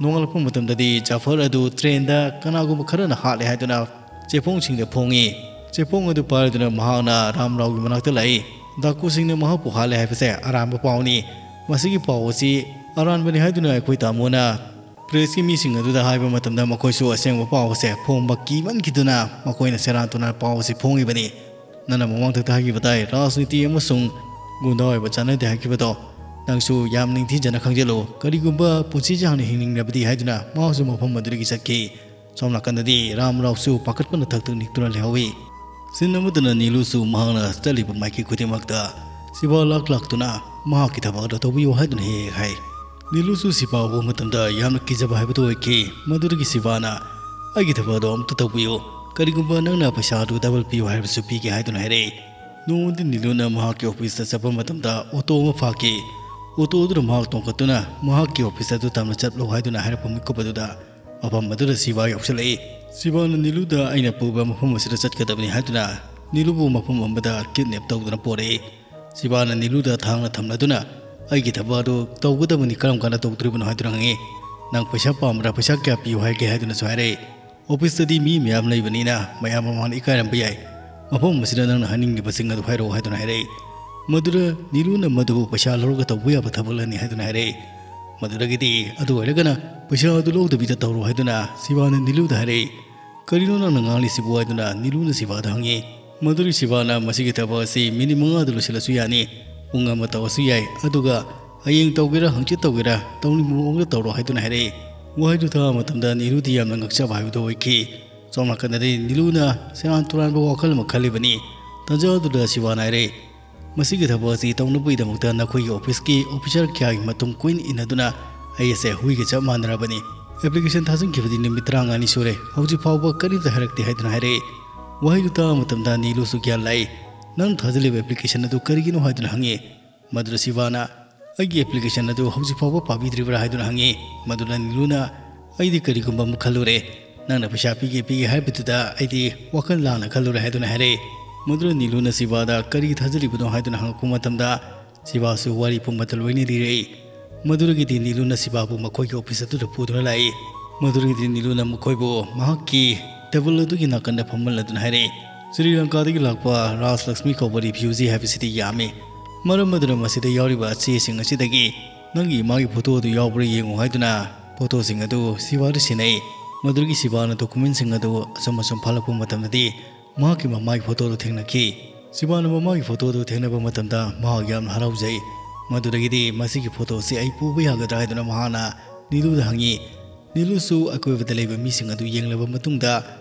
ꯅꯣꯡꯉꯥꯜꯂꯛꯄ ꯃꯇꯝꯗꯗꯤ ꯖꯥꯐꯔ ꯑꯗꯨ ꯇ꯭ꯔꯦꯟꯗ ꯀꯅꯥꯒꯨꯝꯕ ꯈꯔꯅ ꯍꯥꯠꯂꯦ ꯍꯥꯏꯗꯨꯅ ꯆꯦꯐꯣꯡꯁꯤꯡꯗ ꯐꯣꯡꯉꯤ꯫ ꯆꯦꯐꯣꯡ ꯑꯗꯨ ꯄꯥꯏꯔꯗꯨꯅ ꯃꯍꯥꯛꯅ ꯔꯥꯝ ꯔꯥꯎꯒꯤ ꯃꯅꯥꯛꯇ ꯂꯥꯛꯏ꯫ ꯗꯥꯀꯨꯁꯤꯡꯅ ꯃꯍꯥꯛꯄꯨ ꯍꯥꯠꯂꯦ ꯍꯥꯏꯕꯁꯦ ꯑꯔꯥꯟꯕ ꯄꯥꯎꯅꯤ꯫ ꯃꯁꯤꯒꯤ ꯄꯥꯎ ꯑꯁꯤ ꯑꯔꯥꯟꯕꯅꯤ ꯍꯥꯏꯗꯨꯅ ꯑꯩꯈꯣꯏ ꯇꯥꯃꯣꯅ ꯄ꯭ꯔꯦꯁꯀꯤ ꯃꯤꯁꯤꯡ ꯑꯗꯨꯗ ꯍꯥꯏꯕ ꯃꯇꯝꯗ, ꯃꯈꯣꯏꯁꯨ ꯑꯁꯦꯡꯕ ꯄꯥꯎ ꯑꯁꯦ ꯐꯣꯡꯕ ꯀꯤꯃꯟꯈꯤꯗꯨꯅ ꯃꯈꯣꯏꯅ ꯁꯦꯔꯥꯟ ꯇꯨꯔꯥꯟ ꯄꯥꯎ ꯑꯁꯤ ꯐꯣꯡꯉꯤꯕꯅꯤ꯫ ꯅꯪꯅ ꯃꯃꯥꯡꯊꯛꯇ ꯍꯥꯏꯈꯤꯕ ꯇꯥꯏ, ꯔꯥꯖꯅꯤꯇꯤ ꯑꯃꯁꯨꯡ ꯒꯨꯟꯗꯥ ꯑꯣꯏꯕ ꯆꯥꯟꯅꯗꯦ ꯍꯥꯏꯈꯤꯕꯗꯣ꯫ ꯅꯪꯁꯨ ꯌꯥꯝ ꯅꯤꯡꯊꯤꯖꯅ ꯈꯪꯖꯤꯜꯂꯨ, ꯀꯔꯤꯒꯨꯝꯕ ꯄꯨꯟꯁꯤ ꯁꯥꯡꯅ ꯍꯤꯡꯅꯤꯡꯂꯕꯗꯤ ꯍꯥꯏꯗꯨꯅ ꯃꯍꯥꯛꯁꯨ ꯃꯐꯝ ꯑꯗꯨꯗꯒꯤ ꯆꯠꯈꯤ꯫ ꯁꯣꯝ ꯅꯥꯀꯟꯗꯗꯤ ꯔꯥꯝ ꯔꯥꯎꯁꯨ ꯄꯥꯈꯠꯄꯅ ꯊꯛ ꯊꯛ ꯅꯤꯛꯇꯨꯅ ꯂꯩꯍꯧꯏ꯫ ꯁꯤꯟ ꯑꯃꯗꯅ ꯅꯤꯂꯨꯁꯨ ꯃꯍꯥꯛꯅ ꯆꯠꯂꯤꯕ ꯃꯥꯏꯀꯩ ꯈꯨꯗꯤꯡꯃꯛꯇ ꯁꯤꯕꯥ ꯂꯥꯛ ꯂꯥꯛꯇꯨꯅ ꯃꯍꯥꯛꯀꯤ ꯊꯕꯛ ꯑꯗꯨ ꯇꯧꯕꯤꯌꯨ ꯍꯥꯏꯗꯨꯅ ꯍꯦꯛ ꯍꯦꯛ ꯍꯥꯏ꯫ ꯅꯤꯂꯨꯁꯨ ꯁꯤꯕꯥ ꯎꯕ ꯃꯇꯝꯗ ꯌꯥꯝꯅ ꯀꯤꯖꯕ ꯍꯥꯏꯕꯗꯨ ꯑꯣꯏꯈꯤ꯫ ꯃꯗꯨꯗꯒꯤ ꯁꯤꯕꯥꯅ, "ꯑꯩꯒꯤ ꯊꯕꯛ ꯑꯗꯨ ꯑꯃꯨꯛꯇ ꯇꯧꯕꯤꯌꯨ, ꯀꯔꯤꯒꯨꯝꯕ ꯅꯪꯅ ꯄꯩꯁꯥ ꯑꯗꯨ ꯗꯕꯜ ꯄꯤꯌꯨ ꯍꯥꯏꯔꯕꯁꯨ ꯄꯤꯒꯦ" ꯍꯥꯏꯗꯨꯅ ꯍꯥꯏꯔꯛꯏ꯫ ꯅꯣꯡꯃꯗꯤ ꯅꯤꯂꯨꯅ ꯃꯍꯥꯛꯀꯤ ꯑꯣꯐꯤꯁꯇ ꯆꯠꯄ ꯃꯇꯝꯗ ꯑꯣꯇꯣ ꯑꯃ ꯐꯥꯈꯤ꯫ ꯑꯣꯇꯣ ꯑꯗꯨꯗ ꯃꯍꯥꯛ ꯇꯣꯡꯈꯠꯇꯨꯅ ꯃꯍꯥꯛꯀꯤ ꯑꯣꯐꯤꯁ ꯑꯗꯨ ꯇꯝꯅ ꯆꯠꯂꯣ ꯍꯥꯏꯗꯨꯅ ꯍꯥꯏꯔꯛꯄ ꯃꯤꯀꯨꯞ ꯑꯗꯨꯗ ꯃꯐꯝ ꯑꯗꯨꯗ ꯁꯤꯕꯥ ꯌꯧꯁꯤꯜꯂꯛꯏ꯫ ꯁꯤꯕꯥꯅ ꯅꯤꯂꯨꯗ "ꯑꯩꯅ ꯄꯨꯕ ꯃꯐꯝ ꯑꯁꯤꯗ ꯆꯠꯀꯗꯕꯅꯤ" ꯍꯥꯏꯗꯨꯅ ꯅꯤꯂꯨꯕꯨ ꯃꯐꯝ ꯑꯃꯗ ꯀꯤꯗꯅꯦꯞ ꯇꯧꯗꯨꯅ ꯄꯣꯔꯛꯏ꯫ ꯁꯤꯕꯥꯅ ꯅꯤꯂꯨꯗ ꯊꯥꯡꯅ ꯊꯝꯂꯗꯨꯅ, "ꯑꯩꯒꯤ ꯊꯕꯛ ꯑꯗꯨ ꯇꯧꯒꯗꯕꯅꯤ, ꯀꯔꯝ ꯀꯥꯟꯗ ꯇꯧꯗꯣꯔꯤꯕꯅꯣ?" ꯍꯥꯏꯗꯨꯅ ꯍꯪꯉꯤ꯫ "ꯅꯪ ꯄꯩꯁꯥ ꯄꯥꯝꯕ꯭ꯔꯥ? ꯄꯩꯁꯥ ꯀꯌꯥ ꯄꯤꯌꯨ ꯍꯥꯏꯒꯦ?" ꯍꯥꯏꯗꯨꯅꯁꯨ ꯍꯥꯏꯔꯛꯏ꯫ "ꯑꯣꯐꯤꯁꯇꯗꯤ ꯃꯤ ꯃꯌꯥꯝ ꯂꯩꯕꯅꯤꯅ ꯃꯌꯥꯝ ꯃꯃꯥꯡꯗ ꯏꯀꯥꯏꯔꯝꯕ ꯌꯥꯏ꯫ ꯃꯐꯝ ꯑꯁꯤꯗ ꯅꯪꯅ ꯍꯥꯏꯅꯤꯡꯂꯤꯕꯁꯤꯡ ꯑꯗꯨ ꯍꯥꯏꯔꯛꯑꯣ" ꯍꯥꯏꯗꯨꯅ ꯍꯥꯏꯔꯛꯏ꯫ ꯃꯗꯨꯗ ꯅꯤꯂꯨꯅ ꯃꯗꯨꯕꯨ ꯄꯩꯁꯥ ꯂꯧꯔꯒ ꯇꯧꯕ ꯌꯥꯕ ꯊꯕꯛꯂꯅꯤ ꯍꯥꯏꯗꯨꯅ ꯍꯥꯏꯔꯛꯏ꯫ ꯃꯗꯨꯗꯒꯤꯗꯤ, "ꯑꯗꯨ ꯑꯣꯏꯔꯒꯅ ꯄꯩꯁꯥ ꯑꯗꯨ ꯂꯧꯗꯕꯤꯗ ꯇꯧꯔꯣ" ꯍꯥꯏꯗꯨꯅ ꯁꯤꯕꯥꯅ ꯅꯤꯂꯨꯗ ꯍꯥꯏꯔꯛꯏ꯫ "ꯀꯔꯤꯅꯣ ꯅꯪꯅ ꯉꯥꯡꯂꯤꯁꯤꯕꯨ?" ꯍꯥꯏꯗꯨꯅ ꯅꯤꯂꯨꯅ ꯁꯤꯕꯥꯗ ꯍꯪꯉꯤ꯫ ꯃꯗꯨꯗꯤ ꯁꯤꯕꯥꯅ, "ꯃꯁꯤꯒꯤ ꯊꯕꯛ ꯑꯁꯤ ꯃꯤꯅꯤꯠ ꯃꯉꯥꯗ ꯂꯣꯏꯁꯤꯜꯂꯁꯨ ꯌꯥꯅꯤ, ꯄꯨꯡ ꯑꯃ ꯇꯧꯔꯁꯨ ꯌꯥꯏ, ꯑꯗꯨꯒ ꯍꯌꯦꯡ ꯇꯧꯒꯦꯔꯥ, ꯍꯪꯆꯤꯠ ꯇꯧꯒꯦꯔꯥ, ꯇꯧꯅꯤꯡꯕ ꯃꯑꯣꯡꯗ ꯇꯧꯔꯣ" ꯍꯥꯏꯗꯨꯅ ꯍꯥꯏꯔꯛꯏ꯫ ꯋꯥꯍꯩꯗꯨ ꯇꯥꯕ ꯃꯇꯝꯗ ꯅꯤꯂꯨꯗꯤ ꯌꯥꯝꯅ ꯉꯛꯆꯕ ꯍꯥꯏꯕꯗꯨ ꯑꯣꯏꯈꯤ꯫ ꯁꯣꯝ ꯅꯥꯀꯟꯗꯗꯤ ꯅꯤꯂꯨꯅ ꯁꯦꯔꯥꯟ ꯇꯨꯔꯥꯟꯕ ꯋꯥꯈꯜ ꯑꯃ ꯈꯜꯂꯤꯕꯅꯤ꯫ ꯇꯥꯟꯖꯥ ꯑꯗꯨꯗ ꯁꯤꯕꯥꯅ ꯍꯥꯏꯔꯛꯏ, "ꯃꯁꯤꯒꯤ ꯊꯕꯛ ꯑꯁꯤ ꯇꯧꯅꯕꯒꯤꯗꯃꯛꯇ ꯅꯈꯣꯏꯒꯤ ꯑꯣꯐꯤꯁꯀꯤ ꯑꯣꯐꯤꯁꯔ ꯀꯌꯥꯒꯤ ꯃꯇꯨꯡ ꯀꯨꯏꯟ ꯏꯟꯅꯗꯨꯅ ꯑꯩ ꯑꯁꯦ ꯍꯨꯏꯒ ꯆꯞ ꯃꯥꯟꯅꯔꯕꯅꯤ꯫ ꯑꯦꯄ꯭ꯂꯤꯀꯦꯁꯟ ꯊꯥꯖꯤꯟꯈꯤꯕꯗꯤ ꯅꯨꯃꯤꯠ ꯇꯔꯥꯃꯉꯥꯅꯤ ꯁꯨꯔꯦ, ꯍꯧꯖꯤꯛ ꯐꯥꯎꯕ ꯀꯔꯤꯝꯇ ꯍꯥꯏꯔꯛꯇꯦ" ꯍꯥꯏꯗꯨꯅ ꯍꯥꯏꯔꯛꯏ꯫ ꯋꯥꯍꯩꯗꯨ ꯇꯥꯕ ꯃꯇꯝꯗ ꯅꯤꯂꯨꯁꯨ ꯒ꯭ꯌꯥꯟ ꯂꯥꯛꯏ꯫ "ꯅꯪ ꯊꯥꯖꯤꯜꯂꯤꯕ ꯑꯦꯄ꯭ꯂꯤꯀꯦꯁꯟ ꯑꯗꯨ ꯀꯔꯤꯒꯤꯅꯣ?" ꯍꯥꯏꯗꯨꯅ ꯍꯪꯉꯤ꯫ ꯃꯗꯨꯗ ꯁꯤꯕꯥꯅ, "ꯑꯩꯒꯤ ꯑꯦꯄ꯭ꯂꯤꯀꯦꯁꯟ ꯑꯗꯨ ꯍꯧꯖꯤꯛ ꯐꯥꯎꯕ ꯄꯥꯕꯤꯗ꯭ꯔꯤꯕ꯭ꯔꯥ?" ꯍꯥꯏꯗꯨꯅ ꯍꯪꯉꯤ꯫ ꯃꯗꯨꯗ ꯅꯤꯂꯨꯅ, "ꯑꯩꯗꯤ ꯀꯔꯤꯒꯨꯝꯕ ꯑꯃ ꯈꯜꯂꯨꯔꯦ, ꯅꯪꯅ ꯄꯩꯁꯥ ꯄꯤꯒꯦ ꯄꯤꯒꯦ ꯍꯥꯏꯕꯗꯨꯗ ꯑꯩꯗꯤ ꯋꯥꯈꯜ ꯂꯥꯟꯅ ꯈꯜꯂꯨꯔꯦ" ꯍꯥꯏꯗꯨꯅ ꯍꯥꯏꯔꯛꯏ꯫ ꯃꯗꯨꯗ ꯅꯤꯂꯨꯅ ꯁꯤꯕꯥꯗ, "ꯀꯔꯤ ꯊꯥꯖꯔꯤꯕꯅꯣ?" ꯍꯥꯏꯗꯨꯅ ꯍꯪꯉꯛꯄ ꯃꯇꯝꯗ ꯁꯤꯕꯥꯁꯨ ꯋꯥꯔꯤ ꯄꯨꯝꯕꯇ ꯂꯣꯏꯅ ꯂꯤꯔꯛꯏ꯫ ꯃꯗꯨꯗꯒꯤꯗꯤ ꯅꯤꯂꯨꯅ ꯁꯤꯕꯥꯕꯨ ꯃꯈꯣꯏꯒꯤ ꯑꯣꯐꯤꯁ ꯑꯗꯨꯗ ꯄꯨꯗꯨꯅ ꯂꯥꯛꯏ꯫ ꯃꯗꯨꯗꯒꯤꯗꯤ ꯅꯤꯂꯨꯅ ꯃꯈꯣꯏꯕꯨ ꯃꯍꯥꯛꯀꯤ ꯇꯦꯕꯜ ꯑꯗꯨꯒꯤ ꯅꯥꯀꯟꯗ ꯐꯝꯍꯜꯂꯗꯨꯅ ꯍꯥꯏꯔꯛꯏ, "ꯁ꯭ꯔꯤ ꯂꯪꯀꯥꯗꯒꯤ ꯂꯥꯛꯄ ꯔꯥꯖ ꯂꯛꯁꯃꯤ ꯀꯧꯕ ꯔꯤꯐ꯭ꯌꯨꯖꯤ ꯍꯥꯏꯕꯁꯤꯗꯤ ꯌꯥꯝꯃꯤ꯫ ꯃꯔꯝ ꯑꯗꯨꯅ ꯃꯁꯤꯗ ꯌꯥꯎꯔꯤꯕ ꯆꯦꯁꯤꯡ ꯑꯁꯤꯗꯒꯤ ꯅꯪꯒꯤ ꯏꯃꯥꯒꯤ ꯐꯣꯇꯣ ꯑꯗꯨ ꯌꯥꯎꯕ꯭ꯔꯥ ꯌꯦꯡꯉꯨ" ꯍꯥꯏꯗꯨꯅ ꯐꯣꯇꯣꯁꯤꯡ ꯑꯗꯨ ꯁꯤꯕꯥꯗ ꯁꯤꯟꯅꯩ꯫ ꯃꯗꯨꯗꯒꯤ ꯁꯤꯕꯥꯅ ꯗꯣꯀꯨꯃꯦꯟꯁꯤꯡ ꯑꯗꯨ ꯑꯁꯨꯝ ꯑꯁꯨꯝ ꯐꯥꯂꯛꯄ ꯃꯇꯝꯗꯗꯤ ꯃꯍꯥꯛꯀꯤ ꯃꯃꯥꯒꯤ ꯐꯣꯇꯣꯗꯨ ꯊꯦꯡꯅꯈꯤ꯫ ꯁꯤꯕꯥꯅ ꯃꯃꯥꯒꯤ ꯐꯣꯇꯣꯗꯨ ꯊꯦꯡꯅꯕ ꯃꯇꯝꯗ ꯃꯍꯥꯛ ꯌꯥꯝꯅ ꯍꯔꯥꯎꯖꯩ꯫ ꯃꯗꯨꯗꯒꯤꯗꯤ "ꯃꯁꯤꯒꯤ ꯐꯣꯇꯣ ꯑꯁꯤ ꯑꯩ ꯄꯨꯕ ꯌꯥꯒꯗ꯭ꯔꯥ?" ꯍꯥꯏꯗꯨꯅ ꯃꯍꯥꯛꯅ ꯅꯤꯂꯨꯗ ꯍꯪꯉꯤ꯫ ꯅꯤꯂꯨꯁꯨ ꯑꯀꯣꯏꯕꯗ ꯂꯩꯕ ꯃꯤꯁꯤꯡ ꯑꯗꯨ ꯌꯦꯡꯂꯕ ꯃꯇꯨꯡꯗ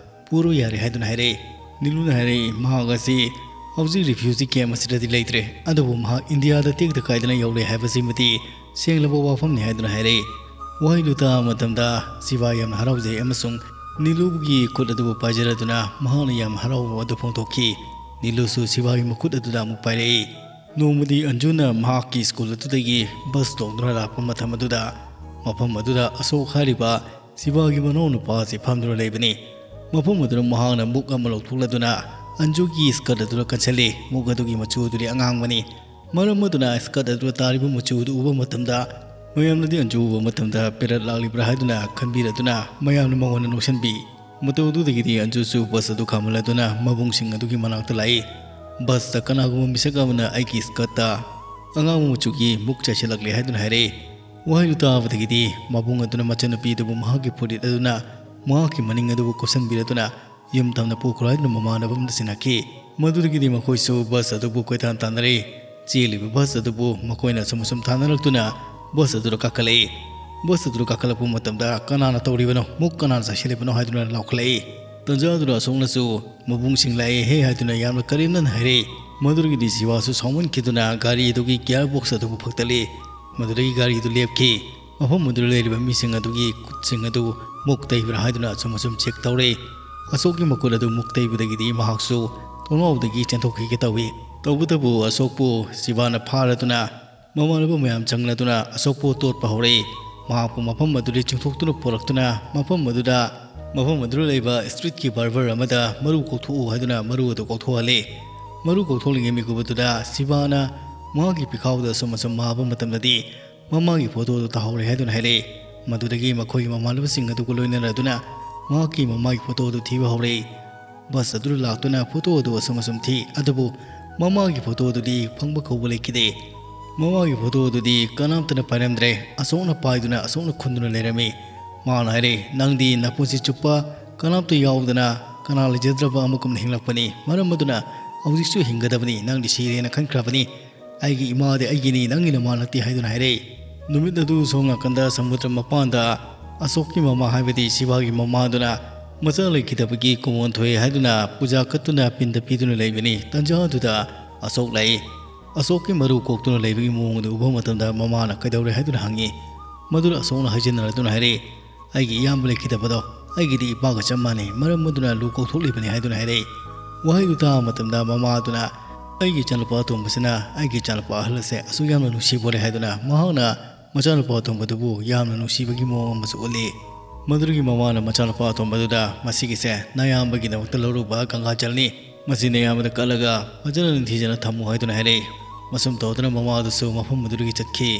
"ꯄꯨꯔꯣ ꯌꯥꯔꯦ" ꯍꯥꯏꯗꯨꯅ ꯍꯥꯏꯔꯛꯏ꯫ ꯅꯤꯂꯨꯅ ꯍꯥꯏꯔꯛꯏ, ꯃꯍꯥꯛ ꯑꯁꯤ ꯍꯧꯖꯤꯛ ꯔꯤꯐ꯭ꯌꯨꯖꯤ ꯀꯦꯝ ꯑꯁꯤꯗꯗꯤ ꯂꯩꯇ꯭ꯔꯦ, ꯑꯗꯨꯕꯨ ꯃꯍꯥꯛ ꯏꯟꯗꯤꯌꯥꯗ ꯇꯦꯛꯇ ꯀꯥꯏꯗꯅ ꯌꯧꯔꯦ ꯍꯥꯏꯕꯁꯤꯃꯗꯤ ꯁꯦꯡꯂꯕ ꯋꯥꯐꯝꯅꯤ ꯍꯥꯏꯗꯨꯅ ꯍꯥꯏꯔꯛꯏ꯫ ꯋꯥꯍꯩꯗꯨ ꯇꯥꯕ ꯃꯇꯝꯗ ꯁꯤꯕꯥ ꯌꯥꯝꯅ ꯍꯔꯥꯎꯖꯩ ꯑꯃꯁꯨꯡ ꯅꯤꯂꯨꯒꯤ ꯈꯨꯠ ꯑꯗꯨꯕꯨ ꯄꯥꯏꯖꯔꯗꯨꯅ ꯃꯍꯥꯛꯅ ꯌꯥꯝꯅ ꯍꯔꯥꯎꯕ ꯑꯗꯨ ꯐꯣꯡꯗꯣꯛꯈꯤ꯫ ꯅꯤꯂꯨꯁꯨ ꯁꯤꯕꯥꯒꯤ ꯃꯈꯨꯠ ꯑꯗꯨꯗ ꯑꯃꯨꯛ ꯄꯥꯏꯔꯛꯏ꯫ ꯅꯣꯡꯃꯗꯤ ꯑꯟꯖꯨꯅ ꯃꯍꯥꯛꯀꯤ ꯁ꯭ꯀꯨꯜ ꯑꯗꯨꯗꯒꯤ ꯕꯁ ꯇꯣꯡꯗꯨꯅ ꯂꯥꯛꯄ ꯃꯇꯝ ꯑꯗꯨꯗ, ꯃꯐꯝ ꯑꯗꯨꯗ ꯑꯁꯣꯛ ꯍꯥꯏꯔꯤꯕ ꯁꯤꯕꯥꯒꯤ ꯃꯅꯥꯎ ꯅꯨꯄꯥ ꯑꯁꯤ ꯐꯝꯗꯨꯅ ꯂꯩꯕꯅꯤ꯫ ꯃꯐꯝ ꯑꯗꯨꯗ ꯃꯍꯥꯛꯅ ꯃꯨꯛ ꯑꯃ ꯂꯧꯊꯣꯛꯂꯗꯨꯅ ꯑꯟꯖꯨꯒꯤ ꯁ꯭ꯀꯔꯠ ꯑꯗꯨꯗ ꯀꯟꯁꯤꯜꯂꯤ꯫ ꯃꯨꯛ ꯑꯗꯨꯒꯤ ꯃꯆꯨ ꯑꯗꯨꯗꯤ ꯑꯉꯥꯡꯕꯅꯤ꯫ ꯃꯔꯝ ꯑꯗꯨꯅ ꯁ꯭ꯀꯔꯠ ꯑꯗꯨꯗ ꯇꯥꯔꯤꯕ ꯃꯆꯨ ꯑꯗꯨ ꯎꯕ ꯃꯇꯝꯗ ꯃꯌꯥꯝꯅꯗꯤ ꯑꯟꯖꯨ ꯎꯕ ꯃꯇꯝꯗ ꯄꯦꯔꯠ ꯂꯥꯛꯂꯤꯕ꯭ꯔꯥ ꯍꯥꯏꯗꯨꯅ ꯈꯟꯕꯤꯔꯗꯨꯅ ꯃꯌꯥꯝꯅ ꯃꯉꯣꯟꯗ ꯅꯣꯛꯁꯟꯕꯤ꯫ ꯃꯇꯧ ꯑꯗꯨꯗꯒꯤꯗꯤ ꯑꯟꯖꯨꯁꯨ ꯕꯁ ꯑꯗꯨ ꯈꯥꯝꯍꯜꯂꯗꯨꯅ ꯃꯕꯨꯡꯁꯤꯡ ꯑꯗꯨꯒꯤ ꯃꯅꯥꯛꯇ ꯂꯥꯛꯏ꯫ ꯕꯁꯇ ꯀꯅꯥꯒꯨꯝꯕ ꯃꯤꯁꯛ ꯑꯃꯅ ꯑꯩꯒꯤ ꯁ꯭ꯀꯔꯠꯇ ꯑꯉꯥꯡꯕ ꯃꯆꯨꯒꯤ ꯃꯨꯛ ꯆꯥꯏꯁꯤꯜꯂꯛꯂꯦ ꯍꯥꯏꯗꯨꯅ ꯍꯥꯏꯔꯛꯏ꯫ ꯋꯥꯍꯩꯗꯨ ꯇꯥꯕꯗꯒꯤꯗꯤ ꯃꯕꯨꯡ ꯑꯗꯨꯅ ꯃꯆꯟꯅꯨꯄꯤ ꯑꯗꯨꯕꯨ ꯃꯍꯥꯛꯀꯤ ꯐꯨꯔꯤꯠ ꯑꯗꯨꯅ ꯃꯍꯥꯛꯀꯤ ꯃꯅꯤꯡ ꯑꯗꯨꯕꯨ ꯀꯨꯞꯁꯟꯕꯤꯔꯗꯨꯅ ꯌꯨꯝ ꯇꯝꯅ ꯄꯨꯈ꯭ꯔꯣ ꯍꯥꯏꯗꯨꯅ ꯃꯃꯥꯟꯅꯕ ꯑꯃꯗ ꯁꯤꯟꯅꯈꯤ꯫ ꯃꯗꯨꯗꯒꯤꯗꯤ ꯃꯈꯣꯏꯁꯨ ꯕꯁ ꯑꯗꯨꯕꯨ ꯀꯣꯏꯇꯥꯟ ꯇꯥꯟꯅꯔꯦ꯫ ꯆꯦꯜꯂꯤꯕ ꯕꯁ ꯑꯗꯨꯕꯨ ꯃꯈꯣꯏꯅ ꯑꯁꯨꯝ ꯑꯁꯨꯝ ꯊꯥꯅꯔꯛꯇꯨꯅ ꯕꯁ ꯑꯗꯨꯗ ꯀꯥꯈꯠꯂꯛꯏ꯫ ꯕꯁ ꯑꯗꯨꯗ ꯀꯥꯈꯠꯂꯛꯄ ꯃꯇꯝꯗ "ꯀꯅꯥꯅ ꯇꯧꯔꯤꯕꯅꯣ? ꯃꯨꯛ ꯀꯅꯥꯅ ꯆꯥꯁꯤꯜꯂꯤꯕꯅꯣ?" ꯍꯥꯏꯗꯨꯅ ꯂꯥꯎꯈꯠꯂꯛꯏ꯫ ꯇꯟꯖꯥ ꯑꯗꯨꯗ ꯑꯁꯣꯛꯅꯁꯨ "ꯃꯕꯨꯡꯁꯤꯡ ꯂꯥꯛꯑꯦꯍꯦ" ꯍꯥꯏꯗꯨꯅ ꯌꯥꯝꯅ ꯀꯔꯦꯝꯅꯅ ꯍꯥꯏꯔꯛꯏ꯫ ꯃꯗꯨꯗꯒꯤꯗꯤ ꯁꯤꯕꯥꯁꯨ ꯁꯥꯎꯃꯟꯈꯤꯗꯨꯅ ꯒꯥꯔꯤ ꯑꯗꯨꯒꯤ ꯒꯤꯌꯥꯔ ꯕꯣꯛꯁ ꯑꯗꯨꯕꯨ ꯐꯛꯇꯠꯂꯤ꯫ ꯃꯗꯨꯗꯒꯤ ꯒꯥꯔꯤ ꯑꯗꯨ ꯂꯦꯞꯈꯤ꯫ ꯃꯐꯝ ꯑꯗꯨꯗ ꯂꯩꯔꯤꯕ ꯃꯤꯁꯤꯡ ꯑꯗꯨꯒꯤ ꯈꯨꯠꯁꯤꯡ ꯑꯗꯨ ꯃꯨꯛ ꯇꯩꯕ꯭ꯔꯥ ꯍꯥꯏꯗꯨꯅ ꯑꯁꯨꯝ ꯑꯁꯨꯝ ꯆꯦꯛ ꯇꯧꯔꯦ꯫ ꯑꯁꯣꯛꯀꯤ ꯃꯈꯨꯠ ꯑꯗꯨ ꯃꯨꯛ ꯇꯩꯕꯗꯒꯤꯗꯤ ꯃꯍꯥꯛꯁꯨ ꯊꯣꯡꯅꯥꯎꯗꯒꯤ ꯆꯦꯟꯊꯣꯛꯈꯤꯒꯦ ꯇꯧꯏ꯫ ꯇꯧꯕꯇꯕꯨ ꯑꯁꯣꯛꯄꯨ ꯁꯤꯕꯥꯅ ꯐꯥꯔꯗꯨꯅ ꯃꯃꯥꯟꯅꯕ ꯃꯌꯥꯝ ꯆꯪꯂꯗꯨꯅ ꯑꯁꯣꯛꯄꯨ ꯇꯣꯠꯄ ꯍꯧꯔꯛꯏ꯫ ꯃꯍꯥꯛꯄꯨ ꯃꯐꯝ ꯑꯗꯨꯗ ꯆꯤꯡꯊꯣꯛꯇꯨꯅ ꯄꯨꯔꯛꯇꯨꯅ ꯃꯐꯝ ꯑꯗꯨꯗ, ꯃꯐꯝ ꯑꯗꯨꯗ ꯂꯩꯕ ꯁ꯭ꯇ꯭ꯔꯤꯠꯀꯤ ꯕꯥꯔꯕꯔ ꯑꯃꯗ ꯃꯔꯨ ꯀꯣꯛꯊꯣꯛꯎ ꯍꯥꯏꯗꯨꯅ ꯃꯔꯨ ꯑꯗꯨ ꯀꯣꯛꯊꯣꯛꯍꯜꯂꯤ꯫ ꯃꯔꯨ ꯀꯣꯛꯊꯣꯛꯂꯤꯉꯩ ꯃꯤꯀꯨꯞ ꯑꯗꯨꯗ ꯁꯤꯕꯥꯅ ꯃꯍꯥꯛꯀꯤ ꯄꯤꯈꯥꯎꯗ ꯑꯁꯨꯝ ꯑꯁꯨꯝ ꯃꯥꯕ ꯃꯇꯝꯗꯗꯤ ꯃꯃꯥꯒꯤ ꯐꯣꯇꯣ ꯑꯗꯨ ꯇꯥꯍꯧꯔꯦ ꯍꯥꯏꯗꯨꯅ ꯍꯥꯏꯔꯛꯏ꯫ ꯃꯗꯨꯗꯒꯤ ꯃꯈꯣꯏꯒꯤ ꯃꯃꯥꯟꯅꯕꯁꯤꯡ ꯑꯗꯨꯒ ꯂꯣꯏꯅꯔꯗꯨꯅ ꯃꯍꯥꯛꯀꯤ ꯃꯃꯥꯒꯤ ꯐꯣꯇꯣ ꯑꯗꯨ ꯊꯤꯕ ꯍꯧꯔꯛꯏ꯫ ꯕꯁ ꯑꯗꯨꯗ ꯂꯥꯛꯇꯨꯅ ꯐꯣꯇꯣ ꯑꯗꯨ ꯑꯁꯨꯝ ꯑꯁꯨꯝ ꯊꯤ, ꯑꯗꯨꯕꯨ ꯃꯃꯥꯒꯤ ꯐꯣꯇꯣ ꯑꯗꯨꯗꯤ ꯐꯪꯕ ꯀꯧꯕ ꯂꯩꯈꯤꯗꯦ꯫ ꯃꯃꯥꯒꯤ ꯐꯣꯇꯣ ꯑꯗꯨꯗꯤ ꯀꯅꯥꯝꯇꯅ ꯄꯥꯏꯔꯝꯗ꯭ꯔꯦ꯫ ꯑꯁꯣꯛꯅ ꯄꯥꯏꯗꯨꯅ ꯑꯁꯣꯛꯅ ꯈꯨꯟꯗꯨꯅ ꯂꯩꯔꯝꯃꯤ꯫ ꯃꯥꯅ ꯍꯥꯏꯔꯦ, "ꯅꯪꯗꯤ ꯅꯄꯨꯟꯁꯤ ꯆꯨꯞꯄ ꯀꯅꯥꯝꯇ ꯌꯥꯎꯗꯅ ꯀꯅꯥ ꯂꯩꯖꯗ꯭ꯔꯕ ꯑꯃꯒꯨꯝꯅ ꯍꯤꯡꯂꯛꯄꯅꯤ꯫ ꯃꯔꯝ ꯑꯗꯨꯅ ꯍꯧꯖꯤꯛꯁꯨ ꯍꯤꯡꯒꯗꯕꯅꯤ꯫ ꯅꯪꯗꯤ ꯁꯤꯔꯦꯅ ꯈꯟꯈ꯭ꯔꯕꯅꯤ꯫ ꯑꯩꯒꯤ ꯏꯃꯥꯗꯤ ꯑꯩꯒꯤꯅꯤ, ꯅꯪꯒꯤ ꯅꯃꯥ ꯅꯠꯇꯦ" ꯍꯥꯏꯗꯨꯅ ꯍꯥꯏꯔꯛꯏ꯫ ꯅꯨꯃꯤꯠ ꯑꯗꯨ ꯁꯣꯝ ꯅꯥꯀꯟꯗ ꯁꯃꯨꯗ꯭ꯔ ꯃꯄꯥꯟꯗ ꯑꯁꯣꯛꯀꯤ ꯃꯃꯥ, ꯍꯥꯏꯕꯗꯤ ꯁꯤꯕꯥꯒꯤ ꯃꯃꯥꯗꯨꯅ ꯃꯆꯥ ꯂꯩꯈꯤꯗꯕꯒꯤ ꯀꯨꯝꯑꯣꯟ ꯊꯣꯛꯑꯦ ꯍꯥꯏꯗꯨꯅ ꯄꯨꯖꯥ ꯀꯠꯇꯨꯅ ꯄꯤꯟꯗ ꯄꯤꯗꯨꯅ ꯂꯩꯕꯅꯤ꯫ ꯇꯟꯖꯥ ꯑꯗꯨꯗ ꯑꯁꯣꯛ ꯂꯥꯛꯏ꯫ ꯑꯁꯣꯛꯀꯤ ꯃꯔꯨ ꯀꯣꯛꯇꯨꯅ ꯂꯩꯕꯒꯤ ꯃꯑꯣꯡ ꯑꯗꯨ ꯎꯕ ꯃꯇꯝꯗ ꯃꯃꯥꯅ "ꯀꯩꯗꯧꯔꯦ?" ꯍꯥꯏꯗꯨꯅ ꯍꯪꯉꯤ꯫ ꯃꯗꯨꯗ ꯑꯁꯣꯛꯅ ꯍꯥꯏꯖꯤꯟꯅꯔꯗꯨꯅ ꯍꯥꯏꯔꯛꯏ, "ꯑꯩꯒꯤ ꯏꯌꯥꯝꯕ ꯂꯩꯈꯤꯗꯕꯗꯣ ꯑꯩꯒꯤꯗꯤ ꯏꯄꯥꯒ ꯆꯞ ꯃꯥꯟꯅꯩ, ꯃꯔꯝ ꯑꯗꯨꯅ ꯂꯨ ꯀꯣꯛꯊꯣꯛꯂꯤꯕꯅꯤ" ꯍꯥꯏꯗꯨꯅ ꯍꯥꯏꯔꯛꯏ꯫ ꯋꯥꯍꯩꯗꯨ ꯇꯥꯕ ꯃꯇꯝꯗ ꯃꯃꯥꯗꯨꯅ, "ꯑꯩꯒꯤ ꯏꯆꯥꯅꯨꯄꯥ ꯑꯇꯣꯝꯕꯁꯤꯅ ꯑꯩꯒꯤ ꯏꯆꯥꯅꯨꯄꯥ ꯑꯍꯜ ꯑꯁꯦ ꯑꯁꯨꯛ ꯌꯥꯝꯅ ꯅꯨꯡꯁꯤꯕꯣꯔꯦ" ꯍꯥꯏꯗꯨꯅ ꯃꯍꯥꯛꯅ ꯃꯆꯥꯅꯨꯄꯥ ꯑꯇꯣꯝꯕꯗꯨꯕꯨ ꯌꯥꯝꯅ ꯅꯨꯡꯁꯤꯕꯒꯤ ꯃꯑꯣꯡ ꯑꯃꯁꯨ ꯎꯠꯂꯤ꯫ ꯃꯗꯨꯗꯒꯤ ꯃꯃꯥꯅ ꯃꯆꯥꯅꯨꯄꯥ ꯑꯇꯣꯝꯕꯗꯨꯗ, "ꯃꯁꯤꯒꯤꯁꯦ ꯅꯌꯥꯝꯕꯒꯤꯗꯃꯛꯇ ꯂꯧꯔꯨꯕ ꯒꯪꯒꯥꯖꯜꯅꯤ꯫ ꯃꯁꯤ ꯅꯌꯥꯝꯕꯗ ꯀꯠꯂꯒ ꯐꯖꯅ ꯅꯤꯡꯊꯤꯖꯅ ꯊꯝꯃꯨ" ꯍꯥꯏꯗꯨꯅ ꯍꯥꯏꯔꯛꯏ꯫ ꯃꯁꯨꯝ ꯇꯧꯗꯨꯅ ꯃꯃꯥꯗꯨꯁꯨ ꯃꯐꯝ ꯑꯗꯨꯗꯒꯤ ꯆꯠꯈꯤ꯫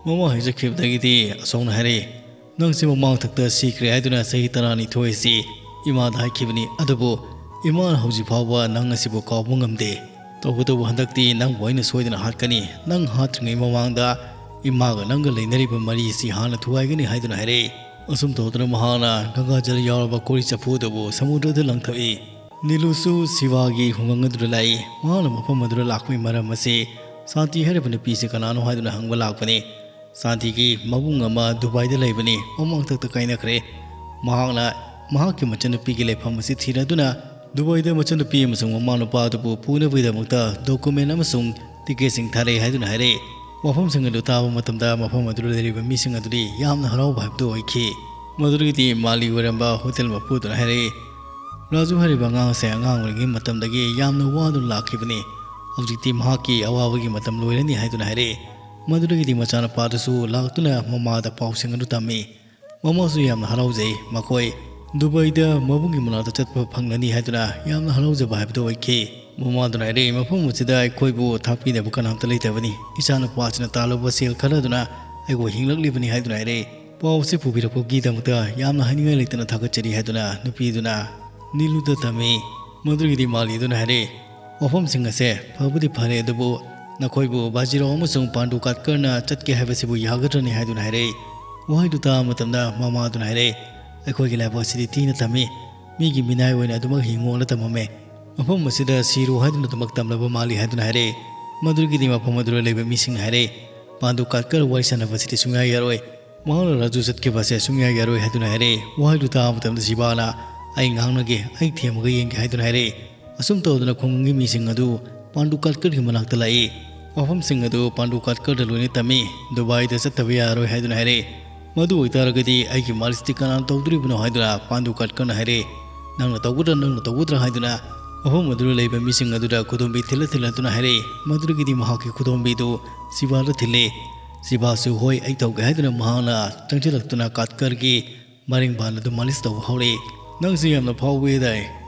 ꯃꯃꯥ ꯍꯦꯛ ꯆꯠꯈꯤꯕꯗꯒꯤꯗꯤ ꯑꯁꯣꯛꯅ ꯍꯥꯏꯔꯛꯏ, "ꯅꯪꯁꯤ ꯃꯃꯥꯡ ꯊꯛꯇ ꯁꯤꯈ꯭ꯔꯦ ꯍꯥꯏꯗꯨꯅ ꯆꯍꯤ ꯇꯔꯥꯅꯤꯊꯣꯏ ꯑꯁꯤ ꯏꯃꯥꯗ ꯍꯥꯏꯈꯤꯕꯅꯤ, ꯑꯗꯨꯕꯨ ꯏꯃꯥꯅ ꯍꯧꯖꯤꯛ ꯐꯥꯎꯕ ꯅꯪ ꯑꯁꯤꯕꯨ ꯀꯥꯎꯕ ꯉꯝꯗꯦ꯫ ꯇꯧꯕꯇꯕꯨ ꯍꯟꯗꯛꯇꯤ ꯅꯪꯕꯨ ꯑꯩꯅ ꯁꯣꯏꯗꯅ ꯍꯥꯠꯀꯅꯤ꯫ ꯅꯪ ꯍꯥꯠꯇ꯭ꯔꯤꯉꯩ ꯃꯃꯥꯡꯗ ꯏꯃꯥꯒ ꯅꯪꯒ ꯂꯩꯅꯔꯤꯕ ꯃꯔꯤ ꯑꯁꯤ ꯍꯥꯟꯅ ꯊꯨꯒꯥꯏꯒꯅꯤ" ꯍꯥꯏꯗꯨꯅ ꯍꯥꯏꯔꯛꯏ꯫ ꯑꯁꯨꯝ ꯇꯧꯗꯨꯅ ꯃꯍꯥꯛꯅ ꯒꯪꯒꯥꯖꯜ ꯌꯥꯎꯔꯕ ꯀꯣꯔꯤ ꯆꯐꯨ ꯑꯗꯨꯕꯨ ꯁꯃꯨꯗ꯭ꯔꯗ ꯂꯪꯊꯣꯛꯏ꯫ ꯅꯤꯂꯨꯁꯨ ꯁꯤꯕꯥꯒꯤ ꯈꯨꯡꯒꯪ ꯑꯗꯨꯗ ꯂꯥꯛꯏ꯫ ꯃꯍꯥꯛꯅ ꯃꯐꯝ ꯑꯗꯨꯗ ꯂꯥꯛꯄꯒꯤ ꯃꯔꯝ ꯑꯁꯤ ꯁꯥꯟꯇꯤ ꯍꯥꯏꯔꯤꯕ ꯅꯨꯄꯤꯁꯤ ꯀꯅꯥꯅꯣ ꯍꯥꯏꯗꯨꯅ ꯍꯪꯕ ꯂꯥꯛꯄꯅꯤ꯫ ꯁꯥꯟꯇꯤꯒꯤ ꯃꯕꯨꯡ ꯑꯃ ꯗꯨꯕꯥꯏꯗ ꯂꯩꯕꯅꯤ꯫ ꯃꯃꯥꯡꯊꯛꯇ ꯀꯥꯏꯅꯈ꯭ꯔꯦ꯫ ꯃꯍꯥꯛꯅ ꯃꯍꯥꯛꯀꯤ ꯃꯆꯟꯅꯨꯄꯤꯒꯤ ꯂꯩꯐꯝ ꯑꯁꯤ ꯊꯤꯔꯗꯨꯅ ꯗꯨꯕꯥꯏꯗ ꯃꯆꯟꯅꯨꯄꯤ ꯑꯃꯁꯨꯡ ꯃꯃꯥ ꯅꯨꯄꯥ ꯑꯗꯨꯕꯨ ꯄꯨꯅꯕꯒꯤꯗꯃꯛꯇ ꯗꯣꯀꯨꯃꯦꯟ ꯑꯃꯁꯨꯡ ꯇꯤꯀꯦꯠꯁꯤꯡ ꯊꯥꯔꯛꯏ ꯍꯥꯏꯗꯨꯅ ꯍꯥꯏꯔꯛꯏ꯫ ꯋꯥꯐꯝꯁꯤꯡ ꯑꯗꯨ ꯇꯥꯕ ꯃꯇꯝꯗ ꯃꯐꯝ ꯑꯗꯨꯗ ꯂꯩꯔꯤꯕ ꯃꯤꯁꯤꯡ ꯑꯗꯨꯗꯤ ꯌꯥꯝꯅ ꯍꯔꯥꯎꯕ ꯍꯥꯏꯕꯗꯨ ꯑꯣꯏꯈꯤ꯫ ꯃꯗꯨꯗꯒꯤꯗꯤ ꯃꯥꯂꯤ ꯑꯣꯏꯔꯝꯕ ꯍꯣꯇꯦꯜ ꯃꯄꯨ ꯑꯗꯨꯅ ꯍꯥꯏꯔꯛꯏ, "ꯔꯥꯖꯨ ꯍꯥꯏꯔꯤꯕ ꯑꯉꯥꯡ ꯑꯁꯦ ꯑꯉꯥꯡ ꯑꯣꯏꯔꯤꯉꯩ ꯃꯇꯝꯗꯒꯤ ꯌꯥꯝꯅ ꯋꯥꯗꯨꯅ ꯂꯥꯛꯈꯤꯕꯅꯤ꯫ ꯍꯧꯖꯤꯛꯇꯤ ꯃꯍꯥꯛꯀꯤ ꯑꯋꯥꯕꯒꯤ ꯃꯇꯝ ꯂꯣꯏꯔꯅꯤ" ꯍꯥꯏꯗꯨꯅ ꯍꯥꯏꯔꯛꯏ꯫ ꯃꯗꯨꯗꯒꯤꯗꯤ ꯃꯆꯥꯅꯨꯄꯥꯗꯨꯁꯨ ꯂꯥꯛꯇꯨꯅ ꯃꯃꯥꯗ ꯄꯥꯎꯁꯤꯡ ꯑꯗꯨ ꯇꯝꯃꯤ꯫ ꯃꯃꯥꯁꯨ ꯌꯥꯝꯅ ꯍꯔꯥꯎꯖꯩ꯫ ꯃꯈꯣꯏ ꯗꯨꯕꯥꯏꯗ ꯃꯕꯨꯡꯒꯤ ꯃꯅꯥꯛꯇ ꯆꯠꯄ ꯐꯪꯂꯅꯤ ꯍꯥꯏꯗꯨꯅ ꯌꯥꯝꯅ ꯍꯔꯥꯎꯖꯕ ꯍꯥꯏꯕꯗꯨ ꯑꯣꯏꯈꯤ꯫ ꯃꯃꯥꯗꯨꯅ ꯍꯥꯏꯔꯛꯏ, "ꯃꯐꯝ ꯑꯁꯤꯗ ꯑꯩꯈꯣꯏꯕꯨ ꯊꯥꯛꯄꯤꯅꯕ ꯀꯅꯥꯝꯇ ꯂꯩꯇꯕꯅꯤ꯫ ꯏꯆꯥꯅꯨꯄꯥꯁꯤꯅ ꯇꯥꯜꯂꯨꯕ ꯁꯦꯜ ꯈꯔ ꯑꯗꯨꯅ ꯑꯩꯈꯣꯏ ꯍꯤꯡꯂꯛꯂꯤꯕꯅꯤ" ꯍꯥꯏꯗꯨꯅ ꯍꯥꯏꯔꯛꯏ꯫ ꯄꯥꯎ ꯑꯁꯤ ꯄꯨꯕꯤꯔꯛꯄꯒꯤꯗꯃꯛꯇ ꯌꯥꯝꯅ ꯍꯥꯏꯅꯤꯡꯉꯥꯏ ꯂꯩꯇꯅ ꯊꯥꯒꯠꯆꯔꯤ ꯍꯥꯏꯗꯨꯅ ꯅꯨꯄꯤꯗꯨꯅ ꯅꯤꯂꯨꯗ ꯇꯝꯃꯤ꯫ ꯃꯗꯨꯗꯒꯤꯗꯤ ꯃꯥꯂꯤꯗꯨꯅ ꯍꯥꯏꯔꯛꯏ, "ꯋꯥꯐꯝꯁꯤꯡ ꯑꯁꯦ ꯐꯕꯨꯗꯤ ꯐꯔꯦ, ꯑꯗꯨꯕꯨ ꯅꯈꯣꯏꯕꯨ ꯕꯥꯖꯤꯔꯥꯎ ꯑꯃꯁꯨꯡ ꯄꯥꯟꯗꯨ ꯀꯥꯠꯀꯔꯅ ꯆꯠꯀꯦ ꯍꯥꯏꯕꯁꯤꯕꯨ ꯌꯥꯒꯗ꯭ꯔꯅꯤ?" ꯍꯥꯏꯗꯨꯅ ꯍꯥꯏꯔꯛꯏ꯫ ꯋꯥꯍꯩꯗꯨ ꯇꯥꯕ ꯃꯇꯝꯗ ꯃꯃꯥꯗꯨꯅ ꯍꯥꯏꯔꯛꯏ, "ꯑꯩꯈꯣꯏꯒꯤ ꯂꯥꯏꯕꯛ ꯑꯁꯤꯗꯤ ꯊꯤꯅ ꯇꯝꯃꯤ꯫ ꯃꯤꯒꯤ ꯃꯤꯅꯥꯏ ꯑꯣꯏꯅ ꯑꯗꯨꯃꯛ ꯍꯤꯡꯉꯣꯅ ꯇꯝꯃꯝꯃꯦ꯫ ꯃꯐꯝ ꯑꯁꯤꯗ ꯁꯤꯔꯣ ꯍꯥꯏꯗꯨꯅ ꯑꯗꯨꯃꯛ ꯇꯝꯂꯕ ꯃꯥꯜꯂꯤ" ꯍꯥꯏꯗꯨꯅ ꯍꯥꯏꯔꯛꯏ꯫ ꯃꯗꯨꯒꯤꯗꯤ ꯃꯐꯝ ꯑꯗꯨꯗ ꯂꯩꯕ ꯃꯤꯁꯤꯡꯅ ꯍꯥꯏꯔꯛꯏ, "ꯄꯥꯟꯗꯨ ꯀꯥꯠꯀꯔ ꯋꯥꯔꯤ ꯁꯥꯟꯅꯕꯁꯤꯗꯤ ꯁꯨꯡꯌꯥ ꯌꯥꯔꯣꯏ꯫ ꯃꯍꯥꯛꯅ ꯔꯥꯖꯨ ꯆꯠꯈꯤꯕ ꯑꯁꯦ ꯁꯨꯡꯌꯥ ꯌꯥꯔꯣꯏ" ꯍꯥꯏꯗꯨꯅ ꯍꯥꯏꯔꯛꯏ꯫ ꯋꯥꯍꯩꯗꯨ ꯇꯥꯕ ꯃꯇꯝꯗ ꯁꯤꯕꯥꯅ, "ꯑꯩ ꯉꯥꯡꯅꯒꯦ, ꯑꯩ ꯊꯦꯝꯃꯒ ꯌꯦꯡꯒꯦ" ꯍꯥꯏꯗꯨꯅ ꯍꯥꯏꯔꯛꯏ꯫ ꯑꯁꯨꯝ ꯇꯧꯗꯅ ꯈꯨꯡꯒꯪꯒꯤ ꯃꯤꯁꯤꯡ ꯑꯗꯨ ꯄꯥꯟꯗꯨ ꯀꯥꯠꯀꯔꯒꯤ ꯃꯅꯥꯛꯇ ꯂꯥꯛꯏ꯫ ꯋꯥꯐꯝꯁꯤꯡ ꯑꯗꯨ ꯄꯥꯟꯗꯨ ꯀꯥꯠꯀꯔꯗ ꯂꯣꯏꯅ ꯇꯝꯃꯤ꯫ "ꯗꯨꯕꯥꯏꯗ ꯆꯠꯇꯕ ꯌꯥꯔꯣꯏ" ꯍꯥꯏꯗꯨꯅ ꯍꯥꯏꯔꯛꯏ꯫ "ꯃꯗꯨ ꯑꯣꯏꯇꯥꯔꯒꯗꯤ ꯑꯩꯒꯤ ꯃꯥꯂꯤꯁꯇꯤ ꯀꯅꯥꯅ ꯇꯧꯗꯣꯔꯤꯕꯅꯣ?" ꯍꯥꯏꯗꯨꯅ ꯄꯥꯟꯗꯨ ꯀꯥꯠꯀꯔꯅ ꯍꯥꯏꯔꯛꯏ꯫ "ꯅꯪꯅ ꯇꯧꯒꯗ꯭ꯔꯥ, ꯅꯪꯅ ꯇꯧꯒꯗ꯭ꯔꯥ?" ꯍꯥꯏꯗꯨꯅ ꯃꯐꯝ ꯑꯗꯨꯗ ꯂꯩꯕ ꯃꯤꯁꯤꯡ ꯑꯗꯨꯗ ꯈꯨꯗꯣꯝꯕꯤ ꯊꯤꯜꯂ ꯊꯤꯜꯂꯗꯨꯅ ꯍꯥꯏꯔꯛꯏ꯫ ꯃꯗꯨꯗꯒꯤꯗꯤ ꯃꯍꯥꯛꯀꯤ ꯈꯨꯗꯣꯝꯕꯤꯗꯨ ꯁꯤꯕꯥꯗ ꯊꯤꯜꯂꯤ꯫ ꯁꯤꯕꯥꯁꯨ "ꯍꯣꯏ, ꯑꯩ ꯇꯧꯒꯦ" ꯍꯥꯏꯗꯨꯅ ꯃꯍꯥꯛꯅ ꯆꯪꯁꯤꯜꯂꯛꯇꯨꯅ ꯀꯥꯠꯀꯔꯒꯤ ꯃꯔꯤꯡ ꯄꯥꯟ ꯑꯗꯨ ꯃꯥꯂꯤꯁ ꯇꯧꯕ ꯍꯧꯔꯛꯏ꯫ "ꯅꯪꯁꯤ ꯌꯥꯝꯅ ꯐꯥꯎꯕ ꯍꯥꯏꯗꯥꯏ,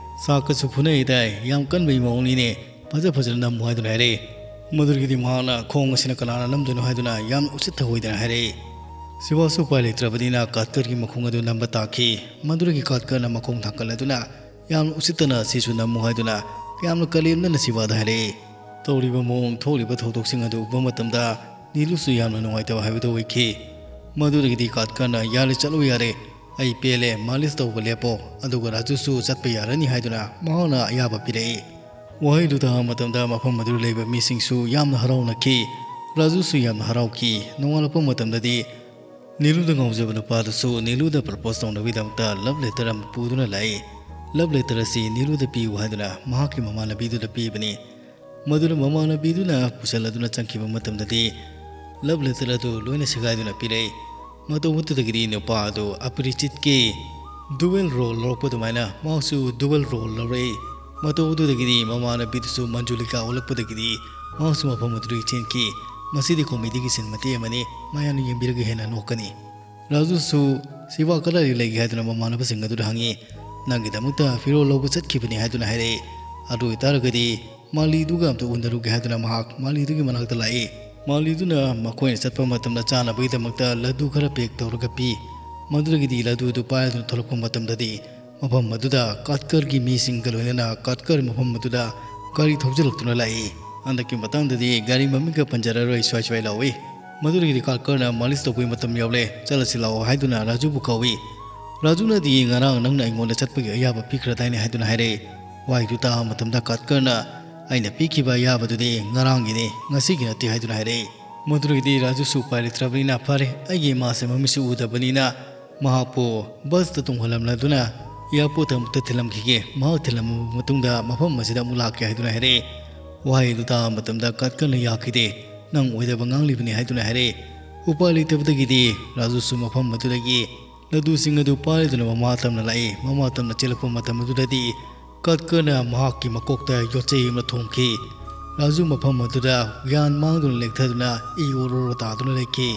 ꯆꯥꯛꯀꯁꯨ ꯐꯨꯅꯩ ꯍꯥꯏꯗꯥꯏ, ꯌꯥꯝ ꯀꯟꯕꯒꯤ ꯃꯑꯣꯡꯅꯤꯅꯦ, ꯐꯖ ꯐꯖꯅ ꯅꯝꯃꯨ" ꯍꯥꯏꯗꯨꯅ ꯍꯥꯏꯔꯛꯏ꯫ ꯃꯗꯨꯗꯒꯤꯗꯤ ꯃꯍꯥꯛꯅ "ꯈꯣꯡ ꯑꯁꯤꯅ ꯀꯅꯥꯅ ꯅꯝꯗꯣꯏꯅꯣ?" ꯍꯥꯏꯗꯨꯅ ꯌꯥꯝꯅ ꯎꯁꯤꯠ ꯊꯑꯣꯏꯗꯅ ꯍꯥꯏꯔꯛꯏ꯫ ꯁꯤꯕꯥꯁꯨ ꯎꯄꯥꯏ ꯂꯩꯇ꯭ꯔꯕꯅꯤꯅ ꯀꯥꯠꯀꯔꯒꯤ ꯃꯈꯣꯡ ꯑꯗꯨ ꯅꯝꯕ ꯇꯥꯈꯤ꯫ ꯃꯗꯨꯗꯒꯤ ꯀꯥꯠꯀꯔꯅ ꯃꯈꯣꯡ ꯊꯥꯡꯒꯠꯂꯗꯨꯅ ꯌꯥꯝꯅ ꯎꯁꯤꯠꯇꯅ "ꯁꯤꯁꯨ ꯅꯝꯃꯨ" ꯍꯥꯏꯗꯨꯅ ꯌꯥꯝꯅ ꯀꯔꯦꯝꯅꯅ ꯁꯤꯕꯥꯗ ꯍꯥꯏꯔꯛꯏ꯫ ꯇꯧꯔꯤꯕ ꯃꯑꯣꯡ, ꯊꯣꯛꯂꯤꯕ ꯊꯧꯗꯣꯛꯁꯤꯡ ꯑꯗꯨ ꯎꯕ ꯃꯇꯝꯗ ꯅꯤꯂꯨꯁꯨ ꯌꯥꯝꯅ ꯅꯨꯡꯉꯥꯏꯇꯕ ꯍꯥꯏꯕꯗꯨ ꯑꯣꯏꯈꯤ꯫ ꯃꯗꯨꯗꯒꯤꯗꯤ ꯀꯥꯠꯀꯔꯅ, "ꯌꯥꯔꯦ, ꯆꯠꯂꯨ ꯌꯥꯔꯦ, ꯑꯩ ꯄꯦꯜꯂꯦ, ꯃꯥꯂꯤꯁ ꯇꯧꯕ ꯂꯦꯞꯄꯣ, ꯑꯗꯨꯒ ꯔꯥꯖꯨꯁꯨ ꯆꯠꯄ ꯌꯥꯔꯅꯤ" ꯍꯥꯏꯗꯨꯅ ꯃꯍꯥꯛꯅ ꯑꯌꯥꯕ ꯄꯤꯔꯛꯏ꯫ ꯋꯥꯍꯩꯗꯨ ꯇꯥꯕ ꯃꯇꯝꯗ ꯃꯐꯝ ꯑꯗꯨꯗ ꯂꯩꯕ ꯃꯤꯁꯤꯡꯁꯨ ꯌꯥꯝꯅ ꯍꯔꯥꯎꯅꯈꯤ꯫ ꯔꯥꯖꯨꯁꯨ ꯌꯥꯝꯅ ꯍꯔꯥꯎꯈꯤ꯫ ꯅꯣꯡꯉꯥꯜꯂꯛꯄ ꯃꯇꯝꯗꯗꯤ ꯅꯤꯂꯨꯗ ꯉꯥꯎꯖꯕ ꯅꯨꯄꯥꯗꯨꯁꯨ ꯅꯤꯂꯨꯗ ꯄ꯭ꯔꯄꯣꯁ ꯇꯧꯅꯕꯒꯤꯗꯃꯛꯇ ꯂꯚ ꯂꯦꯇꯔ ꯑꯃ ꯄꯨꯗꯨꯅ ꯂꯥꯛꯏ꯫ ꯂꯚ ꯂꯦꯇꯔ ꯑꯁꯤ ꯅꯤꯂꯨꯗ ꯄꯤꯌꯨ ꯍꯥꯏꯗꯨꯅ ꯃꯍꯥꯛꯀꯤ ꯃꯃꯥꯟꯅꯕꯤꯗꯨꯗ ꯄꯤꯕꯅꯤ꯫ ꯃꯗꯨꯅ ꯃꯃꯥꯟꯅꯕꯤꯗꯨꯅ ꯄꯨꯁꯜꯂꯗꯨꯅ ꯆꯪꯈꯤꯕ ꯃꯇꯝꯗꯗꯤ ꯂꯚ ꯂꯦꯇꯔ ꯑꯗꯨ ꯂꯣꯏꯅ ꯁꯦꯒꯥꯏꯗꯨꯅ ꯄꯤꯔꯛꯏ꯫ ꯃꯇꯧ ꯑꯗꯨꯗꯒꯤꯗꯤ ꯅꯨꯄꯥ ꯑꯗꯨ ꯑꯄꯔꯤꯆꯤꯠꯀꯤ ꯗꯨꯋꯦꯜ ꯔꯣꯜ ꯂꯧꯔꯛꯄ ꯑꯗꯨꯃꯥꯏꯅ ꯃꯍꯥꯛꯁꯨ ꯗꯨꯋꯦꯜ ꯔꯣꯜ ꯂꯧꯔꯛꯏ꯫ ꯃꯇꯧ ꯑꯗꯨꯗꯒꯤꯗꯤ ꯃꯃꯥꯟꯅꯕꯤꯗꯨꯁꯨ ꯃꯟꯖꯨꯂꯤꯀꯥ ꯑꯣꯜꯂꯛꯄꯗꯒꯤꯗꯤ ꯃꯍꯥꯛꯁꯨ ꯃꯐꯝ ꯑꯗꯨꯗꯒꯤ ꯆꯦꯟꯈꯤ꯫ ꯃꯁꯤꯗꯤ ꯀꯣꯃꯦꯗꯤꯒꯤ ꯁꯤꯟ ꯃꯇꯦꯛ ꯑꯃꯅꯤ, ꯃꯌꯥꯝꯅ ꯌꯦꯡꯕꯤꯔꯒ ꯍꯦꯟꯅ ꯅꯣꯛꯀꯅꯤ꯫ ꯔꯥꯖꯨꯁꯨ ꯁꯤꯕꯥ ꯀꯗꯥꯏꯗ ꯂꯩꯒꯦ ꯍꯥꯏꯗꯨꯅ ꯃꯃꯥꯟꯅꯕꯁꯤꯡ ꯑꯗꯨꯗ ꯍꯪꯉꯤ꯫ "ꯅꯪꯒꯤꯗꯃꯛꯇ ꯐꯤꯔꯣꯜ ꯂꯧꯕ ꯆꯠꯈꯤꯕꯅꯤ" ꯍꯥꯏꯗꯨꯅ ꯍꯥꯏꯔꯛꯏ꯫ ꯑꯗꯨ ꯑꯣꯏꯇꯥꯔꯒꯗꯤ ꯃꯥꯂꯤꯗꯨꯒ ꯑꯝꯇ ꯎꯅꯔꯨꯒꯦ ꯍꯥꯏꯗꯨꯅ ꯃꯍꯥꯛ ꯃꯥꯂꯤꯗꯨꯒꯤ ꯃꯅꯥꯛꯇ ꯂꯥꯛꯏ꯫ ꯃꯥꯂꯤꯗꯨꯅ ꯃꯈꯣꯏꯅ ꯆꯠꯄ ꯃꯇꯝꯗ ꯆꯥꯅꯕꯒꯤꯗꯃꯛꯇ ꯂꯗꯨ ꯈꯔ ꯄꯦꯛ ꯇꯧꯔꯒ ꯄꯤ꯫ ꯃꯗꯨꯗꯒꯤꯗꯤ ꯂꯗꯨ ꯑꯗꯨ ꯄꯥꯏꯗꯨꯅ ꯊꯣꯛꯂꯛꯄ ꯃꯇꯝꯗꯗꯤ ꯃꯐꯝ ꯑꯗꯨꯗ ꯀꯥꯠꯀꯔꯒꯤ ꯃꯤꯁꯤꯡꯒ ꯂꯣꯏꯅꯅ ꯀꯥꯠꯀꯔ ꯃꯐꯝ ꯑꯗꯨꯗ ꯒꯥꯔꯤ ꯊꯧꯖꯤꯜꯂꯛꯇꯨꯅ ꯂꯥꯛꯏ꯫ ꯍꯟꯗꯛꯀꯤ ꯃꯇꯥꯡꯗꯗꯤ ꯒꯥꯔꯤ ꯃꯃꯤꯡꯒ ꯄꯟꯖꯔꯔꯣꯏ, ꯁ꯭ꯋꯥꯏ ꯁ꯭ꯋꯥꯏ ꯂꯥꯎꯏ꯫ ꯃꯗꯨꯗꯒꯤꯗꯤ ꯀꯥꯠꯀꯔꯅ ꯃꯥꯂꯤꯁ ꯇꯧꯕꯒꯤ ꯃꯇꯝ ꯌꯧꯂꯦ, ꯆꯠꯂꯁꯤ ꯂꯥꯛꯑꯣ ꯍꯥꯏꯗꯨꯅ ꯔꯥꯖꯨꯕꯨ ꯀꯧꯏ꯫ ꯔꯥꯖꯨꯅꯗꯤ ꯉꯔꯥꯡ ꯅꯪꯅ ꯑꯩꯉꯣꯟꯗ ꯆꯠꯄꯒꯤ ꯑꯌꯥꯕ ꯄꯤꯈ꯭ꯔꯗꯥꯏꯅꯦ ꯍꯥꯏꯗꯨꯅ ꯍꯥꯏꯔꯛꯏ꯫ ꯋꯥꯍꯩꯗꯨ ꯇꯥꯕ ꯃꯇꯝꯗ ꯀꯥꯠꯀꯔꯅ, "ꯑꯩꯅ ꯄꯤꯈꯤꯕ ꯑꯌꯥꯕꯗꯨꯗꯤ ꯉꯔꯥꯡꯒꯤꯅꯤ, ꯉꯁꯤꯒꯤ ꯅꯠꯇꯦ" ꯍꯥꯏꯗꯨꯅ ꯍꯥꯏꯔꯛꯏ꯫ ꯃꯗꯨꯗꯒꯤꯗꯤ ꯔꯥꯖꯨꯁꯨ ꯎꯄꯥꯏ ꯂꯩꯇ꯭ꯔꯕꯅꯤꯅ, "ꯐꯔꯦ, ꯑꯩꯒꯤ ꯏꯃꯥꯁꯦ ꯃꯃꯤꯠꯁꯨ ꯎꯗꯕꯅꯤꯅ ꯃꯍꯥꯛꯄꯨ ꯕꯁꯇ ꯇꯣꯡꯍꯜꯂꯝꯂꯗꯨꯅ ꯑꯦꯌꯥꯔꯄꯣꯔꯠꯇ ꯑꯃꯨꯛꯇ ꯊꯤꯜꯂꯝꯈꯤꯒꯦ, ꯃꯍꯥꯛ ꯊꯤꯜꯂꯝꯃꯕ ꯃꯇꯨꯡꯗ ꯃꯐꯝ ꯑꯁꯤꯗ ꯑꯃꯨꯛ ꯂꯥꯛꯀꯦ" ꯍꯥꯏꯗꯨꯅ ꯍꯥꯏꯔꯛꯏ꯫ ꯋꯥꯍꯩꯗꯨ ꯇꯥꯕ ꯃꯇꯝꯗ ꯀꯥꯠꯀꯔꯅ, "ꯌꯥꯈꯤꯗꯦ, ꯅꯪ ꯑꯣꯏꯗꯕ ꯉꯥꯡꯂꯤꯕꯅꯤ" ꯍꯥꯏꯗꯨꯅ ꯍꯥꯏꯔꯛꯏ꯫ ꯎꯄꯥꯏ ꯂꯩꯇꯕꯗꯒꯤꯗꯤ ꯔꯥꯖꯨꯁꯨ ꯃꯐꯝ ꯑꯗꯨꯗꯒꯤ ꯂꯗꯨꯁꯤꯡ ꯑꯗꯨ ꯄꯥꯏꯗꯨꯅ ꯃꯃꯥ ꯇꯝꯅ ꯂꯥꯛꯏ꯫ ꯃꯃꯥ ꯇꯝꯅ ꯆꯦꯜꯂꯛꯄ ꯃꯇꯝ ꯑꯗꯨꯗꯗꯤ ꯀꯥꯠꯀꯔꯅ ꯃꯍꯥꯛꯀꯤ ꯃꯀꯣꯛꯇ ꯌꯣꯠꯆꯩ ꯑꯃ ꯊꯣꯝꯈꯤ꯫ ꯔꯥꯖꯨ ꯃꯐꯝ ꯑꯗꯨꯗ ꯒ꯭ꯌꯥꯟ ꯃꯥꯡꯗꯨꯅ ꯂꯦꯛꯊꯗꯨꯅ ꯏ ꯑꯣꯔꯣ ꯑꯣꯔꯣ ꯇꯥꯗꯨꯅ ꯂꯩꯈꯤ꯫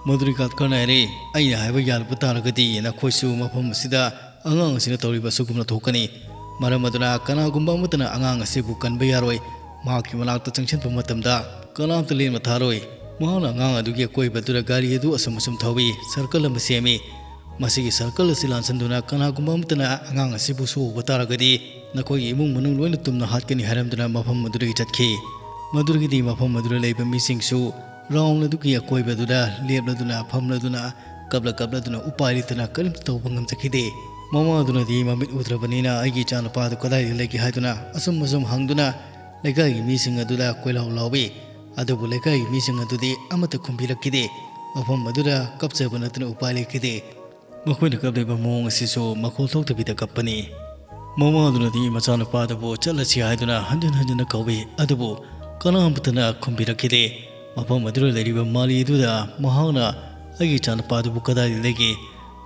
ꯃꯗꯨꯗꯒꯤ ꯀꯥꯠꯀꯔꯅ ꯍꯥꯏꯔꯛꯏ, "ꯑꯩꯅ ꯍꯥꯏꯕ ꯌꯥꯔꯛꯄ ꯇꯥꯔꯒꯗꯤ ꯅꯈꯣꯏꯁꯨ ꯃꯐꯝ ꯑꯁꯤꯗ ꯑꯉꯥꯡ ꯑꯁꯤꯅ ꯇꯧꯔꯤꯕ ꯑꯁꯤꯒꯨꯝꯅ ꯊꯣꯛꯀꯅꯤ꯫ ꯃꯔꯝ ꯑꯗꯨꯅ ꯀꯅꯥꯒꯨꯝꯕ ꯑꯃꯠꯇꯅ ꯑꯉꯥꯡ ꯑꯁꯤꯕꯨ ꯀꯟꯕ ꯌꯥꯔꯣꯏ꯫ ꯃꯍꯥꯛꯀꯤ ꯃꯅꯥꯛꯇ ꯆꯪꯁꯤꯟꯕ ꯃꯇꯝꯗ ꯀꯅꯥꯝꯇ ꯂꯦꯝꯅ ꯊꯥꯔꯣꯏ꯫" ꯃꯍꯥꯛꯅ ꯑꯉꯥꯡ ꯑꯗꯨꯒꯤ ꯑꯀꯣꯏꯕꯗꯨꯗ ꯒꯥꯔꯤ ꯑꯗꯨ ꯑꯁꯨꯝ ꯑꯁꯨꯝ ꯊꯧꯏ꯫ ꯁꯔꯀꯜ ꯑꯃ ꯁꯦꯝꯃꯤ꯫ ꯃꯁꯤꯒꯤ ꯁꯔꯀꯜ ꯑꯁꯤ ꯂꯥꯟꯁꯤꯟꯗꯨꯅ ꯀꯅꯥꯒꯨꯝꯕ ꯑꯃꯠꯇꯅ ꯑꯉꯥꯡ ꯑꯁꯤꯕꯨ ꯁꯣꯛꯎꯕ ꯇꯥꯔꯒꯗꯤ ꯅꯈꯣꯏꯒꯤ ꯏꯃꯨꯡ ꯃꯅꯨꯡ ꯂꯣꯏꯅ ꯇꯨꯝꯅ ꯍꯥꯠꯀꯅꯤ ꯍꯥꯏꯔꯝꯗꯨꯅ ꯃꯐꯝ ꯑꯗꯨꯗꯒꯤ ꯆꯠꯈꯤ꯫ ꯃꯗꯨꯗꯒꯤꯗꯤ ꯃꯐꯝ ꯑꯗꯨꯗ ꯂꯩꯕ ꯃꯤꯁꯤꯡꯁꯨ ꯒ꯭ꯔꯥꯎꯟ ꯑꯗꯨꯒꯤ ꯑꯀꯣꯏꯕꯗꯨꯗ ꯂꯦꯞꯂꯗꯨꯅ, ꯐꯝꯂꯗꯨꯅ, ꯀꯞꯂ ꯀꯞꯂꯗꯨꯅ ꯎꯄꯥꯏ ꯂꯩꯇꯅ ꯀꯔꯤꯝꯇ ꯇꯧꯕ ꯉꯝꯖꯈꯤꯗꯦ꯫ ꯃꯃꯥ ꯑꯗꯨꯅꯗꯤ ꯃꯃꯤꯠ ꯎꯗ꯭ꯔꯕꯅꯤꯅ ꯑꯩꯒꯤ ꯏꯆꯥꯅꯨꯄꯥ ꯑꯗꯨ ꯀꯗꯥꯏꯗ ꯂꯩꯒꯦ ꯍꯥꯏꯗꯨꯅ ꯑꯁꯨꯝ ꯑꯁꯨꯝ ꯍꯪꯗꯨꯅ ꯂꯩꯀꯥꯏꯒꯤ ꯃꯤꯁꯤꯡ ꯑꯗꯨꯗ ꯀꯣꯏꯂꯥꯎ ꯂꯥꯎꯏ꯫ ꯑꯗꯨꯕꯨ ꯂꯩꯀꯥꯏꯒꯤ ꯃꯤꯁꯤꯡ ꯑꯗꯨꯗꯤ ꯑꯃꯠꯇ ꯈꯨꯝꯕꯤꯔꯛꯈꯤꯗꯦ꯫ ꯃꯐꯝ ꯑꯗꯨꯗ ꯀꯞꯆꯕ ꯅꯠꯇꯅ ꯎꯄꯥꯏ ꯂꯩꯈꯤꯗꯦ꯫ ꯃꯈꯣꯏꯅ ꯀꯞꯂꯤꯕ ꯃꯑꯣꯡ ꯑꯁꯤꯁꯨ ꯃꯈꯣꯜ ꯊꯣꯛꯇꯕꯤꯗ ꯀꯞꯄꯅꯤ꯫ ꯃꯃꯥ ꯑꯗꯨꯅꯗꯤ ꯃꯆꯥꯅꯨꯄꯥ ꯑꯗꯨꯕꯨ ꯆꯠꯂꯁꯤ ꯍꯥꯏꯗꯨꯅ ꯍꯟꯖꯤꯟ ꯍꯟꯖꯤꯟꯅ ꯀꯧꯏ, ꯑꯗꯨꯕꯨ ꯀꯅꯥꯝꯇꯅ ꯈꯨꯝꯕꯤꯔꯛꯈꯤꯗꯦ꯫ ꯃꯐꯝ ꯑꯗꯨꯗ ꯂꯩꯔꯤꯕ ꯃꯥꯂꯤ ꯑꯗꯨꯗ ꯃꯍꯥꯛꯅ "ꯑꯩꯒꯤ ꯏꯆꯥꯅꯨꯄꯥ ꯑꯗꯨꯕꯨ ꯀꯗꯥꯏꯗ ꯂꯩꯒꯦ?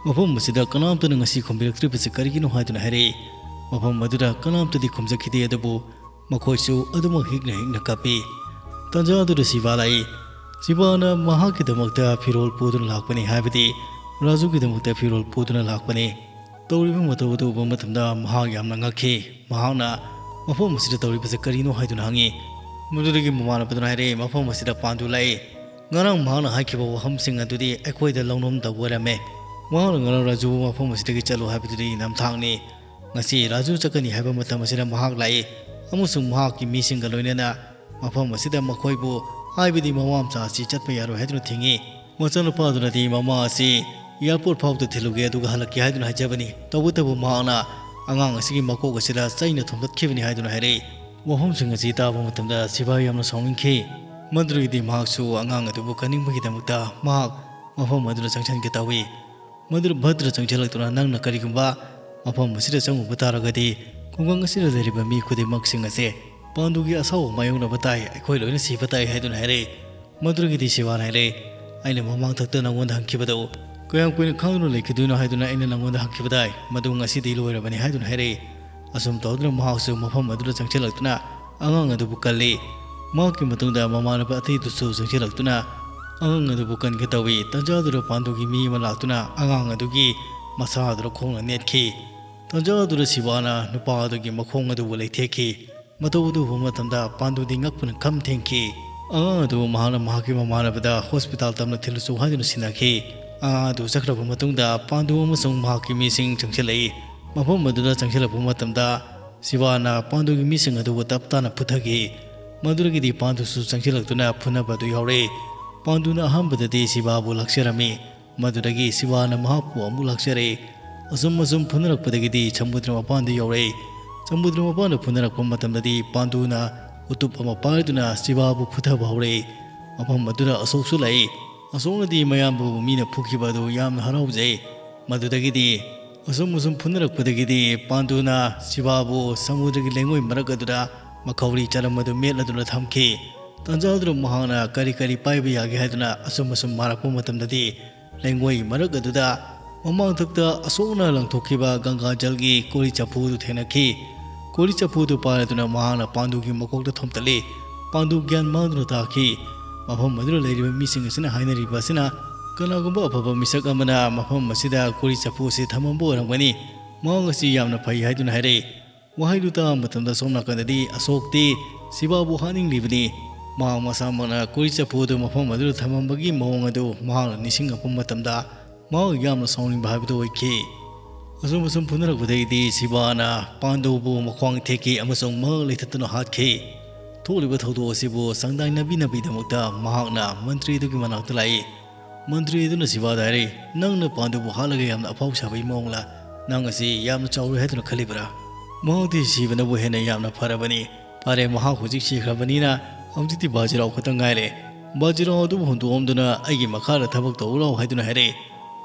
ꯃꯐꯝ ꯑꯁꯤꯗ ꯀꯅꯥꯝꯇꯅ ꯉꯁꯤ ꯈꯨꯝꯕꯤꯔꯛꯇ꯭ꯔꯤꯕꯁꯤ ꯀꯔꯤꯒꯤꯅꯣ?" ꯍꯥꯏꯗꯨꯅ ꯍꯥꯏꯔꯛꯏ꯫ ꯃꯐꯝ ꯑꯗꯨꯗ ꯀꯅꯥꯝꯇꯗꯤ ꯈꯨꯝꯖꯈꯤꯗꯦ, ꯑꯗꯨꯕꯨ ꯃꯈꯣꯏꯁꯨ ꯑꯗꯨꯃꯛ ꯍꯤꯛꯅ ꯍꯤꯛꯅ ꯀꯞꯄꯤ꯫ ꯇꯥꯟꯖꯥ ꯑꯗꯨꯗ ꯁꯤꯕꯥ ꯂꯥꯛꯏ꯫ ꯁꯤꯕꯥꯅ ꯃꯍꯥꯛꯀꯤꯗꯃꯛꯇ ꯐꯤꯔꯣꯜ ꯄꯨꯗꯨꯅ ꯂꯥꯛꯄꯅꯤ, ꯍꯥꯏꯕꯗꯤ ꯔꯥꯖꯨꯒꯤꯗꯃꯛꯇ ꯐꯤꯔꯣꯜ ꯄꯨꯗꯨꯅ ꯂꯥꯛꯄꯅꯤ꯫ ꯇꯧꯔꯤꯕ ꯃꯇꯧ ꯑꯗꯨ ꯎꯕ ꯃꯇꯝꯗ ꯃꯍꯥꯛ ꯌꯥꯝꯅ ꯉꯛꯈꯤ꯫ ꯃꯍꯥꯛꯅ "ꯃꯐꯝ ꯑꯁꯤꯗ ꯇꯧꯔꯤꯕꯁꯦ ꯀꯔꯤꯅꯣ?" ꯍꯥꯏꯗꯨꯅ ꯍꯪꯉꯤ꯫ ꯃꯗꯨꯗꯒꯤ ꯃꯃꯥꯟꯅꯕꯗꯨꯅ ꯍꯥꯏꯔꯛꯏ, "ꯃꯐꯝ ꯑꯁꯤꯗ ꯄꯥꯟꯗꯨ ꯂꯥꯛꯏ꯫ ꯉꯔꯥꯡ ꯃꯍꯥꯛꯅ ꯍꯥꯏꯈꯤꯕ ꯋꯥꯐꯝꯁꯤꯡ ꯑꯗꯨꯗꯤ ꯑꯩꯈꯣꯏꯗ ꯂꯧꯅꯝꯗꯕ ꯑꯣꯏꯔꯝꯃꯦ꯫ ꯃꯍꯥꯛꯅ ꯉꯔꯥꯡ ꯔꯥꯖꯨꯕꯨ ꯃꯐꯝ ꯑꯁꯤꯗꯒꯤ ꯆꯠꯂꯨ ꯍꯥꯏꯕꯗꯨꯗꯤ ꯅꯝꯊꯥꯛꯅꯤ꯫ ꯉꯁꯤ ꯔꯥꯖꯨ ꯆꯠꯀꯅꯤ ꯍꯥꯏꯕ ꯃꯇꯝ ꯑꯁꯤꯗ ꯃꯍꯥꯛ ꯂꯥꯛꯏ ꯑꯃꯁꯨꯡ ꯃꯍꯥꯛꯀꯤ ꯃꯤꯁꯤꯡꯒ ꯂꯣꯏꯅꯅ ꯃꯐꯝ ꯑꯁꯤꯗ ꯃꯈꯣꯏꯕꯨ, ꯍꯥꯏꯕꯗꯤ ꯃꯃꯥ ꯃꯆꯥ ꯑꯁꯤ ꯆꯠꯄ ꯌꯥꯔꯣꯏ ꯍꯥꯏꯗꯨꯅ ꯊꯤꯡꯏ꯫ ꯃꯆꯥꯅꯨꯄꯥ ꯑꯗꯨꯅꯗꯤ ꯃꯃꯥ ꯑꯁꯤ ꯑꯦꯌꯥꯔꯄꯣꯔꯠ ꯐꯥꯎꯕꯗ ꯊꯤꯜꯂꯨꯒꯦ ꯑꯗꯨꯒ ꯍꯜꯂꯛꯀꯦ ꯍꯥꯏꯗꯨꯅ ꯍꯥꯏꯖꯕꯅꯤ꯫ ꯇꯧꯕꯇꯕꯨ ꯃꯍꯥꯛꯅ ꯑꯉꯥꯡ ꯑꯁꯤꯒꯤ ꯃꯀꯣꯛ ꯑꯁꯤꯗ ꯆꯩꯅ ꯊꯣꯝꯗꯠꯈꯤꯕꯅꯤ ꯍꯥꯏꯗꯨꯅ ꯍꯥꯏꯔꯛꯏ꯫ ꯋꯥꯐꯝꯁꯤꯡ ꯑꯁꯤ ꯇꯥꯕ ꯃꯇꯝꯗ ꯁꯤꯕꯥ ꯌꯥꯝꯅ ꯁꯥꯎꯅꯤꯡꯈꯤ꯫ ꯃꯗꯨꯗꯒꯤꯗꯤ ꯃꯍꯥꯛꯁꯨ ꯑꯉꯥꯡ ꯑꯗꯨꯕꯨ ꯀꯟꯅꯤꯡꯕꯒꯤꯗꯃꯛꯇ ꯃꯍꯥꯛ ꯃꯐꯝ ꯑꯗꯨꯗ ꯆꯪꯁꯤꯟꯒꯦ ꯇꯧꯏ꯫ ꯃꯗꯨꯗ ꯚꯗ꯭ꯔ ꯆꯪꯁꯤꯜꯂꯛꯇꯨꯅ, "ꯅꯪꯅ ꯀꯔꯤꯒꯨꯝꯕ ꯃꯐꯝ ꯑꯁꯤꯗ ꯆꯪꯉꯨꯕ ꯇꯥꯔꯒꯗꯤ ꯈꯨꯡꯒꯪ ꯑꯁꯤꯗ ꯂꯩꯔꯤꯕ ꯃꯤ ꯈꯨꯗꯤꯡꯃꯛꯁꯤꯡ ꯑꯁꯦ ꯄꯥꯟꯗꯨꯒꯤ ꯑꯁꯥꯎꯕ ꯃꯥꯌꯣꯛꯅꯕ ꯇꯥꯏ, ꯑꯩꯈꯣꯏ ꯂꯣꯏꯅ ꯁꯤꯕ ꯇꯥꯏ" ꯍꯥꯏꯗꯨꯅ ꯍꯥꯏꯔꯛꯏ꯫ ꯃꯗꯨꯗꯒꯤꯗꯤ ꯁꯤꯕꯥꯅ ꯍꯥꯏꯔꯛꯏ, "ꯑꯩꯅ ꯃꯃꯥꯡꯊꯛꯇ ꯅꯪꯉꯣꯟꯗ ꯍꯪꯈꯤꯕꯗꯣ ꯀꯌꯥꯝ ꯀꯨꯏꯅ ꯈꯥꯡꯗꯨꯅ ꯂꯩꯈꯤꯗꯣꯏꯅꯣ ꯍꯥꯏꯗꯨꯅ ꯑꯩꯅ ꯅꯪꯉꯣꯟꯗ ꯍꯪꯈꯤꯕꯗꯥꯏ, ꯃꯗꯨ ꯉꯁꯤꯗꯤ ꯂꯣꯏꯔꯕꯅꯤ" ꯍꯥꯏꯗꯨꯅ ꯍꯥꯏꯔꯛꯏ꯫ ꯑꯁꯨꯝ ꯇꯧꯗꯨꯅ ꯃꯍꯥꯛꯁꯨ ꯃꯐꯝ ꯑꯗꯨꯗ ꯆꯪꯁꯤꯜꯂꯛꯇꯨꯅ ꯑꯉꯥꯡ ꯑꯗꯨꯕꯨ ꯀꯜꯂꯤ꯫ ꯃꯍꯥꯛꯀꯤ ꯃꯇꯨꯡꯗ ꯃꯃꯥꯟꯅꯕ ꯑꯇꯩꯗꯨꯁꯨ ꯆꯪꯁꯤꯜꯂꯛꯇꯨꯅ ꯑꯉꯥꯡ ꯑꯗꯨꯕꯨ ꯀꯟꯒꯦ ꯇꯧꯏ꯫ ꯇꯟꯖꯥ ꯑꯗꯨꯗ ꯄꯥꯟꯗꯨꯒꯤ ꯃꯤ ꯑꯃ ꯂꯥꯛꯇꯨꯅ ꯑꯉꯥꯡ ꯑꯗꯨꯒꯤ ꯃꯁꯥ ꯑꯗꯨꯗ ꯈꯣꯡꯅ ꯅꯦꯠꯈꯤ꯫ ꯇꯟꯖꯥ ꯑꯗꯨꯗ ꯁꯤꯕꯥꯅ ꯅꯨꯄꯥ ꯑꯗꯨꯒꯤ ꯃꯈꯣꯡ ꯑꯗꯨꯕꯨ ꯂꯩꯊꯦꯛꯈꯤ꯫ ꯃꯇꯧ ꯑꯗꯨ ꯎꯕ ꯃꯇꯝꯗ ꯄꯥꯟꯗꯨꯗꯤ ꯉꯛꯄꯅ ꯈꯝ ꯊꯦꯡꯈꯤ꯫ ꯑꯉꯥꯡ ꯑꯗꯨ ꯃꯍꯥꯛꯅ ꯃꯍꯥꯛꯀꯤ ꯃꯃꯥꯟꯅꯕꯗ ꯍꯣꯁꯄꯤꯇꯥꯜ ꯇꯝꯅ ꯊꯤꯜꯂꯨꯆꯣ ꯍꯥꯏꯗꯨꯅ ꯁꯤꯟꯅꯈꯤ꯫ ꯑꯉꯥꯡ ꯑꯗꯨ ꯆꯠꯈ꯭ꯔꯕ ꯃꯇꯨꯡꯗ ꯄꯥꯟꯗꯨ ꯑꯃꯁꯨꯡ ꯃꯍꯥꯛꯀꯤ ꯃꯤꯁꯤꯡ ꯆꯪꯁꯤꯜꯂꯛꯏ꯫ ꯃꯐꯝ ꯑꯗꯨꯗ ꯆꯪꯁꯤꯜꯂꯛꯄ ꯃꯇꯝꯗ ꯁꯤꯕꯥꯅ ꯄꯥꯟꯗꯨꯒꯤ ꯃꯤꯁꯤꯡ ꯑꯗꯨꯕꯨ ꯇꯞ ꯇꯥꯅ ꯐꯨꯊꯈꯤ꯫ ꯃꯗꯨꯗꯒꯤꯗꯤ ꯄꯥꯟꯗꯨꯁꯨ ꯆꯪꯁꯤꯜꯂꯛꯇꯨꯅ ꯐꯨꯅꯕ ꯑꯗꯨ ꯌꯥꯎꯔꯛꯏ꯫ ꯄꯥꯟꯗꯨꯅ ꯑꯍꯥꯟꯕꯗꯗꯤ ꯁꯤꯕꯥꯕꯨ ꯂꯥꯛꯆꯔꯝꯃꯤ꯫ ꯃꯗꯨꯗꯒꯤ ꯁꯤꯕꯥꯅ ꯃꯍꯥꯛꯄꯨ ꯑꯃꯨꯛ ꯂꯥꯛꯆꯔꯦ꯫ ꯑꯁꯨꯝ ꯑꯁꯨꯝ ꯐꯨꯅꯔꯛꯄꯗꯒꯤꯗꯤ ꯁꯃꯨꯗ꯭ꯔ ꯃꯄꯥꯟꯗ ꯌꯧꯔꯛꯏ꯫ ꯁꯃꯨꯗ꯭ꯔ ꯃꯄꯥꯟꯗ ꯐꯨꯅꯔꯛꯄ ꯃꯇꯝꯗꯗꯤ ꯄꯥꯟꯗꯨꯅ ꯎꯇꯨꯞ ꯑꯃ ꯄꯥꯏꯗꯨꯅ ꯁꯤꯕꯥꯕꯨ ꯐꯨꯊꯕ ꯍꯧꯔꯛꯏ꯫ ꯃꯐꯝ ꯑꯗꯨꯗ ꯑꯁꯣꯛꯁꯨ ꯂꯥꯛꯏ꯫ ꯑꯁꯣꯛꯅꯗꯤ ꯃꯌꯥꯝꯕꯨ ꯃꯤꯅ ꯐꯨꯈꯤꯕ ꯑꯗꯨ ꯌꯥꯝꯅ ꯍꯔꯥꯎꯖꯩ꯫ ꯃꯗꯨꯗꯒꯤꯗꯤ ꯑꯁꯨꯝ ꯑꯁꯨꯝ ꯐꯨꯅꯔꯛꯄꯗꯒꯤꯗꯤ ꯄꯥꯟꯗꯨꯅ ꯁꯤꯕꯥꯕꯨ ꯁꯃꯨꯗ꯭ꯔꯒꯤ ꯂꯩꯉꯣꯏ ꯃꯔꯛ ꯑꯗꯨꯗ ꯃꯈꯧꯔꯤ ꯆꯔꯝ ꯑꯗꯨ ꯃꯦꯠꯂꯗꯨꯅ ꯊꯝꯈꯤ꯫ ꯇꯥꯟꯖꯥꯗꯨꯗ ꯃꯍꯥꯛꯅ ꯀꯔꯤ ꯀꯔꯤ ꯄꯥꯏꯕ ꯌꯥꯒꯦ ꯍꯥꯏꯗꯨꯅ ꯑꯁꯨꯝ ꯑꯁꯨꯝ ꯃꯥꯔꯛꯄ ꯃꯇꯝꯗꯗꯤ ꯂꯩꯉꯣꯏ ꯃꯔꯛ ꯑꯗꯨꯗ ꯃꯃꯥꯡꯊꯛꯇ ꯑꯁꯣꯛꯅ ꯂꯪꯊꯣꯛꯈꯤꯕ ꯒꯪꯒꯥ ꯖꯜꯒꯤ ꯀꯣꯔꯤ ꯆꯐꯨ ꯑꯗꯨ ꯊꯦꯡꯅꯈꯤ꯫ ꯀꯣꯔꯤ ꯆꯐꯨ ꯑꯗꯨ ꯄꯥꯏꯔꯗꯨꯅ ꯃꯍꯥꯛꯅ ꯄꯥꯟꯗꯨꯒꯤ ꯃꯀꯣꯛꯇ ꯊꯣꯝꯇꯠꯂꯤ꯫ ꯄꯥꯟꯗꯨ ꯒ꯭ꯌꯥꯟ ꯃꯥꯡꯗꯨꯅ ꯇꯥꯈꯤ꯫ ꯃꯐꯝ ꯑꯗꯨꯗ ꯂꯩꯔꯤꯕ ꯃꯤꯁꯤꯡ ꯑꯁꯤꯅ ꯍꯥꯏꯅꯔꯤꯕ ꯑꯁꯤꯅ, ꯀꯅꯥꯒꯨꯝꯕ ꯑꯐꯕ ꯃꯤꯁꯛ ꯑꯃꯅ ꯃꯐꯝ ꯑꯁꯤꯗ ꯀꯣꯔꯤ ꯆꯐꯨ ꯑꯁꯤ ꯊꯝꯃꯝꯕ ꯑꯣꯏꯔꯝꯒꯅꯤ꯫ ꯃꯍꯥꯛ ꯑꯁꯤ ꯌꯥꯝꯅ ꯐꯩ ꯍꯥꯏꯗꯨꯅ ꯍꯥꯏꯔꯛꯏ꯫ ꯋꯥꯍꯩꯗꯨ ꯇꯥꯕ ꯃꯇꯝꯗ ꯁꯣꯝ ꯅꯥꯀꯟꯗꯗꯤ ꯑꯁꯣꯛꯇꯤ ꯁꯤꯕꯥꯕꯨ ꯍꯥꯠꯅꯤꯡꯂꯤꯕꯅꯤ꯫ ꯃꯍꯥꯛ ꯃꯁꯥꯃꯛꯅ ꯀꯣꯔꯤ ꯆꯐꯨ ꯑꯗꯨ ꯃꯐꯝ ꯑꯗꯨꯗ ꯊꯝꯃꯝꯕꯒꯤ ꯃꯑꯣꯡ ꯑꯗꯨ ꯃꯍꯥꯛꯅ ꯅꯤꯡꯁꯤꯡꯂꯛꯄ ꯃꯇꯝꯗ ꯃꯍꯥꯛ ꯌꯥꯝꯅ ꯁꯥꯎꯅꯤꯡꯕ ꯍꯥꯏꯕꯗꯨ ꯑꯣꯏꯈꯤ꯫ ꯑꯁꯨꯝ ꯑꯁꯨꯝ ꯐꯨꯅꯔꯛꯄꯗꯒꯤꯗꯤ ꯁꯤꯕꯥꯅ ꯄꯥꯟꯗꯨꯕꯨ ꯃꯈ꯭ꯋꯥꯡ ꯊꯦꯛꯈꯤ ꯑꯃꯁꯨꯡ ꯃꯉꯛ ꯂꯩꯊꯠꯇꯨꯅ ꯍꯥꯠꯈꯤ꯫ ꯊꯣꯛꯂꯤꯕ ꯊꯧꯗꯣꯛ ꯑꯁꯤꯕꯨ ꯆꯥꯡꯗꯥꯏꯅꯕꯤꯅꯕꯒꯤꯗꯃꯛꯇ ꯃꯍꯥꯛꯅ ꯃꯟꯇ꯭ꯔꯤ ꯑꯗꯨꯒꯤ ꯃꯅꯥꯛꯇ ꯂꯥꯛꯏ꯫ ꯃꯟꯇ꯭ꯔꯤ ꯑꯗꯨꯅ ꯁꯤꯕꯥꯗ ꯍꯥꯏꯔꯛꯏ, "ꯅꯪꯅ ꯄꯥꯟꯗꯨꯕꯨ ꯍꯥꯠꯂꯒ ꯌꯥꯝꯅ ꯑꯐꯥꯎ ꯁꯥꯕꯒꯤ ꯃꯑꯣꯡꯂ? ꯅꯪ ꯑꯁꯤ ꯌꯥꯝꯅ ꯆꯥꯎꯔꯣꯏ ꯍꯥꯏꯗꯨꯅ ꯈꯜꯂꯤꯕ꯭ꯔꯥ? ꯃꯍꯥꯛꯇꯤ ꯁꯤꯕꯅꯕꯨ ꯍꯦꯟꯅ ꯌꯥꯝꯅ ꯐꯔꯕꯅꯤ꯫ ꯐꯔꯦ, ꯃꯍꯥꯛ ꯍꯧꯖꯤꯛ ꯁꯤꯈ꯭ꯔꯕꯅꯤꯅ ꯍꯧꯖꯤꯛꯇꯤ ꯕꯥꯖꯤꯔꯥꯎ ꯈꯛꯇ ꯉꯥꯏꯔꯦ꯫ ꯕꯥꯖꯤꯔꯥꯎ ꯑꯗꯨꯕꯨ ꯍꯨꯟꯗꯣꯛꯂꯝꯗꯨꯅ ꯑꯩꯒꯤ ꯃꯈꯥꯗ ꯊꯕꯛ ꯇꯧꯕ ꯂꯥꯛꯎ" ꯍꯥꯏꯗꯨꯅ ꯍꯥꯏꯔꯛꯏ꯫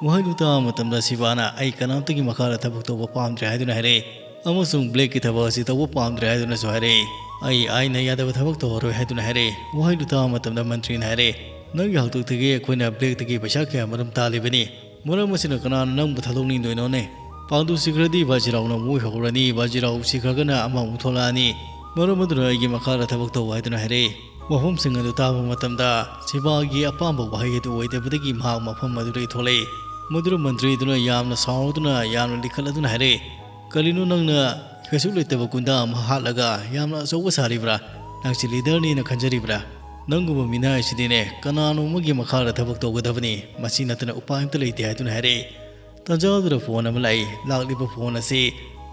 ꯋꯥꯍꯩꯗꯨ ꯇꯥꯕ ꯃꯇꯝꯗ ꯁꯤꯕꯥꯅ, "ꯑꯩ ꯀꯅꯥꯝꯇꯒꯤ ꯃꯈꯥꯗ ꯊꯕꯛ ꯇꯧꯕ ꯄꯥꯝꯗ꯭ꯔꯦ" ꯍꯥꯏꯗꯨꯅ ꯍꯥꯏꯔꯛꯏ꯫ ꯑꯃꯁꯨꯡ ꯕ꯭ꯂꯦꯛꯀꯤ ꯊꯕꯛ ꯑꯁꯤ ꯇꯧꯕ ꯄꯥꯝꯗ꯭ꯔꯦ ꯍꯥꯏꯗꯨꯅꯁꯨ ꯍꯥꯏꯔꯛꯏ꯫ "ꯑꯩ ꯑꯥꯏꯟꯅ ꯌꯥꯗꯕ ꯊꯕꯛ ꯇꯧꯔꯔꯣꯏ" ꯍꯥꯏꯗꯨꯅ ꯍꯥꯏꯔꯛꯏ꯫ ꯋꯥꯍꯩꯗꯨ ꯇꯥꯕ ꯃꯇꯝꯗ ꯃꯟꯇ꯭ꯔꯤꯅ ꯍꯥꯏꯔꯛꯏ, "ꯅꯪꯒꯤ ꯍꯥꯛꯇꯛꯇꯒꯤ ꯑꯩꯈꯣꯏꯅ ꯕ꯭ꯂꯦꯛꯇꯒꯤ ꯄꯩꯁꯥ ꯀꯌꯥ ꯃꯔꯨꯝ ꯇꯥꯜꯂꯤꯕꯅꯤ꯫ ꯃꯔꯝ ꯑꯁꯤꯅ ꯀꯅꯥꯅ ꯅꯪꯕꯨ ꯊꯥꯗꯣꯛꯅꯤꯡꯗꯣꯏꯅꯣꯅꯦ? ꯄꯥꯟꯗꯨ ꯁꯤꯈ꯭ꯔꯗꯤ ꯕꯥꯖꯤꯔꯥꯎꯅ ꯑꯃꯨꯛ ꯑꯣꯏꯍꯧꯔꯅꯤ, ꯕꯥꯖꯤꯔꯥꯎ ꯁꯤꯈ꯭ꯔꯒꯅ ꯑꯃꯃꯨꯛ ꯊꯣꯛꯂꯛꯑꯅꯤ꯫ ꯃꯔꯝ ꯑꯗꯨꯅ ꯑꯩꯒꯤ ꯃꯈꯥꯗ ꯊꯕꯛ ꯇꯧ" ꯍꯥꯏꯗꯨꯅ ꯍꯥꯏꯔꯛꯏ꯫ ꯋꯥꯐꯝꯁꯤꯡ ꯑꯗꯨ ꯇꯥꯕ ꯃꯇꯝꯗ ꯁꯤꯕꯥꯒꯤ ꯑꯄꯥꯝꯕ ꯋꯥꯍꯩ ꯑꯗꯨ ꯑꯣꯏꯗꯕꯗꯒꯤ ꯃꯍꯥꯛ ꯃꯐꯝ ꯑꯗꯨꯗꯒꯤ ꯊꯣꯛꯂꯛꯏ꯫ ꯃꯗꯨꯗ ꯃꯟꯇ꯭ꯔꯤ ꯑꯗꯨꯅ ꯌꯥꯝꯅ ꯁꯥꯎꯔꯗꯨꯅ ꯌꯥꯝꯅ ꯂꯤꯈꯠꯂꯗꯨꯅ ꯍꯥꯏꯔꯛꯏ, "ꯀꯔꯤꯅꯣ ꯅꯪꯅ ꯀꯩꯁꯨ ꯂꯩꯇꯕ ꯒꯨꯟꯗꯥ ꯑꯃ ꯍꯥꯠꯂꯒ ꯌꯥꯝꯅ ꯑꯆꯧꯕ ꯁꯥꯔꯤꯕ꯭ꯔꯥ? ꯅꯪꯁꯤ ꯂꯤꯗꯔꯅꯤꯅ ꯈꯟꯖꯔꯤꯕ꯭ꯔꯥ? ꯅꯪꯒꯨꯝꯕ ꯃꯤꯅꯥꯏꯁꯤꯗꯤꯅꯦ ꯀꯅꯥꯅꯣ ꯑꯃꯒꯤ ꯃꯈꯥꯗ ꯊꯕꯛ ꯇꯧꯒꯗꯕꯅꯤ, ꯃꯁꯤ ꯅꯠꯇꯅ ꯎꯄꯥꯏ ꯑꯝꯇ ꯂꯩꯇꯦ" ꯍꯥꯏꯗꯨꯅ ꯍꯥꯏꯔꯛꯏ꯫ ꯇꯥꯟꯖꯥꯗꯨꯗ ꯐꯣꯟ ꯑꯃ ꯂꯥꯛꯏ꯫ ꯂꯥꯛꯂꯤꯕ ꯐꯣꯟ ꯑꯁꯤ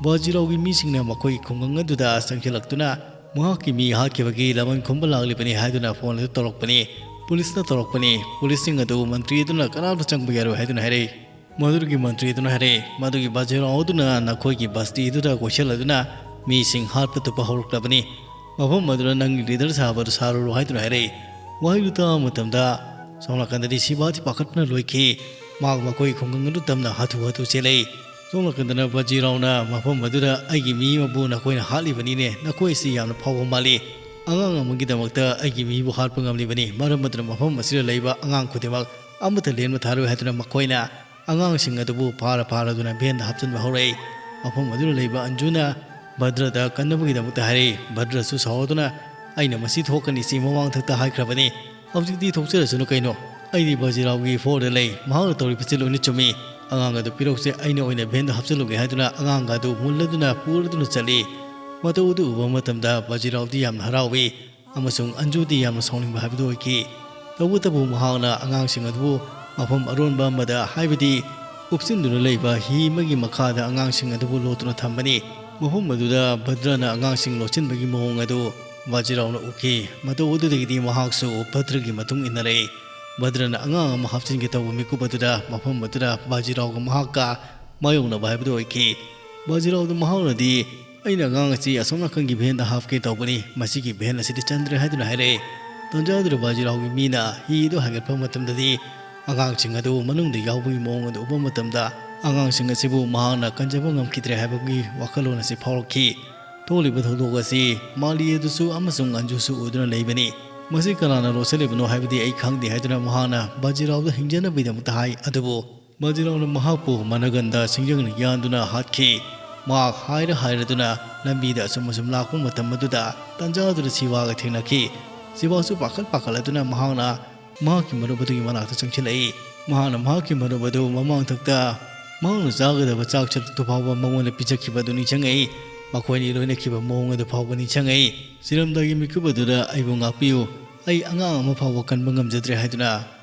ꯕꯥꯖꯤꯔꯥꯎꯒꯤ ꯃꯤꯁꯤꯡꯅ ꯃꯈꯣꯏꯒꯤ ꯈꯨꯡꯒꯪ ꯑꯗꯨꯗ ꯆꯪꯁꯤꯜꯂꯛꯇꯨꯅ ꯃꯍꯥꯛꯀꯤ ꯃꯤ ꯍꯥꯠꯈꯤꯕꯒꯤ ꯂꯃꯟ ꯈꯨꯝꯕ ꯂꯥꯛꯂꯤꯕꯅꯤ ꯍꯥꯏꯗꯨꯅ ꯐꯣꯟ ꯑꯗꯨ ꯇꯧꯔꯛꯄꯅꯤ꯫ ꯄꯨꯂꯤꯁꯅ ꯇꯧꯔꯛꯄꯅꯤ꯫ ꯄꯨꯂꯤꯁꯁꯤꯡ ꯑꯗꯨ ꯃꯟꯇ꯭ꯔꯤ ꯑꯗꯨꯅ ꯀꯅꯥꯝꯇ ꯆꯪꯕ ꯌꯥꯔꯣꯏ ꯍꯥꯏꯗꯨꯅ ꯍꯥꯏꯔꯛꯏ꯫ ꯃꯗꯨꯒꯤ ꯃꯟꯇ꯭ꯔꯤ ꯑꯗꯨꯅ ꯍꯥꯏꯔꯛꯏ, "ꯃꯗꯨꯒꯤ ꯕꯥꯖꯤꯔꯥꯎ ꯑꯗꯨꯅ ꯅꯈꯣꯏꯒꯤ ꯕꯁꯇꯤ ꯑꯗꯨꯗ ꯀꯣꯏꯁꯤꯜꯂꯗꯨꯅ ꯃꯤꯁꯤꯡ ꯍꯥꯠꯄ ꯇꯨꯞꯄ ꯍꯧꯔꯛꯂꯕꯅꯤ꯫ ꯃꯐꯝ ꯑꯗꯨꯗ ꯅꯪꯒꯤ ꯂꯤꯗꯔ ꯁꯥꯕ ꯑꯗꯨ ꯁꯥꯔꯨꯔꯣ" ꯍꯥꯏꯗꯨꯅ ꯍꯥꯏꯔꯛꯏ꯫ ꯋꯥꯍꯩꯗꯨ ꯇꯥꯕ ꯃꯇꯝꯗ ꯁꯣꯝ ꯅꯥꯀꯟꯗꯗꯤ ꯁꯤꯕꯥꯗꯤ ꯄꯥꯈꯠꯄꯅ ꯂꯣꯏꯈꯤ꯫ ꯃꯍꯥꯛ ꯃꯈꯣꯏꯒꯤ ꯈꯨꯡꯒꯪ ꯑꯗꯨ ꯇꯝꯅ ꯍꯥꯊꯨ ꯍꯥꯊꯨ ꯆꯦꯜꯂꯛꯏ꯫ ꯁꯣꯝ ꯅꯥꯀꯟꯗꯅ ꯕꯥꯖꯤꯔꯥꯎꯅ ꯃꯐꯝ ꯑꯗꯨꯗ, "ꯑꯩꯒꯤ ꯃꯤ ꯑꯃꯕꯨ ꯅꯈꯣꯏꯅ ꯍꯥꯠꯂꯤꯕꯅꯤꯅꯦ, ꯅꯈꯣꯏ ꯑꯁꯤ ꯌꯥꯝꯅ ꯐꯥꯎꯕ ꯃꯥꯜꯂꯤ꯫ ꯑꯉꯥꯡ ꯑꯃꯒꯤꯗꯃꯛꯇ ꯑꯩꯒꯤ ꯃꯤꯕꯨ ꯍꯥꯠꯄ ꯉꯝꯂꯤꯕꯅꯤ, ꯃꯔꯝ ꯑꯗꯨꯅ ꯃꯐꯝ ꯑꯁꯤꯗ ꯂꯩꯕ ꯑꯉꯥꯡ ꯈꯨꯗꯤꯡꯃꯛ ꯑꯃꯠꯇ ꯂꯦꯟꯕ ꯊꯥꯔꯣꯏ" ꯍꯥꯏꯗꯨꯅ ꯃꯈꯣꯏꯅ ꯑꯉꯥꯡꯁꯤꯡ ꯑꯗꯨꯕꯨ ꯐꯥꯔ ꯐꯥꯔꯗꯨꯅ ꯚꯦꯟꯗ ꯍꯥꯞꯆꯤꯟꯕ ꯍꯧꯔꯛꯏ꯫ ꯃꯐꯝ ꯑꯗꯨꯗ ꯂꯩꯕ ꯑꯟꯖꯨꯅ ꯚꯗ꯭ꯔꯗ ꯀꯟꯅꯕꯒꯤꯗꯃꯛꯇ ꯍꯥꯏꯔꯛꯏ꯫ ꯚꯗ꯭ꯔꯁꯨ ꯁꯥꯎꯗꯨꯅ, "ꯑꯩꯅ ꯃꯁꯤ ꯊꯣꯛꯀꯅꯤ ꯁꯤ ꯃꯃꯥꯡꯊꯛꯇ ꯍꯥꯏꯈ꯭ꯔꯕꯅꯤ꯫ ꯍꯧꯖꯤꯛꯇꯤ ꯊꯣꯛꯆꯔꯁꯅꯨ ꯀꯩꯅꯣ? ꯑꯩꯗꯤ ꯕꯥꯖꯤꯔꯥꯎꯒꯤ ꯐꯣꯔꯗ ꯂꯩ, ꯃꯍꯥꯛꯅ ꯇꯧꯔꯤꯕꯁꯤ ꯂꯣꯏꯅ ꯆꯨꯝꯃꯤ꯫ ꯑꯉꯥꯡ ꯑꯗꯨ ꯄꯤꯔꯛꯁꯦ, ꯑꯩꯅ ꯑꯣꯏꯅ ꯚꯦꯟꯗ ꯍꯥꯞꯆꯤꯜꯂꯨꯒꯦ" ꯍꯥꯏꯗꯨꯅ ꯑꯉꯥꯡ ꯑꯗꯨ ꯃꯨꯜꯂꯗꯨꯅ ꯄꯨꯔꯗꯨꯅ ꯆꯠꯂꯤ꯫ ꯃꯇꯧ ꯑꯗꯨ ꯎꯕ ꯃꯇꯝꯗ ꯕꯥꯖꯤꯔꯥꯎꯗꯤ ꯌꯥꯝꯅ ꯍꯔꯥꯎꯏ꯫ ꯑꯃꯁꯨꯡ ꯑꯟꯖꯨꯗꯤ ꯌꯥꯝꯅ ꯁꯥꯎꯅꯤꯡꯕ ꯍꯥꯏꯕꯗꯨ ꯑꯣꯏꯈꯤ꯫ ꯇꯧꯕꯇꯕꯨ ꯃꯍꯥꯛꯅ ꯑꯉꯥꯡꯁꯤꯡ ꯑꯗꯨꯕꯨ ꯃꯐꯝ ꯑꯔꯣꯟꯕ ꯑꯃꯗ, ꯍꯥꯏꯕꯗꯤ ꯎꯞꯁꯤꯟꯗꯨꯅ ꯂꯩꯕ ꯍꯤ ꯑꯃꯒꯤ ꯃꯈꯥꯗ ꯑꯉꯥꯡꯁꯤꯡ ꯑꯗꯨꯕꯨ ꯂꯣꯠꯇꯨꯅ ꯊꯝꯕꯅꯤ꯫ ꯃꯐꯝ ꯑꯗꯨꯗ ꯚꯗ꯭ꯔꯅ ꯑꯉꯥꯡꯁꯤꯡ ꯂꯣꯠꯁꯤꯟꯕꯒꯤ ꯃꯑꯣꯡ ꯑꯗꯨ ꯕꯥꯖꯤꯔꯥꯎꯅ ꯎꯈꯤ꯫ ꯃꯇꯧ ꯑꯗꯨꯗꯒꯤꯗꯤ ꯃꯍꯥꯛꯁꯨ ꯚꯗ꯭ꯔꯒꯤ ꯃꯇꯨꯡ ꯏꯟꯅꯔꯛꯏ꯫ ꯚꯗ꯭ꯔꯅ ꯑꯉꯥꯡ ꯑꯃ ꯍꯥꯞꯆꯤꯟꯒꯦ ꯇꯧꯕ ꯃꯤꯀꯨꯞ ꯑꯗꯨꯗ ꯃꯐꯝ ꯑꯗꯨꯗ ꯕꯥꯖꯤꯔꯥꯎꯒ ꯃꯍꯥꯛꯀ ꯃꯥꯌꯣꯛꯅꯕ ꯍꯥꯏꯕꯗꯨ ꯑꯣꯏꯈꯤ꯫ ꯕꯥꯖꯤꯔꯥꯎꯗ ꯃꯍꯥꯛꯅꯗꯤ, "ꯑꯩꯅ ꯑꯉꯥꯡ ꯑꯁꯤ ꯑꯁꯣꯝ ꯅꯥꯀꯟꯒꯤ ꯚꯦꯟꯗ ꯍꯥꯞꯀꯦ ꯇꯧꯕꯅꯤ, ꯃꯁꯤꯒꯤ ꯚꯦꯟ ꯑꯁꯤꯗꯤ ꯆꯟꯗ꯭ꯔꯦ" ꯍꯥꯏꯗꯨꯅ ꯍꯥꯏꯔꯛꯑꯦ꯫ ꯇꯟꯖꯥ ꯑꯗꯨꯗ ꯕꯥꯖꯤꯔꯥꯎꯒꯤ ꯃꯤꯅ ꯍꯤ ꯑꯗꯨ ꯍꯥꯏꯒꯠꯄ ꯃꯇꯝꯗꯗꯤ ꯑꯉꯥꯡꯁꯤꯡ ꯑꯗꯨ ꯃꯅꯨꯡꯗ ꯌꯥꯎꯕꯒꯤ ꯃꯑꯣꯡ ꯑꯗꯨ ꯎꯕ ꯃꯇꯝꯗ ꯑꯉꯥꯡꯁꯤꯡ ꯑꯁꯤꯕꯨ ꯃꯍꯥꯛꯅ ꯀꯟꯖꯕ ꯉꯝꯈꯤꯗ꯭ꯔꯦ ꯍꯥꯏꯕꯒꯤ ꯋꯥꯈꯜꯂꯣꯟ ꯑꯁꯤ ꯐꯥꯎꯔꯛꯈꯤ꯫ ꯊꯣꯛꯂꯤꯕ ꯊꯧꯗꯣꯛ ꯑꯁꯤ ꯃꯥꯂꯤ ꯑꯗꯨꯁꯨ ꯑꯃꯁꯨꯡ ꯑꯟꯖꯨꯁꯨ ꯎꯗꯨꯅ ꯂꯩꯕꯅꯤ꯫ "ꯃꯁꯤ ꯀꯅꯥꯅ ꯂꯣꯠꯁꯤꯜꯂꯤꯕꯅꯣ ꯍꯥꯏꯕꯗꯤ ꯑꯩ ꯈꯪꯗꯦ" ꯍꯥꯏꯗꯨꯅ ꯃꯍꯥꯛꯅ ꯕꯥꯖꯤꯔꯥꯎꯗ ꯍꯤꯡꯖꯅꯕꯒꯤꯗꯃꯛꯇ ꯍꯥꯏ꯫ ꯑꯗꯨꯕꯨ ꯕꯥꯖꯤꯔꯥꯎꯅ ꯃꯍꯥꯛꯄꯨ ꯃꯅꯒꯟꯗ ꯁꯤꯡꯖꯪꯅ ꯌꯥꯟꯗꯨꯅ ꯍꯥꯠꯈꯤ꯫ ꯃꯍꯥꯛ ꯍꯥꯏꯔ ꯍꯥꯏꯔꯗꯨꯅ ꯂꯝꯕꯤꯗ ꯑꯁꯨꯝ ꯑꯁꯨꯝ ꯂꯥꯛꯄ ꯃꯇꯝ ꯑꯗꯨꯗ ꯇꯟꯖꯥ ꯑꯗꯨꯗ ꯁꯤꯕꯥꯒ ꯊꯦꯡꯅꯈꯤ꯫ ꯁꯤꯕꯥꯁꯨ ꯄꯥꯈꯠ ꯄꯥꯈꯠꯂꯗꯨꯅ ꯃꯍꯥꯛꯅ ꯃꯍꯥꯛꯀꯤ ꯃꯔꯨꯞ ꯑꯗꯨꯒꯤ ꯃꯅꯥꯛꯇ ꯆꯪꯁꯤꯜꯂꯛꯏ꯫ ꯃꯍꯥꯛꯅ ꯃꯍꯥꯛꯀꯤ ꯃꯔꯨꯞ ꯑꯗꯨ ꯃꯃꯥꯡꯊꯛꯇ ꯃꯍꯥꯛꯅ ꯆꯥꯒꯗꯕ ꯆꯥꯛ ꯆꯔꯨꯛꯇꯨ ꯐꯥꯎꯕ ꯃꯉꯣꯟꯗ ꯄꯤꯖꯈꯤꯕ ꯑꯗꯨ ꯅꯤꯡꯁꯤꯡꯉꯛꯏ꯫ ꯃꯈꯣꯏ ꯑꯅꯤ ꯂꯣꯏꯅꯈꯤꯕ ꯃꯑꯣꯡ ꯑꯗꯨ ꯐꯥꯎꯕ ꯅꯤꯡꯁꯤꯡꯉꯛꯏ꯫ ꯁꯤꯔꯝꯗꯥꯏꯒꯤ ꯃꯤꯀꯨꯞ ꯑꯗꯨꯗ "ꯑꯩꯕꯨ ꯉꯥꯛꯄꯤꯌꯨ, ꯑꯩ ꯑꯉꯥꯡ ꯑꯃ ꯐꯥꯎꯕ ꯀꯟꯕ ꯉꯝꯖꯗ꯭ꯔꯦ" ꯍꯥꯏꯗꯨꯅ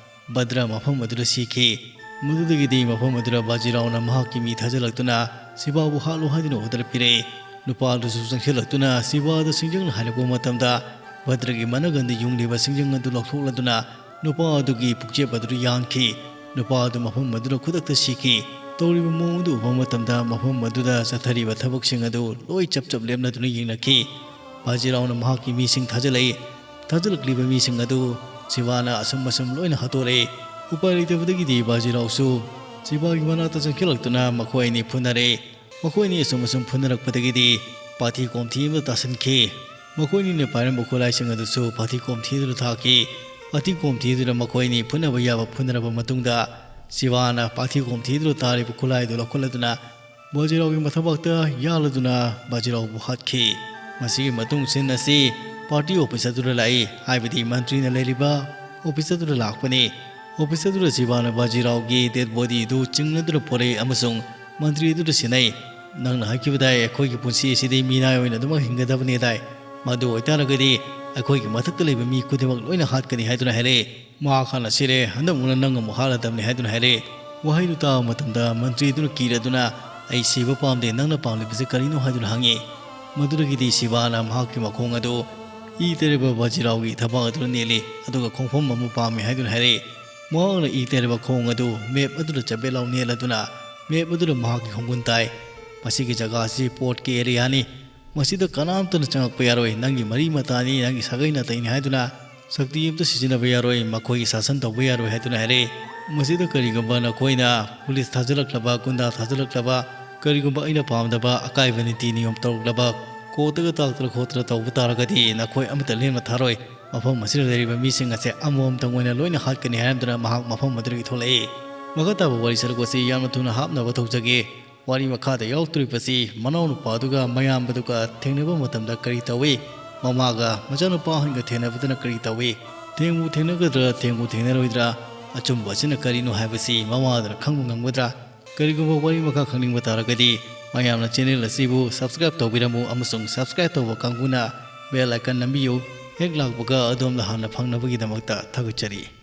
ꯚꯗ꯭ꯔ ꯃꯐꯝ ꯑꯗꯨꯗ ꯁꯤꯈꯤ꯫ ꯃꯗꯨꯗꯒꯤꯗꯤ ꯃꯐꯝ ꯑꯗꯨꯗ ꯕꯥꯖꯤꯔꯥꯎꯅ ꯃꯍꯥꯛꯀꯤ ꯃꯤ ꯊꯥꯖꯤꯜꯂꯛꯇꯨꯅ ꯁꯤꯕꯥꯕꯨ ꯍꯥꯠꯂꯣ ꯍꯥꯏꯗꯨꯅ ꯑꯣꯔꯗꯔ ꯄꯤꯔꯛꯏ꯫ ꯅꯨꯄꯥ ꯑꯗꯨꯁꯨ ꯆꯪꯁꯤꯜꯂꯛꯇꯨꯅ ꯁꯤꯕꯥꯗ ꯁꯤꯡꯖꯪꯅ ꯍꯥꯏꯔꯛꯄ ꯃꯇꯝꯗ ꯚꯗ꯭ꯔꯒꯤ ꯃꯅꯒꯟꯗ ꯌꯨꯡꯂꯤꯕ ꯁꯤꯡꯖꯪ ꯑꯗꯨ ꯂꯧꯊꯣꯛꯂꯗꯨꯅ ꯅꯨꯄꯥ ꯑꯗꯨꯒꯤ ꯄꯨꯛꯆꯦꯞ ꯑꯗꯨꯗ ꯌꯥꯟꯈꯤ꯫ ꯅꯨꯄꯥ ꯑꯗꯨ ꯃꯐꯝ ꯑꯗꯨꯗ ꯈꯨꯗꯛꯇ ꯁꯤꯈꯤ꯫ ꯇꯧꯔꯤꯕ ꯃꯑꯣꯡ ꯑꯗꯨ ꯎꯕ ꯃꯇꯝꯗ ꯃꯐꯝ ꯑꯗꯨꯗ ꯆꯠꯊꯔꯤꯕ ꯊꯕꯛꯁꯤꯡ ꯑꯗꯨ ꯂꯣꯏ ꯆꯞ ꯆꯞ ꯂꯦꯞꯅꯗꯨꯅ ꯌꯦꯡꯅꯈꯤ꯫ ꯕꯥꯖꯤꯔꯥꯎꯅ ꯃꯍꯥꯛꯀꯤ ꯃꯤꯁꯤꯡ ꯊꯥꯖꯤꯜꯂꯛꯏ꯫ ꯊꯥꯖꯤꯜꯂꯛꯂꯤꯕ ꯃꯤꯁꯤꯡ ꯑꯗꯨ ꯁꯤꯕꯥꯅ ꯑꯁꯨꯝ ꯑꯁꯨꯝ ꯂꯣꯏꯅ ꯍꯥꯠꯇꯣꯔꯛꯏ꯫ ꯎꯄꯥꯏ ꯂꯩꯇꯕꯗꯒꯤꯗꯤ ꯕꯥꯖꯤꯔꯥꯎꯁꯨ ꯁꯤꯕꯥꯒꯤ ꯃꯅꯥꯛꯇ ꯆꯪꯁꯤꯜꯂꯛꯇꯨꯅ ꯃꯈꯣꯏ ꯑꯅꯤ ꯐꯨꯅꯔꯦ꯫ ꯃꯈꯣꯏ ꯑꯅꯤ ꯑꯁꯨꯝ ꯑꯁꯨꯝ ꯐꯨꯅꯔꯛꯄꯗꯒꯤꯗꯤ ꯄꯥꯊꯤ ꯀꯣꯝꯊꯤ ꯑꯃꯗ ꯇꯥꯁꯤꯟꯈꯤ꯫ ꯃꯈꯣꯏ ꯑꯅꯤꯅ ꯄꯥꯏꯔꯝꯕ ꯈꯨꯠꯂꯥꯏꯁꯤꯡ ꯑꯗꯨꯁꯨ ꯄꯥꯊꯤ ꯀꯣꯝꯊꯤꯗꯨꯗ ꯊꯥꯈꯤ꯫ ꯄꯥꯊꯤ ꯀꯣꯝꯊꯤꯗꯨꯗ ꯃꯈꯣꯏ ꯑꯅꯤ ꯐꯨꯅꯕ ꯌꯥꯕ ꯐꯨꯅꯔꯕ ꯃꯇꯨꯡꯗ ꯁꯤꯕꯥꯅ ꯄꯥꯊꯤ ꯀꯣꯝꯊꯤꯗꯨꯗ ꯇꯥꯔꯤꯕ ꯈꯨꯠꯂꯥꯏꯗꯨ ꯂꯧꯈꯠꯂꯗꯨꯅ ꯕꯥꯖꯤꯔꯥꯎꯒꯤ ꯃꯊꯕꯥꯛꯇ ꯌꯥꯜꯂꯗꯨꯅ ꯕꯥꯖꯤꯔꯥꯎꯕꯨ ꯍꯥꯠꯈꯤ꯫ ꯃꯁꯤꯒꯤ ꯃꯇꯨꯡ ꯁꯤꯟ ꯑꯁꯤ ꯄꯥꯔꯇꯤ ꯑꯣꯐꯤꯁ ꯑꯗꯨꯗ ꯂꯥꯛꯏ, ꯍꯥꯏꯕꯗꯤ ꯃꯟꯇ꯭ꯔꯤꯅ ꯂꯩꯔꯤꯕ ꯑꯣꯐꯤꯁ ꯑꯗꯨꯗ ꯂꯥꯛꯄꯅꯤ꯫ ꯑꯣꯐꯤꯁ ꯑꯗꯨꯗ ꯁꯤꯕꯥꯅ ꯕꯥꯖꯤꯔꯥꯎꯒꯤ ꯗꯦꯗ ꯕꯣꯗꯤꯗꯨ ꯆꯤꯡꯅꯗꯨꯅ ꯄꯣꯔꯛꯏ ꯑꯃꯁꯨꯡ ꯃꯟꯇ꯭ꯔꯤ ꯑꯗꯨꯗ ꯁꯤꯟꯅꯩ꯫ "ꯅꯪꯅ ꯍꯥꯏꯈꯤꯕꯗꯥꯏ ꯑꯩꯈꯣꯏꯒꯤ ꯄꯨꯟꯁꯤ ꯑꯁꯤꯗꯤ ꯃꯤꯅꯥꯏ ꯑꯣꯏꯅ ꯑꯗꯨꯃꯛ ꯍꯤꯡꯒꯗꯕꯅꯦꯗꯥꯏ? ꯃꯗꯨ ꯑꯣꯏꯇꯥꯔꯒꯗꯤ ꯑꯩꯈꯣꯏꯒꯤ ꯃꯊꯛꯇ ꯂꯩꯕ ꯃꯤ ꯈꯨꯗꯤꯡꯃꯛ ꯂꯣꯏꯅ ꯍꯥꯠꯀꯅꯤ" ꯍꯥꯏꯗꯨꯅ ꯍꯥꯏꯔꯛꯏ꯫ ꯃꯍꯥꯛ ꯍꯥꯟꯅ ꯁꯤꯔꯦ, ꯍꯟꯗꯛꯃꯨꯛꯅ ꯅꯪ ꯑꯃꯨꯛ ꯍꯥꯠꯂꯗꯕꯅꯤ ꯍꯥꯏꯗꯨꯅ ꯍꯥꯏꯔꯛꯏ꯫ ꯋꯥꯍꯩꯗꯨ ꯇꯥꯕ ꯃꯇꯝꯗ ꯃꯟꯇ꯭ꯔꯤꯗꯨꯅ ꯀꯤꯔꯗꯨꯅ, "ꯑꯩ ꯁꯤꯕ ꯄꯥꯝꯗꯦ, ꯅꯪꯅ ꯄꯥꯝꯂꯤꯕꯁꯤ ꯀꯔꯤꯅꯣ?" ꯍꯥꯏꯗꯨꯅ ꯍꯪꯉꯤ꯫ ꯃꯗꯨꯗꯒꯤꯗꯤ ꯁꯤꯕꯥꯅ ꯃꯍꯥꯛꯀꯤ ꯃꯈꯣꯡ ꯑꯗꯨ ꯏ ꯇꯩꯔꯕ ꯕꯥꯖꯤꯔꯥꯎꯒꯤ ꯊꯕꯥꯛ ꯑꯗꯨꯗ ꯅꯦꯠꯂꯤ, ꯑꯗꯨꯒ ꯈꯣꯡꯐꯝ ꯑꯃ ꯄꯥꯝꯃꯤ ꯍꯥꯏꯗꯨꯅ ꯍꯥꯏꯔꯛꯏ꯫ ꯃꯍꯥꯛꯅ ꯏ ꯇꯩꯔꯕ ꯈꯣꯡ ꯑꯗꯨ ꯃꯦꯞ ꯑꯗꯨꯗ ꯆꯄꯦꯠ ꯂꯥꯎ ꯅꯦꯠꯂꯗꯨꯅ ꯃꯦꯞ ꯑꯗꯨꯗ ꯃꯍꯥꯛꯀꯤ ꯈꯣꯡꯒꯨꯟ ꯇꯥꯏ꯫ "ꯃꯁꯤꯒꯤ ꯖꯒꯥ ꯑꯁꯤ ꯄꯣꯔꯠꯀꯤ ꯑꯦꯔꯤꯌꯥꯅꯤ꯫ ꯃꯁꯤꯗ ꯀꯅꯥꯝꯇꯅ ꯆꯪꯉꯛꯄ ꯌꯥꯔꯣꯏ꯫ ꯅꯪꯒꯤ ꯃꯔꯤ ꯃꯇꯥꯅꯤ, ꯅꯪꯒꯤ ꯁꯥꯒꯩ ꯅꯥꯇꯩꯅꯤ ꯍꯥꯏꯗꯨꯅ ꯁꯛꯇꯤ ꯑꯝꯇ ꯁꯤꯖꯤꯟꯅꯕ ꯌꯥꯔꯣꯏ, ꯃꯈꯣꯏꯒꯤ ꯁꯥꯁꯟ ꯇꯧꯕ ꯌꯥꯔꯣꯏ" ꯍꯥꯏꯗꯨꯅ ꯍꯥꯏꯔꯛꯏ꯫ ꯃꯁꯤꯗ ꯀꯔꯤꯒꯨꯝꯕ ꯅꯈꯣꯏꯅ ꯄꯨꯂꯤꯁ ꯊꯥꯖꯤꯜꯂꯛꯂꯕ, ꯒꯨꯟꯗꯥ ꯊꯥꯖꯤꯜꯂꯛꯂꯕ, ꯀꯔꯤꯒꯨꯝꯕ ꯑꯩꯅ ꯄꯥꯝꯗꯕ ꯑꯀꯥꯏꯕ ꯅꯤꯇꯤ ꯅꯤꯌꯣꯝ ꯇꯧꯔꯛꯂꯕ, ꯀꯣꯔꯠꯇꯒ ꯇꯥꯛꯇꯅ ꯈꯣꯠꯇꯅ ꯇꯧꯕ ꯇꯥꯔꯒꯗꯤ ꯅꯈꯣꯏ ꯑꯃꯠꯇ ꯂꯦꯝꯅ ꯊꯥꯔꯣꯏ꯫ ꯃꯐꯝ ꯑꯁꯤꯗ ꯂꯩꯔꯤꯕ ꯃꯤꯁꯤꯡ ꯑꯁꯦ ꯑꯃꯃꯝꯇꯪ ꯑꯣꯏꯅ ꯂꯣꯏꯅ ꯍꯥꯠꯀꯅꯤ ꯍꯥꯏꯔꯝꯗꯨꯅ ꯃꯍꯥꯛ ꯃꯐꯝ ꯑꯗꯨꯗꯒꯤ ꯊꯣꯛꯂꯛꯏ꯫ ꯃꯈꯥ ꯇꯥꯕ ꯋꯥꯔꯤ ꯁꯔꯨꯛ ꯑꯁꯤ ꯌꯥꯝꯅ ꯊꯨꯅ ꯍꯥꯞꯅꯕ ꯇꯧꯖꯒꯦ꯫ ꯋꯥꯔꯤ ꯃꯈꯥꯗ ꯌꯥꯎꯔꯛꯇꯣꯔꯤꯕꯁꯤ ꯃꯅꯥꯎꯅꯨꯄꯥꯗꯨꯒ ꯃꯌꯥꯝꯕꯗꯨꯒ ꯊꯦꯡꯅꯕ ꯃꯇꯝꯗ ꯀꯔꯤ ꯇꯧꯏ? ꯃꯃꯥꯒ ꯃꯆꯥꯅꯨꯄꯥ ꯑꯍꯟꯒ ꯊꯦꯡꯅꯕꯗꯅ ꯀꯔꯤ ꯇꯧꯏ? ꯊꯦꯡꯕꯨ ꯊꯦꯡꯅꯒꯗ꯭ꯔꯥ, ꯊꯦꯡꯕꯨ ꯊꯦꯡꯅꯔꯣꯏꯗ꯭ꯔꯥ? ꯑꯆꯨꯝꯕ ꯑꯁꯤꯅ ꯀꯔꯤꯅꯣ ꯍꯥꯏꯕꯁꯤ ꯃꯃꯥꯗꯨꯅ ꯈꯪꯕ ꯉꯝꯒꯗ꯭ꯔꯥ? ꯀꯔꯤꯒꯨꯝꯕ ꯋꯥꯔꯤ ꯃꯈꯥ ꯈꯪꯅꯤꯡꯕ ꯇꯥꯔꯒꯗꯤ ꯃꯌꯥꯝꯅ ꯆꯦꯅꯦꯜ ꯑꯁꯤꯕꯨ ꯁꯕꯁꯀ꯭ꯔꯥꯏꯕ ꯇꯧꯕꯤꯔꯝꯃꯨ ꯑꯃꯁꯨꯡ ꯁꯕꯁꯀ꯭ꯔꯥꯏꯕ ꯇꯧꯕ ꯀꯥꯡꯕꯨꯅ ꯕꯦꯜ ꯑꯥꯏꯀꯟ ꯅꯝꯕꯤꯌꯨ꯫ ꯍꯦꯛ ꯂꯥꯛꯄꯒ ꯑꯗꯣꯝꯗ ꯍꯥꯟꯅ ꯐꯪꯅꯕꯒꯤꯗꯃꯛꯇ ꯊꯥꯒꯠꯆꯔꯤ꯫